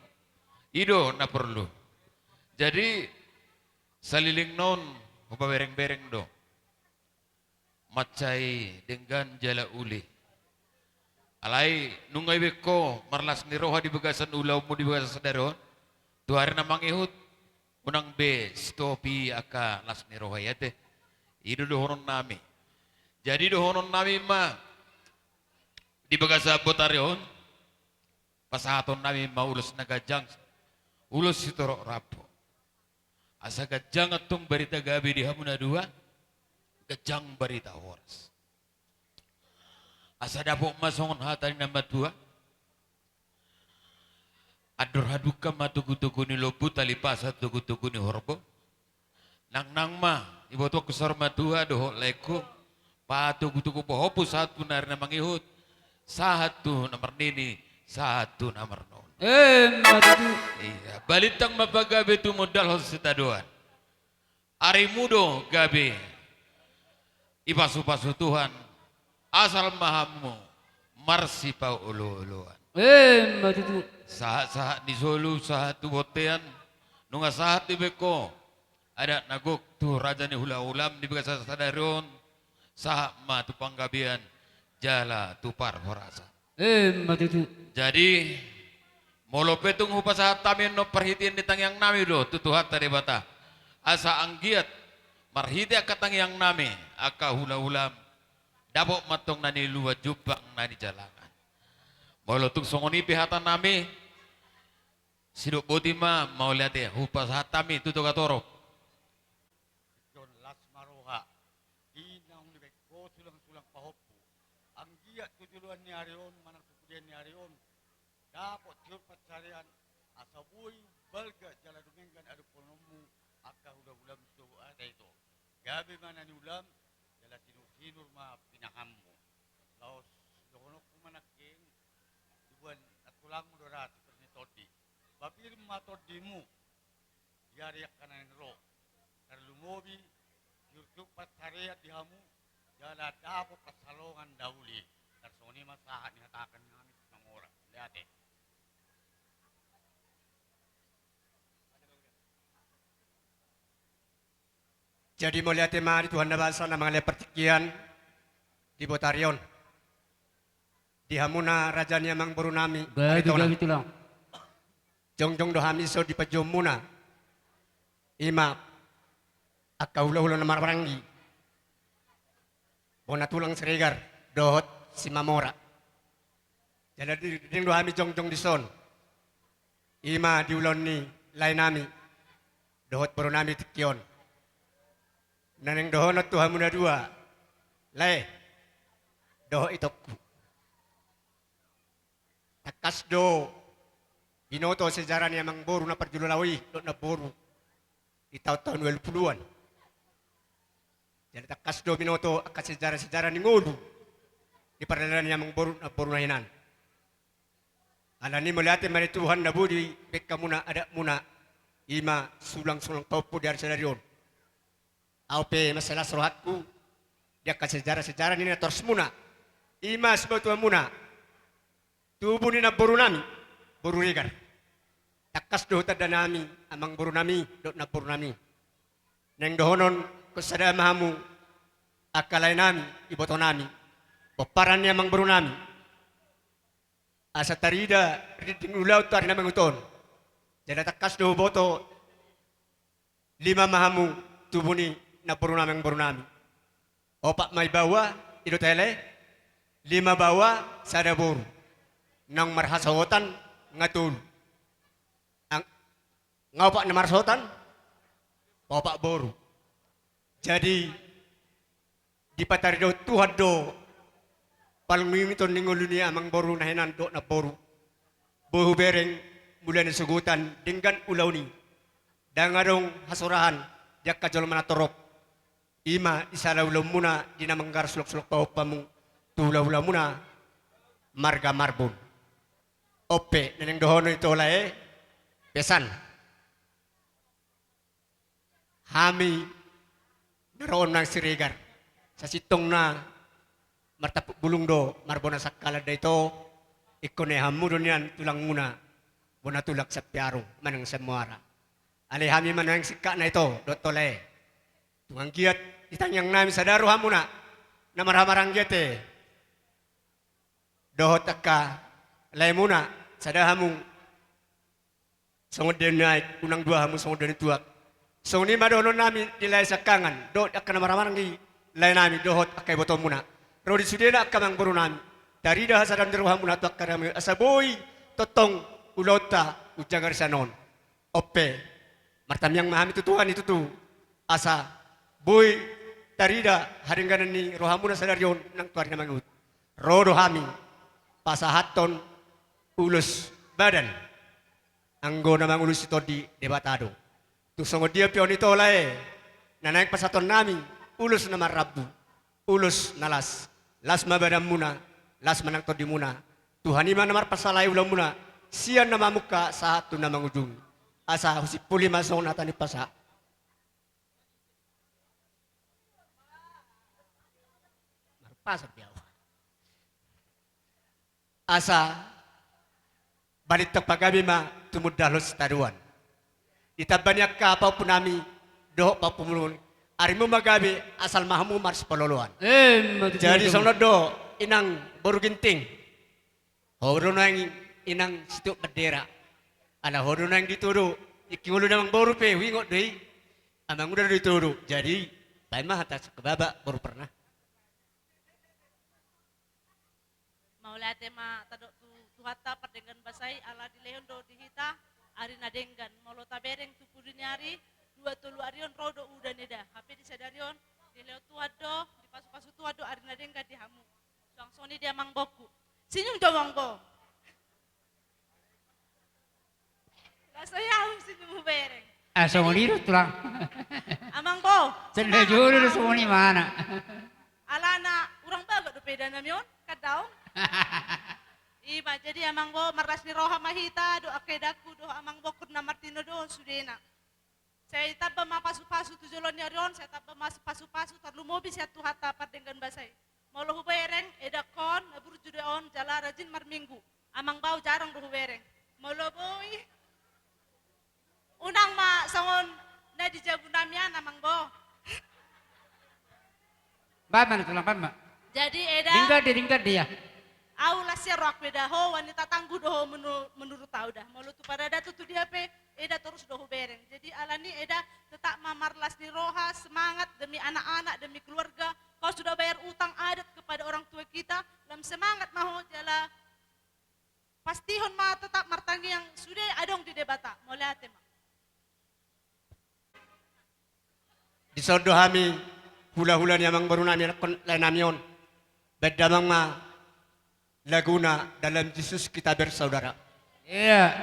I do na porlu. Jadi, saleleng on hupabereng-bereng do mansai denggan jala uli. Alai nunga ibaen ho marlas ni roha di bagasan ulaonmu di bagasan sadari on, tu ari na mangihut unang be stop i angka las ni roha i ate. I do dohonon nami. Jadi dohonon nami ma di bagasan botari on, pasahaton nami ma ulos na ganjang, ulos sitorop rambu. Asa ganjang antong barita gabe di hamu na dua, ganjang barita horas. Asa dapot ma songon hata ni na matua: Andor hadungka ma togu-togu ni lombu, tali pasan togu-togu ni horbo. Nang-nang ma, ibotoku saur matua dohot laengku, patogu-togu pahompu sahat tu na ari na mangihut, sahat tu na marnini, sahat tu na marnono. Emma tutu. Iya, balintang ma pagabe tumundalhon sitadoan. Arimu do gabe dipasu-pasu Tuhan, asal ma hamu marsipaolo-oloan. Emma tutu. Sahat-sahat ni solu, sahat tu bontean, nunga sahat dibaen ho adat na gok tu raja ni hula-hulam di bagasan sadari on, sahat ma tu panggabean jala tu parhorasan. Emma tutu. Jadi, molo pe tung hupasahat hami annon, parhitean ni tangiang nami do tu Tuhanta Debata, asa anggiat marhite angka tangiang nami, angka hulahulam, dapot ma antong na niluluan, jumpang na nijalangan. Molo tung songon i pe hata nami, sidok boti ma mauliate hupasahat hami tu Togatorop. Las ma roha di naung nibaen ho sulangsulang pahompu, anggiat tu joloan ni ari on manang tu pudian ni ari on, dapot tiur pansarian, asa boi balga jala dumenggan adoppononmu angka hulahulam tu hata ito. Gabe ma na niulam, jala sinursinur ma pinahanmu. Laos dohononku ma nangkin, diboan antulangmu do ra tu pir ni tondi. Papir ma tondimu di ari angka na naeng ro. Tarlumobi tiurtiur pansarian di hamu, jala dapot pansalongan na uli. Tarsongon i ma sahat ni hata nami Simamora. Mauliate. Jadi mauliate ma di Tuhan na basa na mangalean partingkian di botari on. Di hamuna raja ni amangboru nami, gabe, Aritonang, gabe tulang. Jongjong do hami dison di panjouonmuna, i ma angka hulahula na marhahamaranggi, bona tulang Siregar dohot Simamora. Jala diding do hami jongjong dison, i ma di ulaon ni lae nami dohot boru nami tingki on. Na naeng dohonon tu hamu na dua, lae dohot itongku. Tangkas do binoto sejarah ni amangboru na parjolo laho i dohot namboru di taontaon ualu puluan. Jadi tangkas do binoto angka sejarah-sejarah ni ngolu di pardalanan ni amangboru dohot namboru na hinan. Alani i mauliate ma di Tuhan na boi dibaen hamuna adatmuna, i ma sulangsulang pahompu di ari sadari on. Ahu pe mansai las rohangku di angka sejarah-sejarah ni natorasmuna, i ma sibotoonmuna tubu ni namboru nami boru Regar. Tangkas do hutanda nami amangboru nami dohot namboru nami. Naeng dohonon, ingkon sada ma hamu angka lae nami, iboto nami, pomparan ni amangboru nami, asa tarida riding ni ulaon tu ari na mangihut on. Jala tangkas do huboto, lima ma hamu tubu ni namboru nami, amangboru nami. Opat ma i baoa, i do tahe lae, lima baoa, sada boru. Naung marhasohotan nga tolu. Ang-, nga opat na marhasohotan, opat boru. Jadi dipataridahon Tuhan do pangihuthon ni ngolu ni amangboru na hinan dohot namboru. Boi hubereng mula ni sogot on denggan ulaon i. Ndang adong hasorahan di angka jolma na torop. I ma di sala ulaonmuna di na manggarar sulangsulang pahompu hamu tu hulahulamuna marga Marbun. On pe na naeng dohonon ito lae, pesan. Hami na ro on nang Siregar, sasintongna martampuk bulung do marbona sangkalan da ito. Ingkon i hamu do nian tulangmuna, bona tulang Sampiarung manang Sammuara. Alai hami ma na naeng singkatna ito dohot ho lae. Tung anggiat di tangiang nami sada rohamuna na marhahamaranggi ate dohot angka laemuna, sada hamu songon dao ni aek, unang dua hamu songon dao ni tuak. Songon i ma dohonon nami di lae siangkangan dohot angka na marhahamaranggi, lae nami dohot angka ibotomuna. Ro di sudena angka amangboru nami, tarida hasadaon ni rohamuna tu angka na mangihut, asa boi tongtong ulaonta umjagar sian on. On pe martamiang ma hami tu Tuhan i tutu, asa boi tarida hadengganan ni rohamuna sadari on nang tu ari na mangihut. Ro do hami pasahathon ulos badan, anggo na mangulusi tondi Debata do. Tung songon dia pe on ito lae, na naeng pasahaton nami ulos na marrambu, ulos na las. Las ma badanmuna, las ma nang tondimuna. Tuhan i ma na marpasalai ulaonmuna sian na mamungka sahat tu na mangujungi. Asa husimpuli ma songon hata ni pasa. Marpasa dia. Asa balintang pagabe ma tumundalhon sitadoan. Ditamba ni angka pahompu nami dohot pahompu muna on, Arimu ma gabe asal ma hamu marsipaloloan. Emma tutu. Jadi songon on do, inang boru Ginting. Ho do naeng inang situak bendera. Ala ho do naeng ditodo. Tingki ngolu ni amang boru pe huingot do i. Amang uda do ditodo. Jadi baen ma hata sangkababa boru Perna. Mauliate ma tadok tu Tuhanta pardenggan basa i, ala dilehon do di hita ari na denggan. Molo tabereng tu pudi ni ari, dua tolu ari on ro do udan eda. Hape di sadari on dilehon Tuhan do, dipasupasu Tuhan do ari na denggan di hamu. Suang songon i di amang boku. Sinyum do amang bo. Laos ia hum sinyum hubereng. Ah, songon i do tulang. Amang bo. Senda jolo do songon i mana. Alana urang bagot dope eda nami on, kan daong. Ima, jadi amang bo, marlas ni roha ma hita dohot angka edangku dohot amang boku na martinodohon sudena. Sai tamba ma pasupasu tu joloan ni ari on, sai tamba ma pasupasu tarlumobi sian Tuhanta pardenggan basa i. Molo hubereng edangkon na burju do on jala rajin marminggu. Amang bo au jarang do hubereng. Molo boi, unang ma songon na di jabu nami an amang bo. Baen ma na tulang, baen ma. Jadi eda. Dingkan dia, dingkan dia. Au las ia rohangku eda, ho wanita tangguh do ho menu-, menurut au da. Molo tu paradaton tu dia pe eda torus do hubereng. Jadi alani eda tetap ma marlas ni roha, semangat demi anak-anak, demi keluarga. Kau sudah bayar utang adat kepada orang tua kita, lam semangat ma ho jala pastihon ma tetap martangiang sude adong di Debata. Mauliate ma. Dison do hami hulahula ni amang boru nami, lae nami on. Baen damang ma laguna Dalam Yesus Kita Bersaudara. Iya.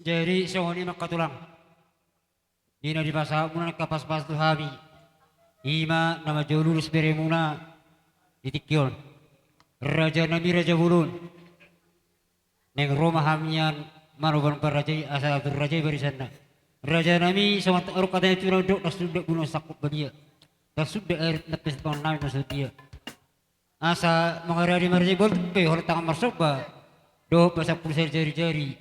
Jadi songon i ma angka tulang. Di na dipasahat muna angka paspas tu hami, i ma na manjalo lurus beremuna di tingki on. Raja nami raja bolon. Naeng ro ma hami nian manoban parajai asa tu raja i barisanna. Raja nami, songon hata ni natuatua, las sundat bulan sangkot badia. Las sundat air na pesta nami na sadia. Asa mangaradi marajai bolon pe, holan tangan marsomba. Dohot pasampulu sari jari-jari.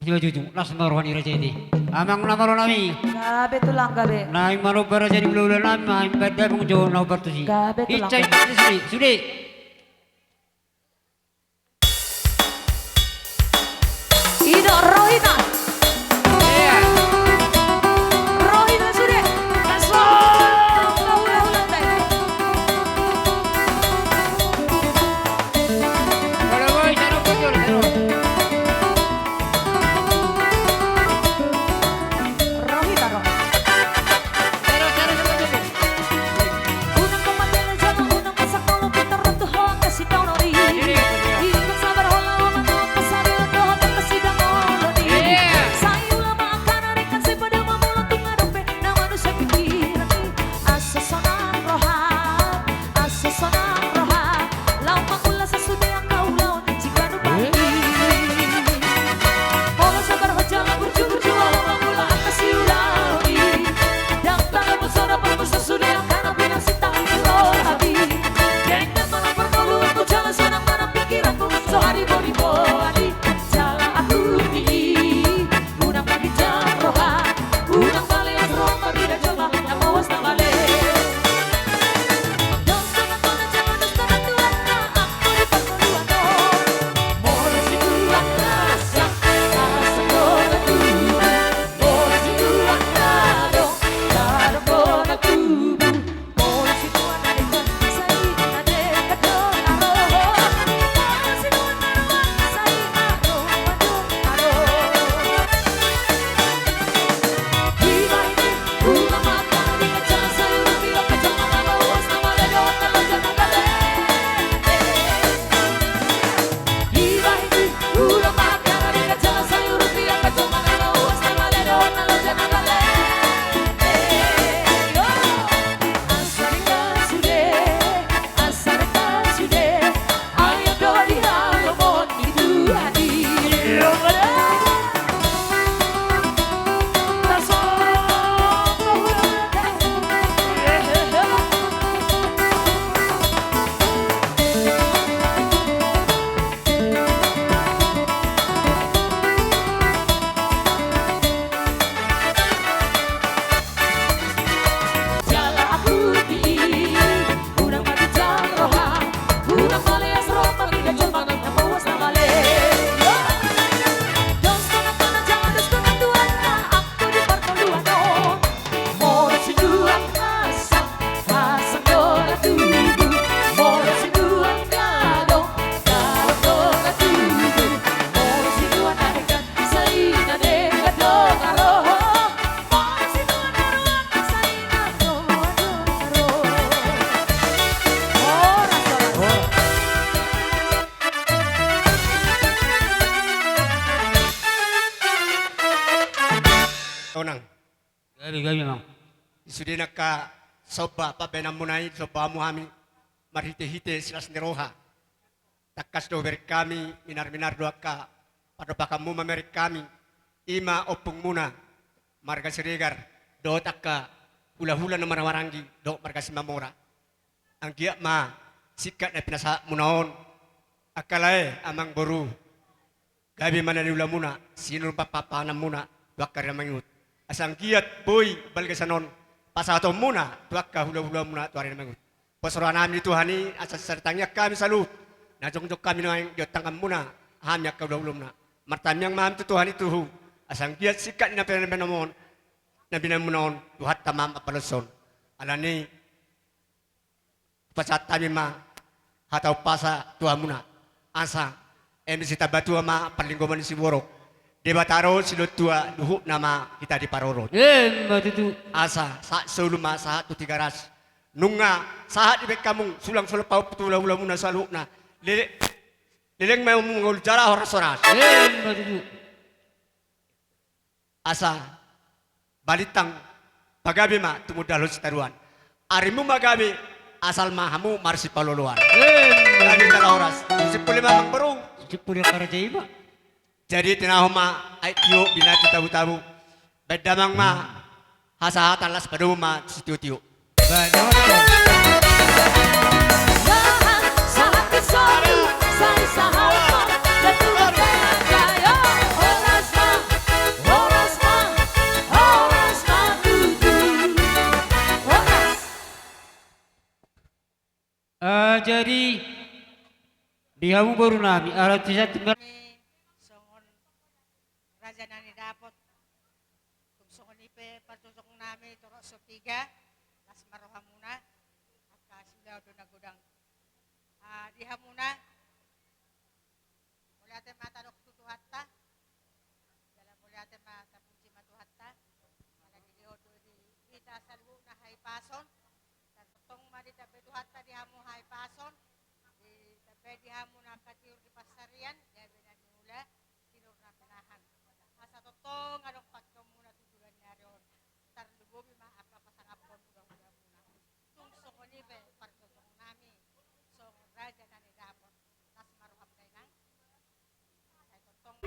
Simanjujung, las ma roha ni raja i. Amang na malo nami. Gabe tulang gabe. Naeng manomba raja ni hulahula nami, naeng baen damang jo na hombar tusi. Gabe tulang gabe. Ica i sude, sude. I do rohita. Rohita sude. Langsung. Hulahula nami. Rohita ro. Tonang. Gabe, gabe, Amang. Sude nangkin somba pambahenanmuna i, somba hamu hami marhitehite silas ni roha. Tangkas do hubereng hami, minarminar do angka pandompakanmu mamereng hami. I ma ompungmuna marga Siregar dohot angka hulahula na marhahamaranggi dohot marga Simamora. Anggiat ma singkat na pinasahatmuna on, angka lae, amangboru, gabe ma na niulamuna, sinur ma pahanpahananmuna tu angka ari na mangihut. Asa anggiat boi balga sian on pasahatonmuna tu angka hulahulamuna tu ari na mangihut. Pos rohanami di Tuhan i, asa sisada tangiang hami saluhut na jongjong hami nuaeng di tanganmuna, hami angka hulahulamuna. Martangiang ma hami tu Tuhan i tuhu, asa anggiat singkat ni na pinasahatmuna on, na binahenmuna on, Tuhanta ma mampalosihon. Alani i, pasahat hami ma hata umpasa tu hamuna. Asa eme sitabatua ma parlinggoman ni siborok, Debata do silehon tua, luhutna ma hita diparorot. Emma tutu. Asa sahat solu ma sahat tu Tigaras. Nunga sahat dibahen hamu sulang-sulang pahompu tu hulahulamuna saluhutna. Lele-, leleng ma hamu mangolu jala horas-horas. Emma tutu. Asa balintang pagabe ma tumundalhon sitadoan. Arimu ma gabe, asal ma hamu marsipaloloan. Emma. Gabe jala horas. Simpul i ma, amangboru. Simpul i, angka raja i ma. Jadi tinahu ma aek tio, binatu tabu-tabu. Baen damang ma hasahatan, las padomu ma sitiotio. Ah, jadi di hamu boru nami, ala tu satu mer- Nami songon raja na nidapot. Tung songon i pe parjojong nami torop so piga, las ma rohamuna, angka siulaon do na godang. Ah, di hamuna, mauliate ma tadok tu Tuhanta, jala mauliate ma, tapuji ma Tuhanta, ala dilehon do di hita saluhutna hahipason, tongtong ma ditambai Tuhanta di hamu hahipason, ditambai di hamu na angka tiur di pansarian, gabe na niula, tiur na pinahan. Asa tongtong adong pangkeonmuna tu joloan ni ari on. Tarlumobi ma angka pasangaphon hulahula muna. Tung songon i pe parjojong nami, songon raja na nidapot. Las ma roham dainang. Sai tongtong.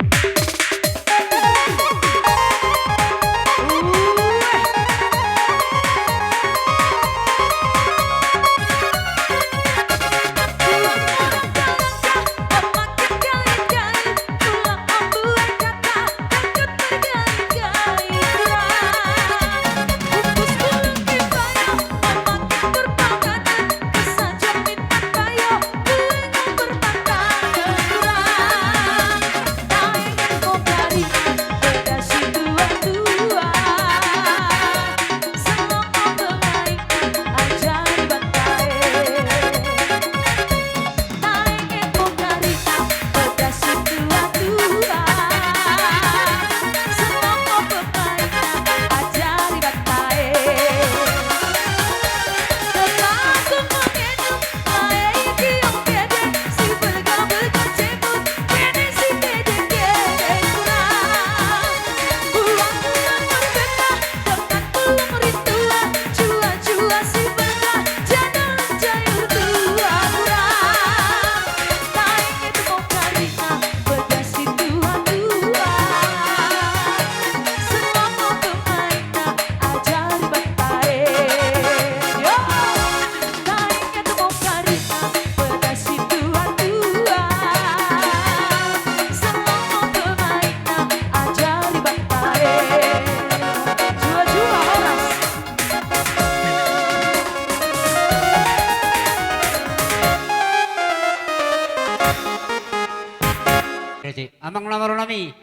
Amang na marunami.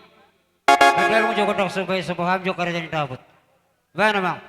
Baen damang jo gondang so, baen so boham jo kareta ni dapot. Baen amang.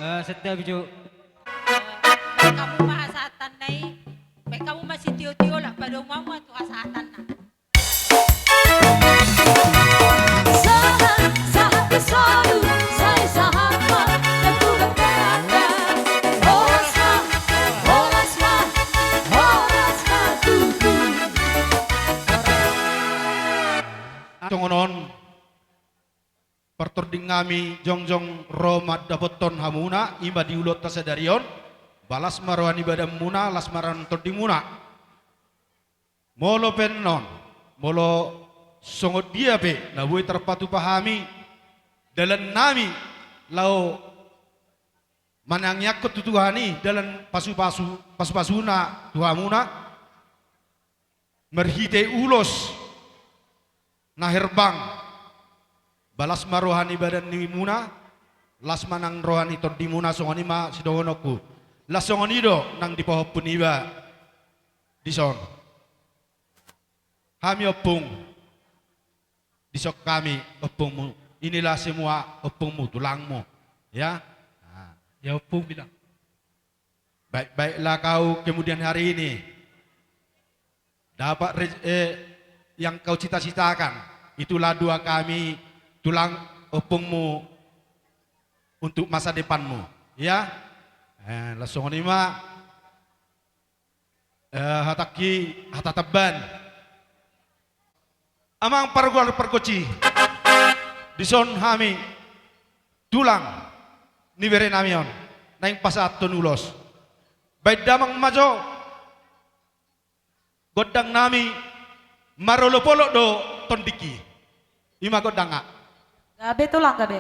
Eh, santabi jo. Baen hamu ma hasahatanna i, baen hamu ma sitiotio, las padomu ma tu hasahatanna. Songon on partording nami jongjong ro mandapothon hamuna, i ma di ulaonta sadari on. Ba las ma roha ni badanmuna, las ma roha ni tondimuna. Molo pe annon, molo songon dia pe na boi tarpatupa hami dalannami laho manangiangkon tu Tuhan i dalan pasupasu, pasupasuna tu hamuna, marhite ulos na herbang, ba las ma roha ni badannimuna, las ma nang roha ni tondimuna, songon i ma sidohononku. Laos songon i do nang di pahompu niba dison. Hami ompung, dison hami ompungmu. Inilah semua ompungmu, tulangmu. Ya. Nah. Ya, ompung bilang. Baik-baiklah kau kemudian hari ini dapat re-, eh, yang kau cita-citakan. Itulah doa kami, tulang, ompungmu, untuk masa depanmu. Ya. Eh, laos songon i ma. Eh, hatangki, hata tamban. Amang pargual pargonsi, dison hami tulang ni berenami on naeng pasahathon ulos. Baen damang ma jo gondangnami, marolopolop do tondingki. I ma gondangna. Gabe tulang, gabe.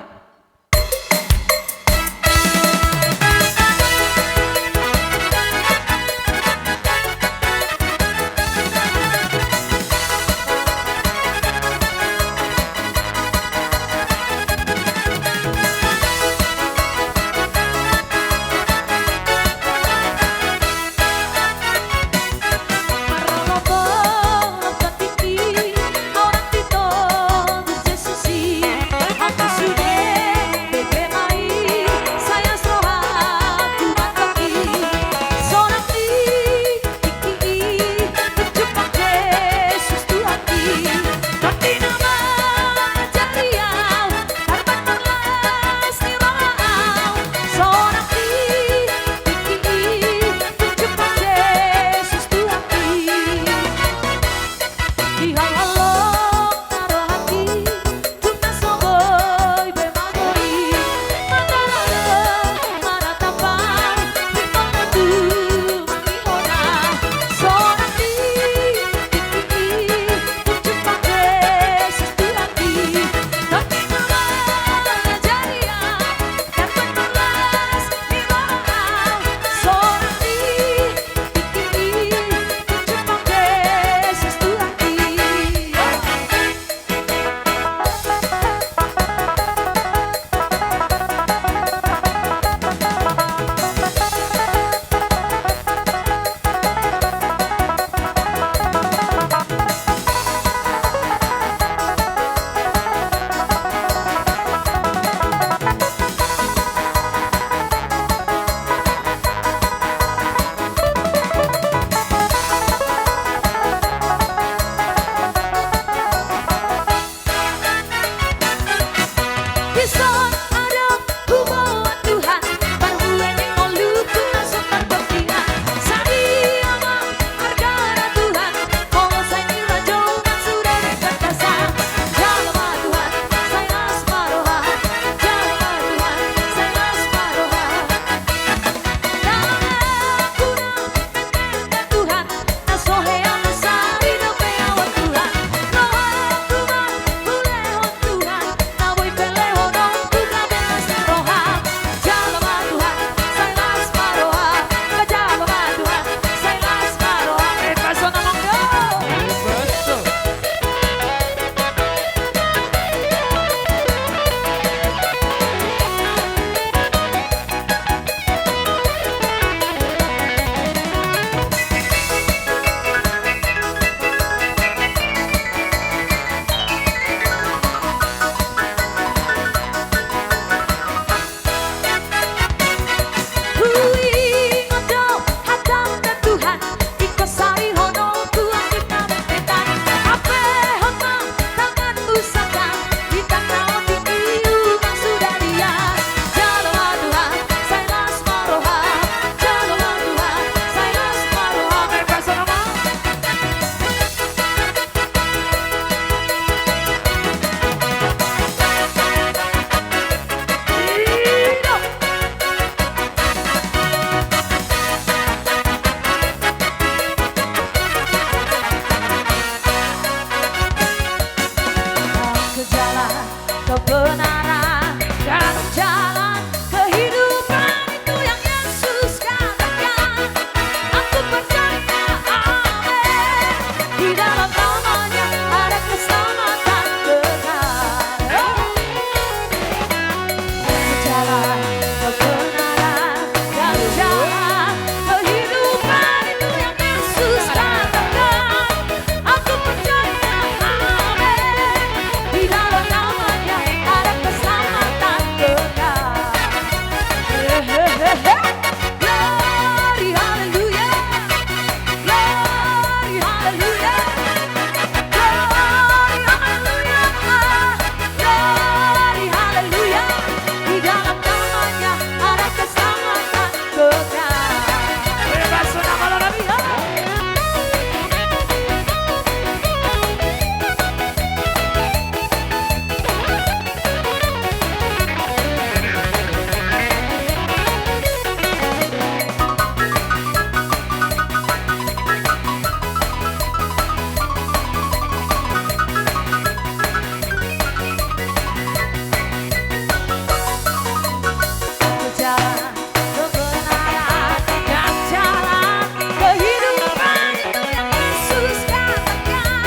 Jalan kebenaran dan jalan kehidupan, itu yang Yesus katakan. Aku percaya, amin. Di dalam nama-Nya ada keselamatan kekal. Oh. Jalan kebenaran dan jalan kehidupan, itu yang Yesus katakan. Aku percaya, amin. Di dalam nama-Nya ada keselamatan kekal. Hehehe. Glory, haleluya. Glory, haleluya. Glory, haleluya. Glory, haleluya. Di dalam nama-Nya ada keselamatan kekal. Bebas, sudah malam hari, ya. Jalan kebenaran dan jalan kehidupan, itu yang Yesus katakan.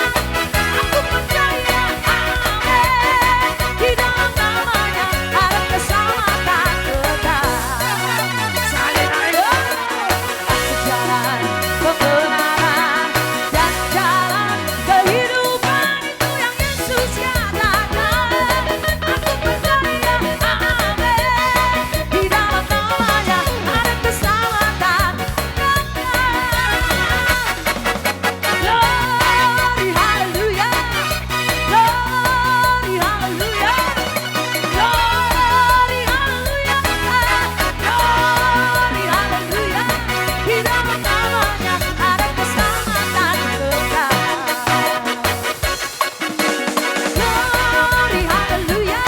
Aku percaya, amin. Di dalam nama-Nya ada keselamatan kekal. Jalan kebenaran dan jalan kehidupan, itu yang Yesus katakan. Aku percaya, amin. Di dalam nama-Nya ada keselamatan kekal. Glory, haleluya. Glory, haleluya. Glory, haleluya. Glory, haleluya. Di dalam nama-Nya ada keselamatan kekal. Glory, haleluya.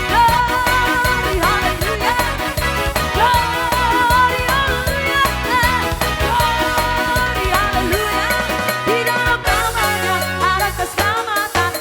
Glory, haleluya. Glory, haleluya. Glory, haleluya. Di dalam nama-Nya ada keselamatan.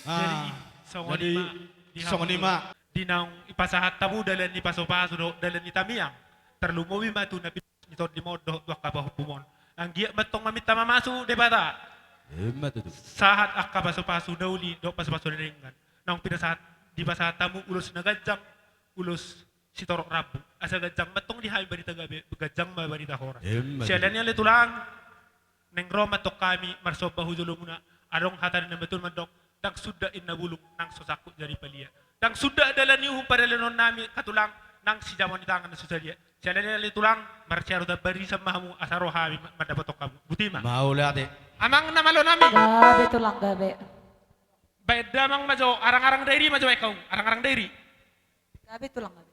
Ah, jadi, songon i jadi ma di songon i hamu ma. Di naung dipasahat hamu dalan ni pasupasu dohot dalan ni tamiang, tarlumobi ma tu na pinangido ni tondim on dohot tu angka pahombum on. Anggiat ma antong maminta mamasu Debata. Ima tutu. Sahat angka pasupasu na uli dohot pasupasu na denggan. Naung pinasahat, dipasahat hamu ulos na ganjang, ulos sitorop rambu. Asa ganjang ma antong di hami barita gabe, ganjang ma barita horas. Ima tutu. Siala ni i ale tulang, naeng ro ma antong hami marsomba hu jolomuna, adong hata ni na matua mandok, ndang sundat inna bulung, nang so sangkut jadi palia. Ndang sundat dalan ni uhum pardalanan nami, angka tulang, nang sijamon ni tangan na so saliat. Siala ni i ale tulang, marsiarutan barisan ma hamu, asa ro hami ma-, mandapothon hamu. Botima. Mauliate. Amang na malo nami. Gabe tulang, gabe. Baen damang ma jo, arang-arang dairi ma jo, baen hamu, arang-arang dairi. Gabe tulang, gabe.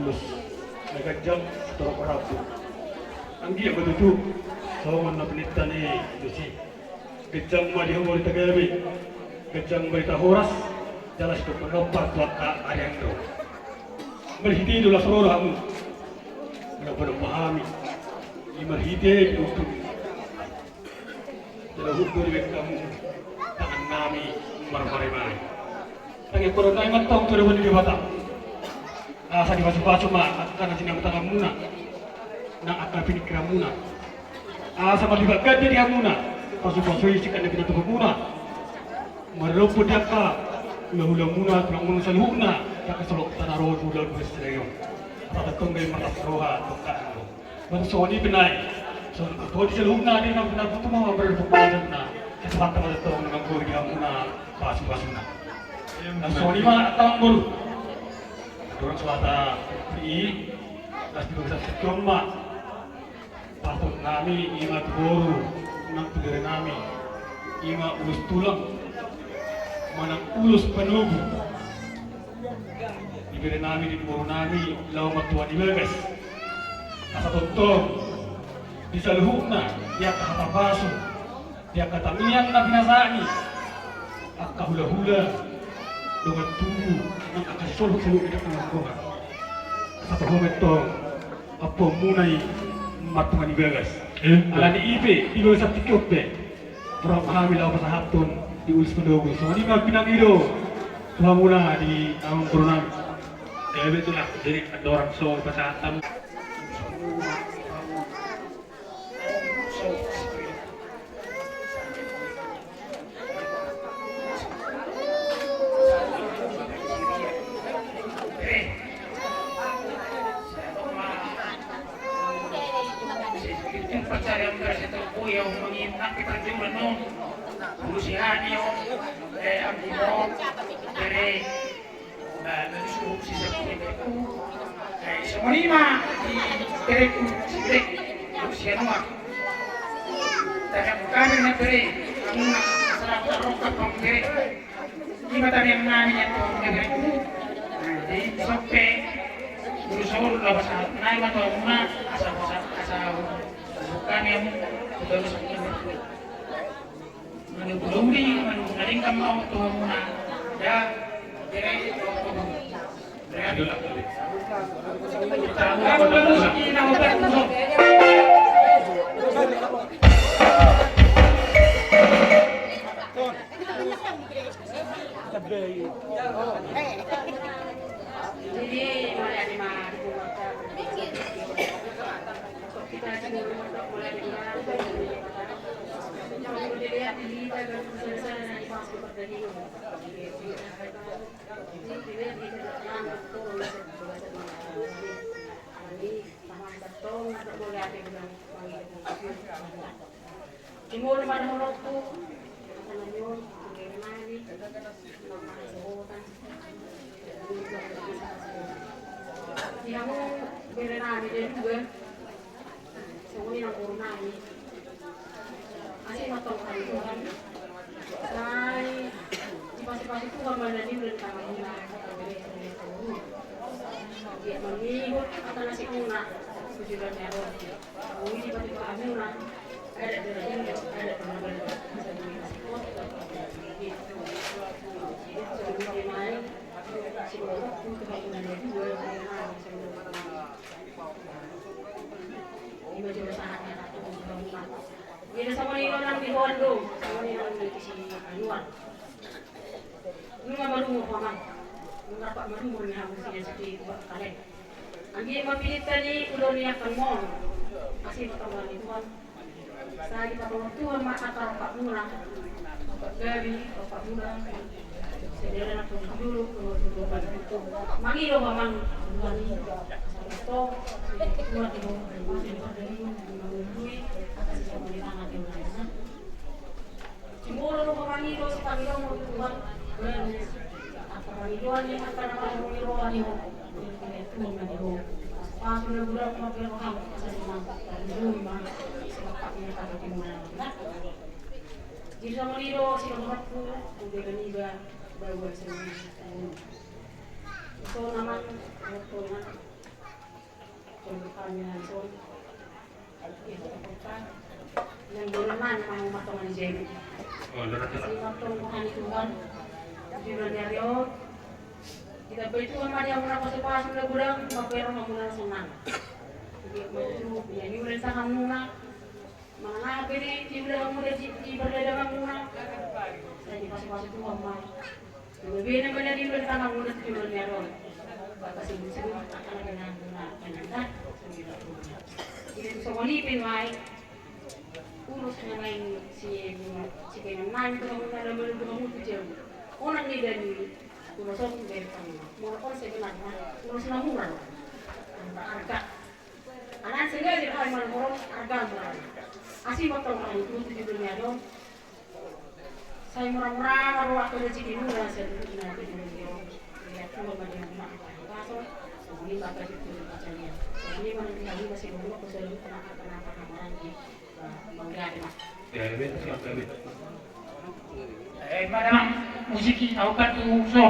Ulos na ganjang sitorop rambu. Anggiat ma tutu songon na pinintana ni ulos i. Ganjang ma di hamu ari tagabe, ganjang ma di tahoras, jala sitongkin na hombar tu angka ari angka ro. Marhite i do las ro do hamu. Molo padompak hami i marhite pinungkun. Jala huhut do dibahen hamu tangan nami marmari-mari. Tangiangkon nami ma antong tu adopan ni Debata, asa dipasu-pasu ma angka na sinamatangannamuna nang angka piningkiranmuna. Asa marlipat ganda di hamuna pasu-pasu i sian angka na pinatupaonmuna. Marlompan di angka hula-hulamuna, tulangmuna saluhutna, di angka saluhut tano on, hula-hula sadari on. Asa tongtong gabe marlas roha, tongka anggo. Molo songon i pe nai, songon angka di saluhutna di na pinaputu ma, mardomu pangkataionna. Kesehatan ma tongtong nang anggo di hamuna pasu-pasuna. Nang songon i ma angka amangboru. Dorang suhata i, las di bagasan tingki on ma. Pasahaton nami i ma tu boru nang tu bere nami, i ma ulos tulang manang ulos panogu. Di bere nami, di boru nami, laho martua ni bagas. Asa tongtong di saluhutna, di angka hata pasu, di angka tangiang na pinasahat ni angka hula-hula, dongan tubu, nang angka sisolhot saluhutna di angka na margoar. Asa tongtong ampuonmuna i martua ni bagas. Eh, alani i pe di bagasan tingki on pe, ro ma hami laho pasahathon di ulos panogu. Songon i ma pinangido tu hamuna di amangboru nami. Gabe tulang, jadi andorang so pasahat hamu. Songon i ma di bereku si Bere, si Anwar. Tangiang nami ma bere, amang, asa tarongkap hamu bere. I ma tangiang nami, amang, bereku. Jadi dison pe ulos on laho pasahat nami ma tu hamuna, asa, asa, asa hami hamu tu bagas on. Manu budi, manu ngadenggan ma on tu hamuna. Ya, jadi. Jumolo ma dohononku, angka na nion, angka na nion. Di hamu bere nami na dua, songon i nang boru nami. Asi ma tongka ni Tuhan. Sai dipasupasu Tuhan ma na niula di tanganmuna. Dia mangihut angka nasibmuna. Tujuan ni adopi. Mui di batu batu amuna. Ada dua rindu, ada dua rindu. Ada dua rindu. Ada dua rindu. Ima jolo sahat ni anak tu rumah. Jadi sama ni orang di Bondo, sama ni orang di si Anwar. Nunga marumur ho amang. Nunga rap marumur ni hamu sian sude tu bakale. Anggiat ma pinta ni ulaon ni angka on. Asi ma tongka ni Tuhan. Sai dipatolhas Tuhan ma angka rohangmuna. Gabe rohangmuna. Sedera na pun dulu. Mangido ma amang. Tuhan i. Tuhan i. Tuhan i. Jumolo do ho mangido, sipangidoan tu Tuhan, baru angka pangidoan ni angka na marhite roha ni ho, Tuhan mangido. Pasu na bulan ma bere roham, asa di ma, pangidoan ma, sepakat ni angka hati muna. Jadi songon i do, sipangidoanku, tu bere niba, baru asa di ma. So nama, waktu na. Kami langsung. Yang boleh mana mau makan aja ini. Terima kasih Tuhan. Di luar dari kita berdua mari yang pernah pasupasu udah gudang, mampir mau mulai senang. Jadi mau ya ini udah sangat muna. Mana apa ini di udah kamu udah di berleda kamu muna. Saya dipasupasu Tuhan mah. Bebe na bana di ulang tangan muna tu jual ni aron. Bapa sibuk-sibuk akan ada nang guna penanda. Jadi tu songoni pen wai. Urus na lain si si penanda tu kamu na lalu tu kamu tu jauh. Onang ni dari urus on dari kamu. Mula on sebenarnya urus na murah. Harga. Anak sehingga jadi hal mana murah harga murah. Asi bakal kamu tu tu jual ni aron. Sai mura-mura ma roha tu rezeki muna, sai rezeki na tu dunia on. Ia tu ma dia muna apa yang paso, so ni bapa di tu baca dia. So ni mana dia ni masih belum aku selalu kena apa-apa kamaran di Bang Gade. Ya, ya, ya, ya. Eh, madam, musik, au kan tu so.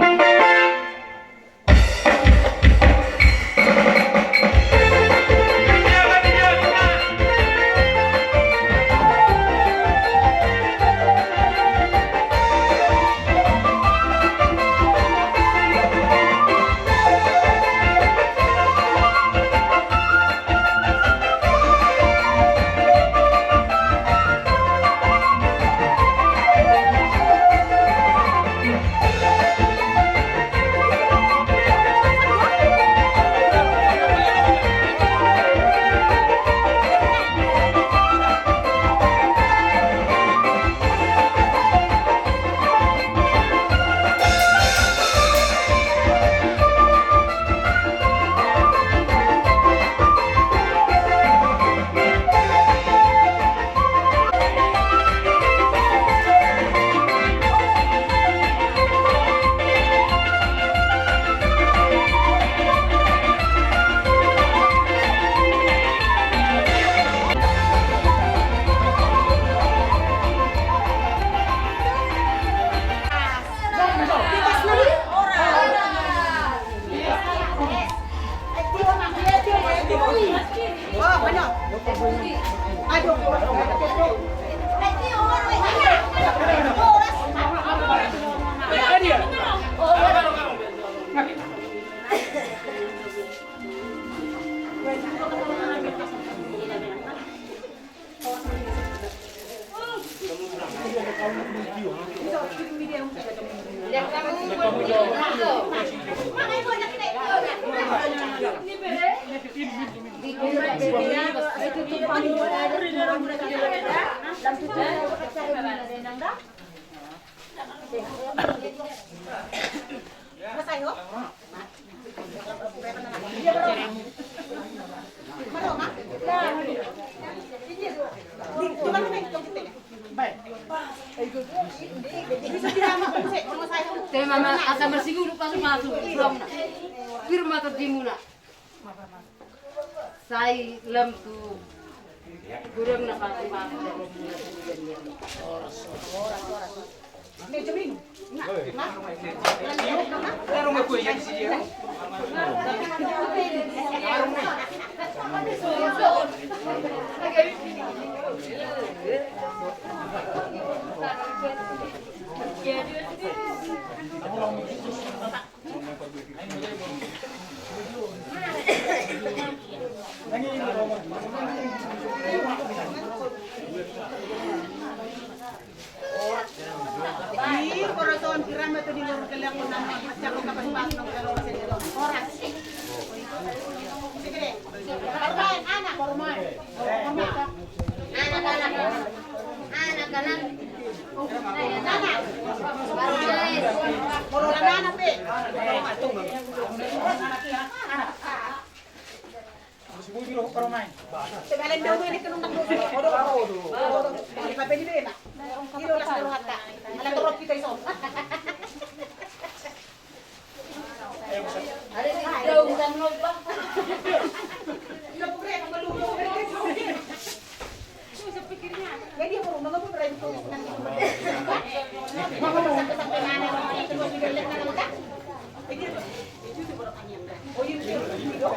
Te mama asa marsigulu pasu-pasu. Firma terdimuna. Sai lam tu gurang na pasu-pasu. Di poroson kirame tu di lorong keleang ko nama baca ko kapas pas nong keleang ko sendiri. Horas. Sige. Korban anak. Korban. Anak-anak. Anak-anak. Anak. Korban anak pe. Sebalen dau ini kenung nang dulu. Odo, odo. Di pape di bena. Di dolas dulu hatta. Ala torop kita ison. Ada di daun kan lo, Bang. Ina pugre ka malu. Jadi aku rumah aku berani tulis nanti. Mama mau sampai-sampai mana, itu juga lihat nanti. Jadi itu, itu tuh baru angin. Oh, iya, iya, iya.